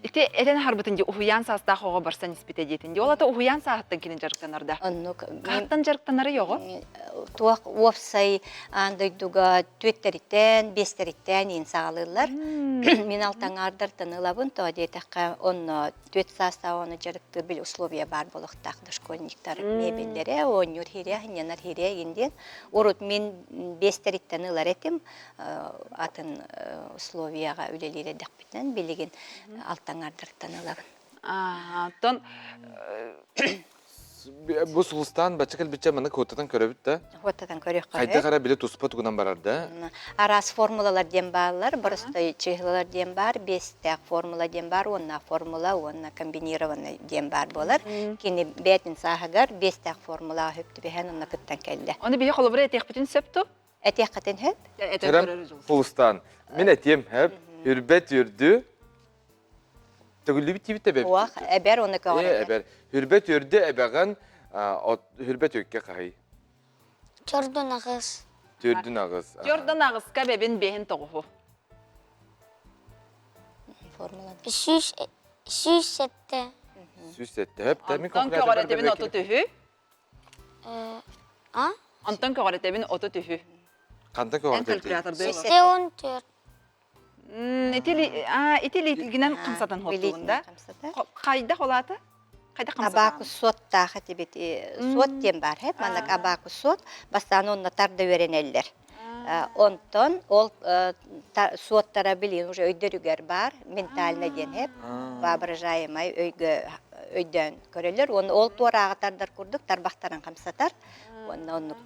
Ити этэн аһарбытын дии уһуйаан саастаах оҕо барсан испитэ диэтин дии. Ол ата уһуйаан сааһыттан кини дьарыктанар да? Оннук. Хаһыттан дьарыктанарый оҕо? Туох уопсай аан дойдуга түөттэриттэн, биэстэриттэн иин саҕалыыллар. Мин алтаҥаардартан ылабын, тоҕо диэтэххэ, онно түөт саастаах оҕону дьарыктыыр били условия баар буолуохтаах дошкольниктар мебеллэрэ, оонньуур хире, сынньанар хире игин диэн. Урут мин биэстэриттэн ылар этим, атын условияҕа үлэлиир эрдэхпитинэн билигин алтаҥаардартан ылабын. Оттон Бу Сулустаан бачча кэлбиччэ маннык хуоттатан көрөбүт да. Хуоттатан көрүөххэ Хайдах эрэ били туспа тугунан барар да. Араас формулалар диэн бааллар, простой чыһылалар диэн баар, биэстээх формула диэн баар, уонна формула уонна комбинированный диэн баар буолар. Кини бээтин сааһыгар биэстээх формулаҕа сөп түбэһэн онно кыттан кэллэ. Оны биһи холобура этиэхпитин сөп ту? Этиэххитин сөп. Төрөм Сулустаан, мин этиэм сөп. Үрбэт үрдү Төгүллүбүт диибит да эбэбит. Уох, эбэр уонна көҕөр Ээ, эбэр. Хүрбэт үрдү эбэҕин, хүрбэт өккэ хаһый? Чордун аҕыс. Төрдүн аҕыс. Төрдүн аҕыска эбэбин бэһин тоҕуһу. Формула. 107. 107. Хөп, мин Онтон көҕүрэтэбин 30 үһү. А? Онтон көҕүрэтэбин 30 үһү. Хантан көҕүрэтэбин? 74. Ити илиитигинэн хамсатан хоттугун да? Хайдах олаата? Хайдах хамсатан? Абаку суоттаах этибит. Суот диэн бар, хэп. Маннык абаку суот. Бастаан онно тарда үөрэнэллэр. Онтон ол суоттара билин уже өйдөрүгэр бар, ментально диэн хэп. Воображаемай өйгө өйдөөн көрөлөр. Уонна ол туорааҕы тардар курдук тарбахтарын хамсатар. Уонна оннук.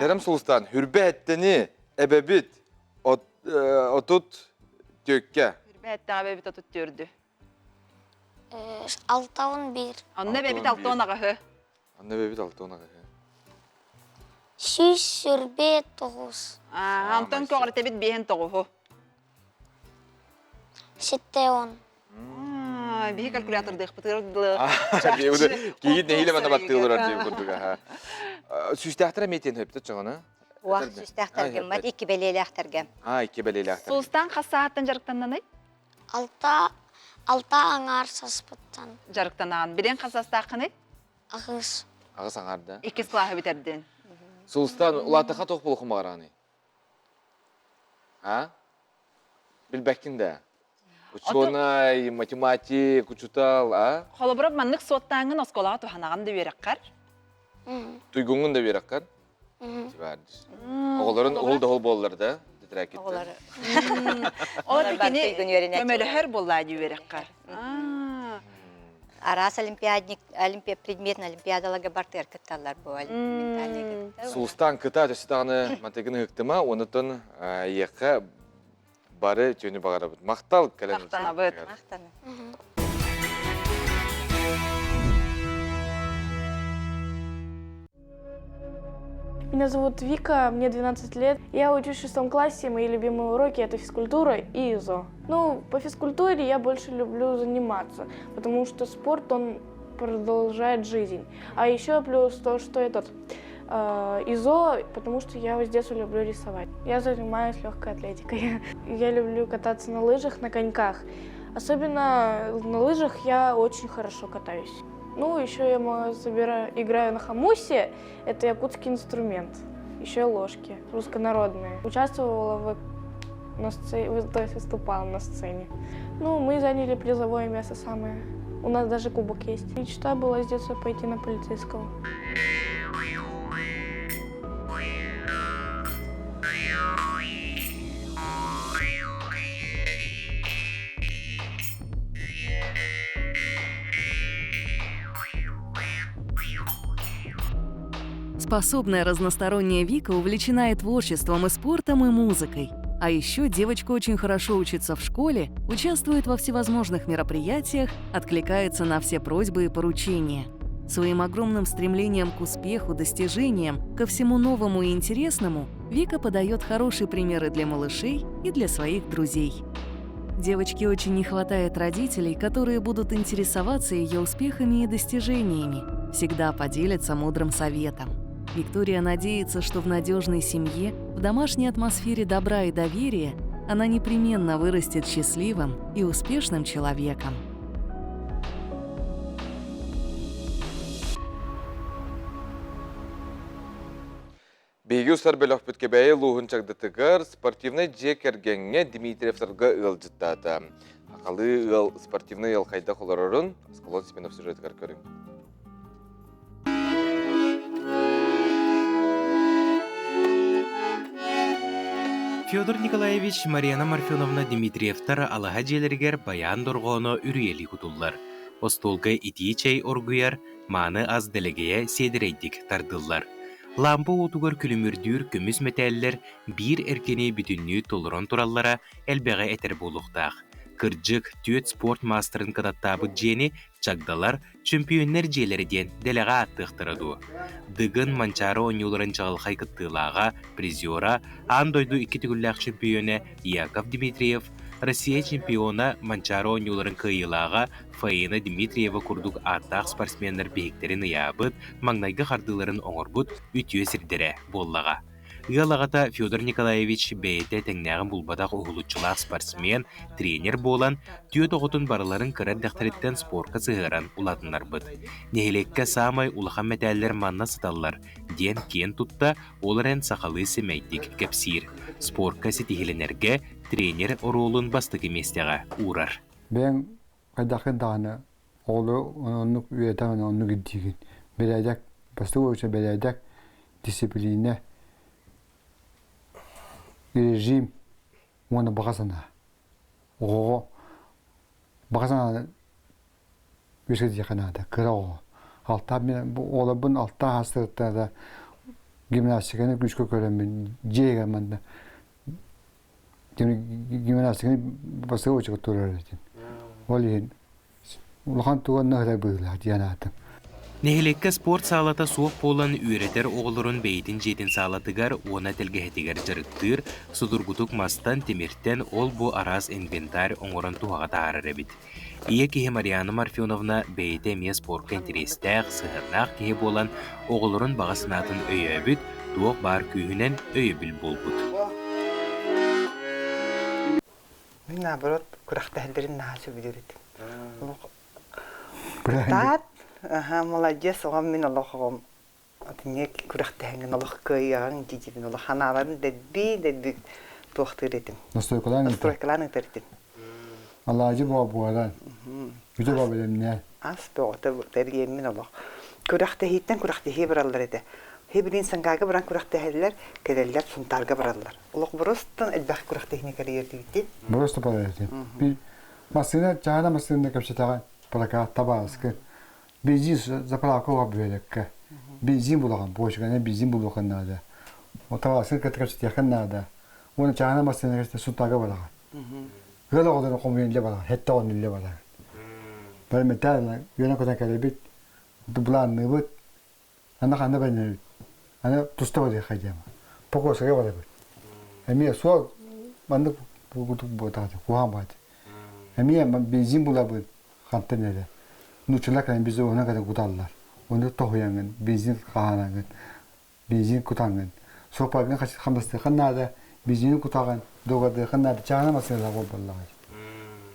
Сэрем Сулустан, хүрбэ эттени эбэбит 30 түөккэ. Хүрбэ эттэҕэ эбэбит 34-дү. 61. Онно эбэбит 60 аҕыһы. Онно эбэбит 60 аҕыһы. 129. Онтон көҕүрэтэбит биэһин тоҕуһу. 70. Биһи калькулятордыахпытыгар дылы. Киһи нэһиилэ манна баттыылар диэн курдук аха. Сүүстээхтэр эмиэ тиэн хөптө чоҕоно. Уах сүүстээхтэргэ мат икки бэлиэлээхтэргэ. А, икки бэлиэлээхтэр. Сулустан хас сааттан дьарыктаннанай? Алта алта аҥаар саспыттан. Дьарыктанаан. Билен хас састааххыный? Аҕыс. Аҕыс аҥаарда. Иккис кылааһы бүтэрдин. Сулустан улаатаха туох буолуохун баҕараный? А? Билбэккин да. Учуонай, математик, учутал, а? Холобура, маннык суоттааҥҥын оскуолаҕа туһанаҕын да үөрэххэр? Туйгуҥҥун да үөрэххэр? Оҕолорун уһул да уһул буоллар да, тэтэрээккиттэн. Оҕолор. Ол кини көмөлөһөр буоллаа дии үөрэххэр. Араас олимпиадник, олимпия, предметный олимпиадаларга бартыгар кытталлар бу ментальный Сулустаан кыта өссө даҕаны мантыгын ыһыктыма, онутун эйиэхэ бары үтүөнү баҕарабыт. Махтал кэлэн Махтанабыт. Махтанабыт. Меня зовут Вика, мне 12 лет. Я учусь в шестом классе, мои любимые уроки – это физкультура и ИЗО. Ну, по физкультуре я больше люблю заниматься, потому что спорт, он продолжает жизнь. А еще плюс то, что этот ИЗО, потому что я с детства люблю рисовать. Я занимаюсь легкой атлетикой. Я люблю кататься на лыжах, на коньках. Особенно на лыжах я очень хорошо катаюсь. Ну, еще я собираю, играю на хомусе, это якутский инструмент. Еще ложки руссконародные. Участвовала в на сцене, то есть выступала на сцене. Ну, мы заняли призовое место самое. У нас даже кубок есть. Мечта была с детства пойти на полицейского. Способная разносторонняя Вика увлечена и творчеством, и спортом, и музыкой. А еще девочка очень хорошо учится в школе, участвует во всевозможных мероприятиях, откликается на все просьбы и поручения. Своим огромным стремлением к успеху, достижениям, ко всему новому и интересному Вика подает хорошие примеры для малышей и для своих друзей. Девочке очень не хватает родителей, которые будут интересоваться ее успехами и достижениями, всегда поделятся мудрым советом. Виктория надеется, что в надежной семье, в домашней атмосфере добра и доверия она непременно вырастет счастливым и успешным человеком. Биһиги устар бөлөхпүт Кэбээйи улууһун Чагдатыгар спортивнай дьиэ кэргэҥҥэ Дмитриевтарга ыалдьыттаата. Хахалыы ыал спортивнай ыал хайдах олорорун Аскалон Семенов сюжетыгар көрүҥ. Федор Николаевич Марьяна Марфеновна Дмитриевтар алаһа дьиэлэригэр байаан дорҕооно үрүйэлии кутуллар. Остуолга итии чэй оргуйар, мааны ас дэлэгэйэ сиэдэрэйдик тардыллар. Лампа уотугар күлүмүрдүүр көмүс мэтээллэр биир эркини бүтүннүү толорон тураллара элбэҕи этэр буолуохтаах. Кырдьык, түөрт спорт маастарын кынаттаабыт дьиэни чагдалар чөмпүйүөннэр дьиэлэрэ диэн дэлэҕэ ааттыахтара дуо? Дыгын Манчаары оонньууларын чаҕылхай кыттыылааҕа, призера, аан дойду икки төгүллээх чөмпүйүөнэ Яков Дмитриев, Россия чемпиона Манчаары оонньууларын кыайыылааҕа Фаина Дмитриева курдук ааттаах спортсменнар биһиктэрин ыйаабыт, маҥнайгы хардыыларын оҥорбут үтүө сирдэрэ буоллаҕа. Ыал аҕата Федор Николаевич бэйэтэ тэҥнээҕин булбатах уһулуччулаах спортсмен, тренер буолан, түөрт оҕотун барыларын кыра эрдэхтэриттэн спорка сыһыаран улаатыннарбыт. Нэһилиэккэ саамай улахан мэтээллэр манна сыталлар, диэн киэн тутта, ол эрэн сахалыы сэмэйдик кэпсиир. Спорка ситиһилэнэргэ тренер оруолун бастакы миэстэҕэ уурар. Бэйэҥ хайдаххын даҕаны оҕолору оннук үөрэтэн оннук ирдиигин. Бэрээдэк, бастакы оча бэрээдэк, дисциплина, режим уонна баҕа санаа. Оҕоҕо баҕа санааны үөскэтиэххэ наада, кыра оҕо. Алта мин оҕолорбун алта аастарыттан гимнастиканы күүскэ көрөммүн дьиэгэ манна гимнастиканы бастакы очередь турар этим. Ол иһин улахан туганна ыһар быһыылаах диэн аатым. Нэһилиэккэ спорт саалата суох буолан үөрэтэр оҕолорун бэйэтин дьиэтин саалатыгар уонна тэлгэһэтигэр дьарыктыыр, судургутук мастан, тимиртэн ол-бу араас инвентарь оҥорон туһаҕа таһаарар эбит. Ийэ киһи Марианна Марфеновна бэйэтэ эмиэ спорка интэриэстээх, сыһыаннаах киһи буолан, оҕолорун баҕа санаатын өйөөбүт, туох баар күүһүнэн өйөбүл буолбут. Мин наоборот күрэхтэһэллэрин наһаа сөбүлүүр этим. Таат, аха, молодец, оҕом мин олох оҕом Атынньык күрэхтэһэҥҥин олох кыайыаҕыҥ дии-диибин олох ханааларын дэлби дэлби туохтуур этим. Настройкалаан Настройкалаан ыытар этим. Алаадьы буо буолан. Бүтэ буо бэлэмнээн. Ас бөҕөтө тэрийэммин олох. Күрэхтэһииттэн күрэхтэһии бараллар этэ. Хибилин Сангайга баран күрэхтэһэллэр, кэлэллэр Сунтаарга бараллар. Олох боростан элбэх күрэхтэһиини кэрийэрдигитин. Боросто барар этим. Би массыына чаана массыына кэпсэтэҕин прокат табааскы Бензин заправка оҕо бөһүөлэккэ. Бензин булаҕын, бочканы бензин булуоххун наада. Отаҕасын кытта кэпсэтиэххин наада. Уонна чааһына массыына кэпсэтэ сунтаарга бараҕын. Ыал оҕолорун хомуйан илдьэ бараҕын, сэттэ оҕону илдьэ бараҕын. Бары металл үөрэн-көтөн кэлэбит, былаанныыбыт, аны ханна бэнэбит, аны туста барыахха диэн. Покосага барабыт. Эмиэ суол маннык буотаҕа куһаҕан баҕайы. Эмиэ бензин булабыт, хантан эрэ. Нууччалар кэлэн бизи онон кэлэн куталлар. Ону тоһуйаҥын, бензин хаһаанаҥын, бензин кутаҥын. Суоппаргын хамнастыаххын наада, бензини кутаҕын, дуогардыаххын наада, чаана массыыналаах буолбаллаҕай.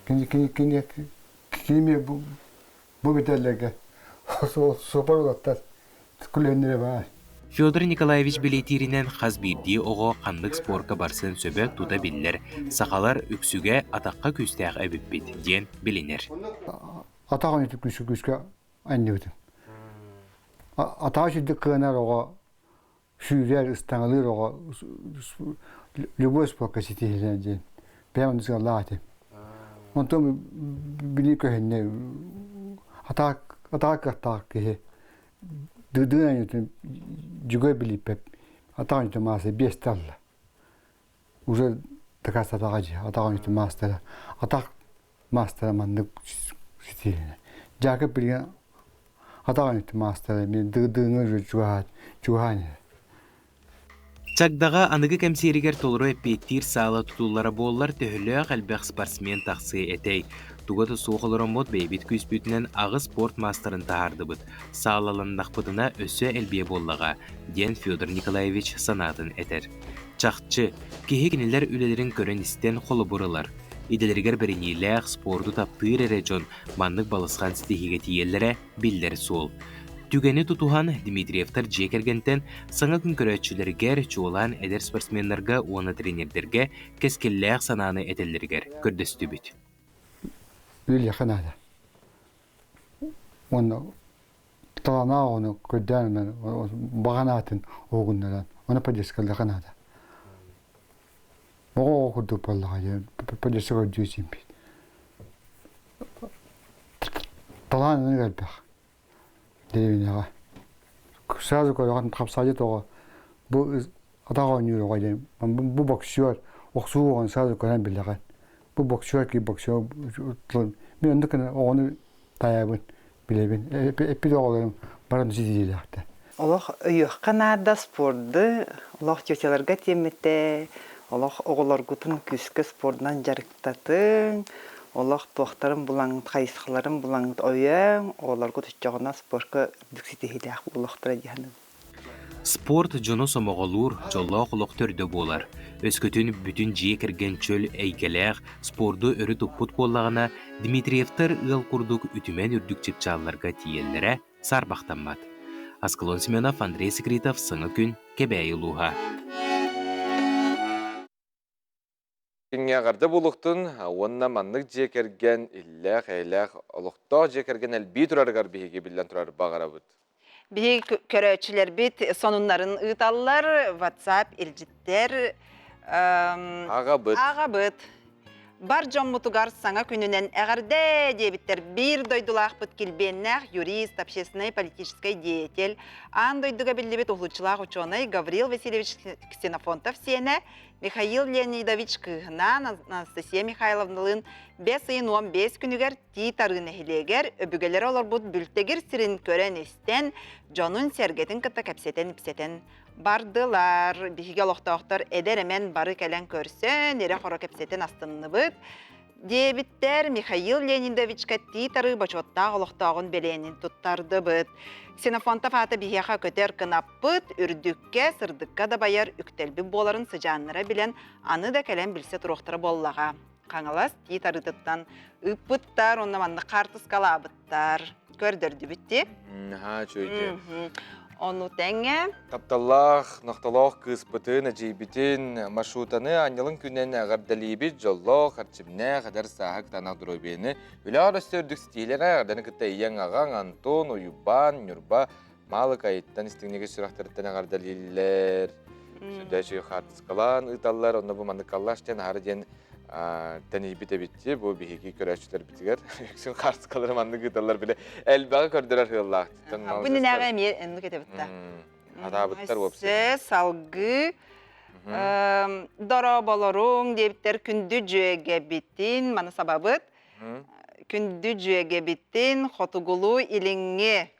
Кини кини кини кини бу бу бүтэллэргэ суоппар улаттар күлүөннэрэ баар. Федор Николаевич бэлиэтииринэн хас биирдии оҕо ханнык спорка барсыан сөбө тута биллэр, сахалар үксүгэ атахха күүстээх эбиппит диэн билинэр. Атах ойноту күүскэ күүскэ анньыбытым. Атаҕа сүрдүк кыанар оҕо сүүрэр, ыстаҥалыыр оҕо любой спорка ситиһилэр диэн бэйэм онно сыаллаах этим. Онтон били көһүннэ атаак атаак кыахтаах киһи дыдыын дьүгэй билиппэт атаҕын мааса биэстэ алла уже дакаастатаҕа дьи атаҕын маастара атах маастара маннык ситиһинэ Дьаакып билигин атаҕын маастара мен дыдыыҥа уже чугаһаан чугаһаан иһэр Чагдаҕа аныгы кэмсиэригэр толору эппиэттиир саала тутуллара буоллар төһөлөөх элбэх спортсмен тахсыа этэй? Туга да суох олороммут бэйэбит күүспүтүнэн аҕыс спорт маастарын таһаардыбыт. Саалаланнахпытына өссө элбиэ буоллаҕа, диэн Федор Николаевич санаатын этэр. Чахчы, киһи кинилэр үлэлэрин көрөн-истэн холобур ылар. Идэлэригэр бэриниилээх, спорду таптыыр эрэ дьон маннык балысхан ситиһиигэ тиийэллэрэ биллэр суол. Түгэни тутуһан, Дмитриевтар дьиэ кэргэнтэн саҥа күн көрөөччүлэригэр, чуолаан эдэр спортсменнарга уонна тренердэргэ кэскиллээх санааны этэллэригэр көрдөстүбүт. Үлэхэ наада. Уонна талааннаах оҕону көрдөөн баҕанаатын уһугуннаран, оны поддержкалыахха наада. Оҕо оҕо курдук буоллаҕа диэн поддержка көрдүү сиимпит. Талаан ынырык элбэх дэриэбинэҕэ. Сразу көрөҕүн хапсаайдьыт оҕо бу атах оонньуур оҕо диэн бу боксер охсуу оҕону сразу көрөн билэҕин. Бу боксер кии боксер мин оннук гына оҕону таайабын билэбин эппит оҕолорум баран ситиһиилээхтэр. Олох өйүөххэ наада спорду, олох тетяларга тиэммитэ, олох оҕолоргутун күүскэ спордунан дьарыктатыҥ, олох туохтарын булаҥҥыт, хайысхаларын булаҥҥыт ойөөҥ, оҕолоргут оччоҕуна спорка үрдүк ситиһиилээх буолуохтара дии саныыбын. Спорт дьону сомоҕолуур, дьоллоох олох төрдө буолар. Өскөтүн бүтүн дьиэ кэргэн чөл эйгэлээх, спорду өрө туппут буоллаҕына, Дмитриевтэр ыал курдук үтүмэн үрдүк чыпчаалларга тиийэллэрэ саарбахтаммат. Аскалон Семенов, Андрей Секритов, Саҥа күн, Кэбээйи улууһа. Күҥҥэ эҕэрдэ буолуохтун уонна маннык дьиэ кэргэн иллээх-эйэлээх олохтоох дьиэ кэргэн элбии турарыгар биһиги биллэн турар баҕарабыт. Биһиги көрөөччүлэрбит сонуннарын ыыталлар, WhatsApp илдьиттэр Аҕабыт. Аҕабыт. Бар дьоммутугар саҥа күнүнэн эҕэрдэ диэбиттэр биир дойдулаахпыт килбиэннээх юрист, общественнай политическай деятель, аан дойдуга биллибит уһулуччулаах учуонай Гаврил Васильевич Ксенофонтов сиэнэ Михаил Леонидович кыыһынаан Анастасия Михайловналыын бэс ыйын 15 күнүгэр Тиит Арыы нэһилиэгэр өбүгэлэрэ олорбут Бүлтэгир сирин көрөн-истэн, дьонун-сэргэтин кытта кэпсэтэн-ипсэтэн бардылар. Биһиги олохтоохтор эдэр-эмэн бары кэлэн көрсөн, ирэ-хоро кэпсэтэн астынныбыт. Диэбиттэр Михаил Леонидовичка Тиит Арыы бочуоттаах олохтооҕун бэлиэнин туттардыбыт. Ксенофонтов аата биһиэхэ көтөр кынаппыт, үрдүккэ, сырдыкка дабайар үктэлбит буоларын сыдьааннара билэн, аны да кэлэн билсэ туруохтара буоллаҕа. Хаҥалас Тиит Арыытыттан ыыппыттар, онно маннык хаартыскалаабыттар. Көрдөрдүбүт дии. Наһаа үчүгэй. Ону тэҥэ Тапталлаах, нохтолоох кыыспытын, эдьиийбитин, маршрутаны анньалын күнүнэн эҕэрдэлиибит, дьоллоох, эрчимнээх, эдэр сааһы кытаанах доруобуйаны, үлэҕэр өссө үрдүк ситиһиилэри эҕэрдэни кытта ийэҥ, аҕаҥ, Антон, Уйбаан, Ньурба, Маалыкайыттан истиҥниги сүрэхтэриттэн эҕэрдэлииллэр. Сүрдээх үчүгэй хаартыскалаан ыыталлар, онно бу маннык коллаж диэн аһары диэн тэнийбит эбитти бу биһиги көрөөччүлэрбитигэр үксүн хаартыскалары маннык ыыталлар бile элбэҕи көрдөрөр сыаллаах Бу иннинээҕи эмиэ оннук этебитта. Хатаабыттар уопсай. Өссө салгыы дорооболоруҥ диэбиттэр күндү дьүөгэбитин маны сабабыт күндү дьүөгэбитин хотугулуу илиҥҥи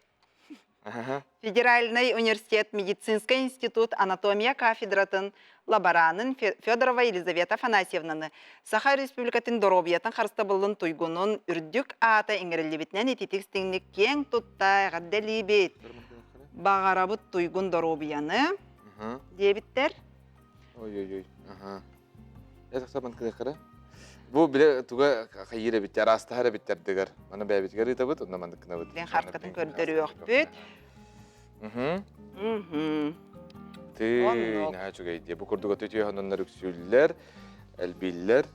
Федеральный университет медицинский институт анатомия кафедратын лаборанын Федорова Елизавета Афанасьевнаны Саха Республикатын доруобуйатын харыстабылын туйгунун үрдүк аата иҥэриллибитинэн ититик истиҥник киэҥ тутта эҕэрдэлиибит. Баҕарабыт туйгун доруобуйаны диэбиттэр. Ой-ой-ой. Бу биле туга хайыыр эбит, араастаһар эбиттэрдигэр. Маны бэйэбитигэр ыытабыт, онно маннык гынабыт. Диэн хаарткатын көрдөрүөхпүт. Ты наһаа үчүгэй дии. Бу курдук өтө үтүө үксүүллэр, элбииллэр.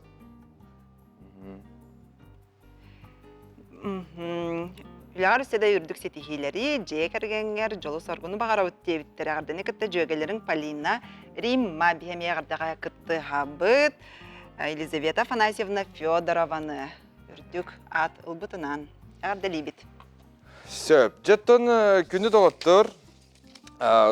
Үлэҕэр өссө да үрдүк ситиһиилэри, дьиэ кэргэҥҥэр дьолу-соргуну баҕарабыт диэбиттэр эҕэрдэни кытта дьүөгэлэриҥ Полина, Римма биһэмиэ эҕэрдэҕэ кыттыһабыт. Елизавета Афанасьевна Федорованы үрдүк аат ылбытынан эҕэрдэлиибит. Сөп. Дьэттон күнү доҕоттор,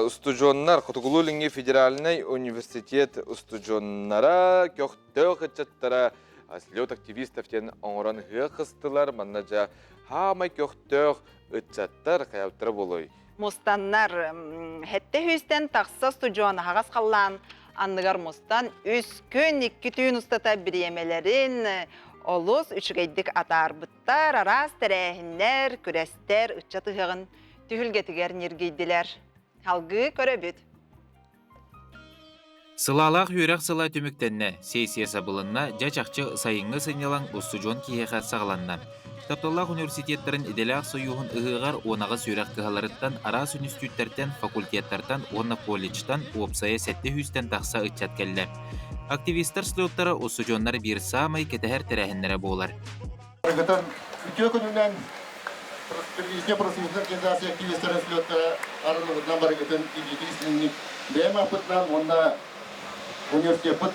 устудьуоннар Хотугулуу-Илиҥҥи федеральнай университет устудьуоннара көхтөөх ыччаттара слет активистов диэн оҥорон ыһыах ыстылар. Манна дьэ хаамай көхтөөх ыччаттар хайаптара буолуой? Мустаннар хэттэ сүүстэн тахса устудьуон аһаҕас халлаан анныгар мустан үс күн икки түүн устата бириэмэлэрин олус үчүгэйдик атаарбыттар. Араас тэрээһиннэр, күрэстэр ыччат ыһыаҕын түһүлгэтигэр ньиргийдилэр. Салгыы көрөбүт. Сылаалаах үөрэх сыла түмүктэннэ, сессия сабылынна, дьэ чахчы сайыҥҥы сынньалаҥ устудьуон киһиэхэ саҕаланна. Тапталлаах университеттарын идэлээх сойууһун ыһыаҕар 18 үөрэх кыһаларыттан, араас үнүстүүттэртэн, факультеттартан уонна колледжтан уопсайа 700-тэн тахса ыччат кэллэ. Активистар слеттара устудьуоннар биир саамай кэтэһэр тэрээһиннэрэ буолар. Барыгытын үтүө күнүнэн Телевизия профсоюзун организация активистарын слеттара арыллыбытынан барыгытын илиитин бэйэм ааппытынан уонна университеппыт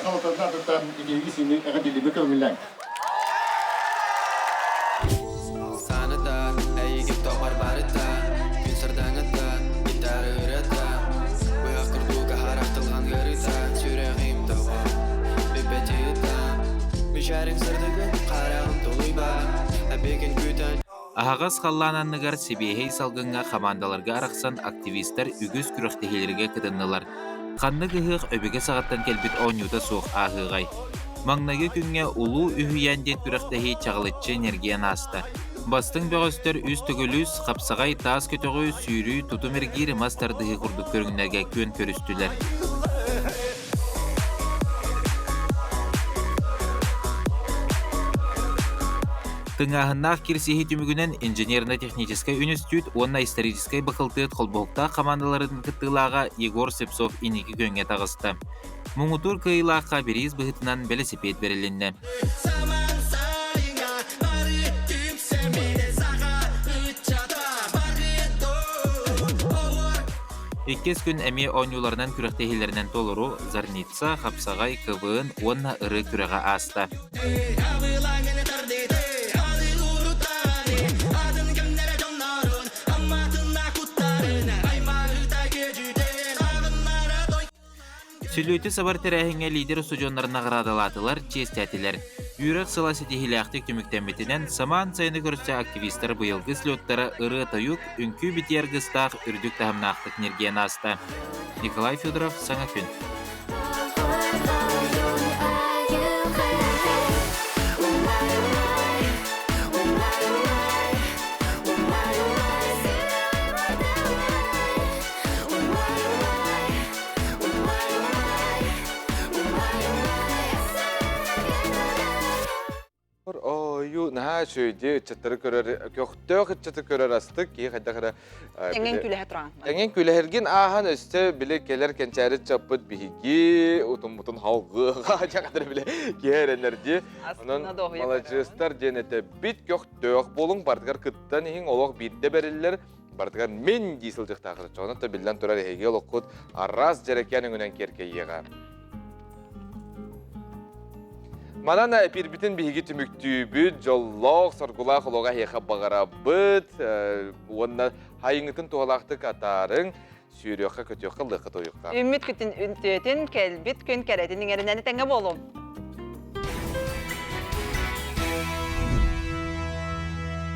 салалтатын аатыттан итиһиги синик эҕэрдэлиибит көҥүллээҥ. Саныта, эйигин тоҕор барыта, күн сардаҥата, гитара ырыата, быһах курдук аһарах тылган ыарыта, сүрэҕим тоҕо, бүппэтита, Мичээриҥ сырдыгын хараҕым тулуйба, эбигин күүтэн Аһаҕас халлаан анныгар сибиэһэй салгыҥҥа хамаандаларга арахсан активистар үгүс күрэхтэһиилэргэ кытыннылар. Ханнык ыһыах өбүгэ саҕаттан кэлбит оонньуута суох ааһыаҕай? Маҥнайгы күҥҥэ Улуу үһүйээн диэн күрэхтэһии чаҕылыччы энергиян ааста. Бастыҥ бөҕөстөр үс төгүл үс, хапсаҕай, таас көтөҕүү, сүүрүү, тутум эргиир, мас тардыһыы курдук көрүҥнэргэ күөн көрүстүлэр. Тыҥааһыннаах кирсиһии түмүгүнэн инженерно-техническэй үнүстүүт уонна историческай бакылтыат холбоһуктаах хамаандаларын кыттыылааҕа Егор Слепцов инники күөҥҥэ таҕыста. Муҥутуур кыайыылаахха бириис быһыытынан бэлисипиэт бэрилиннэ. Иккис күн эмиэ оонньууларынан күрэхтэһиилэринэн толору Зарница, Хапсаҕай, КВН уонна ырыа күрэҕэ ааста. Сүлүөтү сабар тэрээһиҥҥэ лидер устудьуоннар наҕараадалаатылар, чиэстээтилэр. Үөрэх сыла ситиһиилээхтик түмүктэммитинэн, самаан сайыны көрсө активистар быйылгы слеттара ырыа-тойук, үҥкүү-битии аргыстаах үрдүк таһымнаахтык ньиргийэн ааста. Николай Федоров, Саҥа күн. Ойуу наһаа үчүгэй ыччаттары көрөр, көхтөөх ыччаты көрөр астык киһи хайдах эрэ Эҥин күлэһэ туран. Эҥин күлэһэргин ааһан өссө били кэлэр кэнчээри ыччаппыт биһиги утуммутун халгыаҕа дьаҕатар били киһи эрэнэр дии. Онон маладьыастар диэн этэ бит көхтөөх буолуҥ бардыгар кыттан иһиҥ олох биирдэ бэриллэр Барытыгар мин дии сылдьыахтааххыт. Оччоҕуна да биллэн турар эһиги олоххут араас дьэрэкээн өҥүнэн киэркэйиэҕэ. Манан эпиирбитин биһиги түмүктүүбүт, дьоллоох, соргулаах олоҕу эһиэхэ баҕарабыт уонна хайыҥҥытын туһалаахтык атаарыҥ, сүүрүөххэ, көтүөххэ, ыллыахха, тойуохха. Үүммүт күтүн үнтүөтүн, кэлбит күн кэрэтин иҥэринэн этэҥҥэ буолуҥ.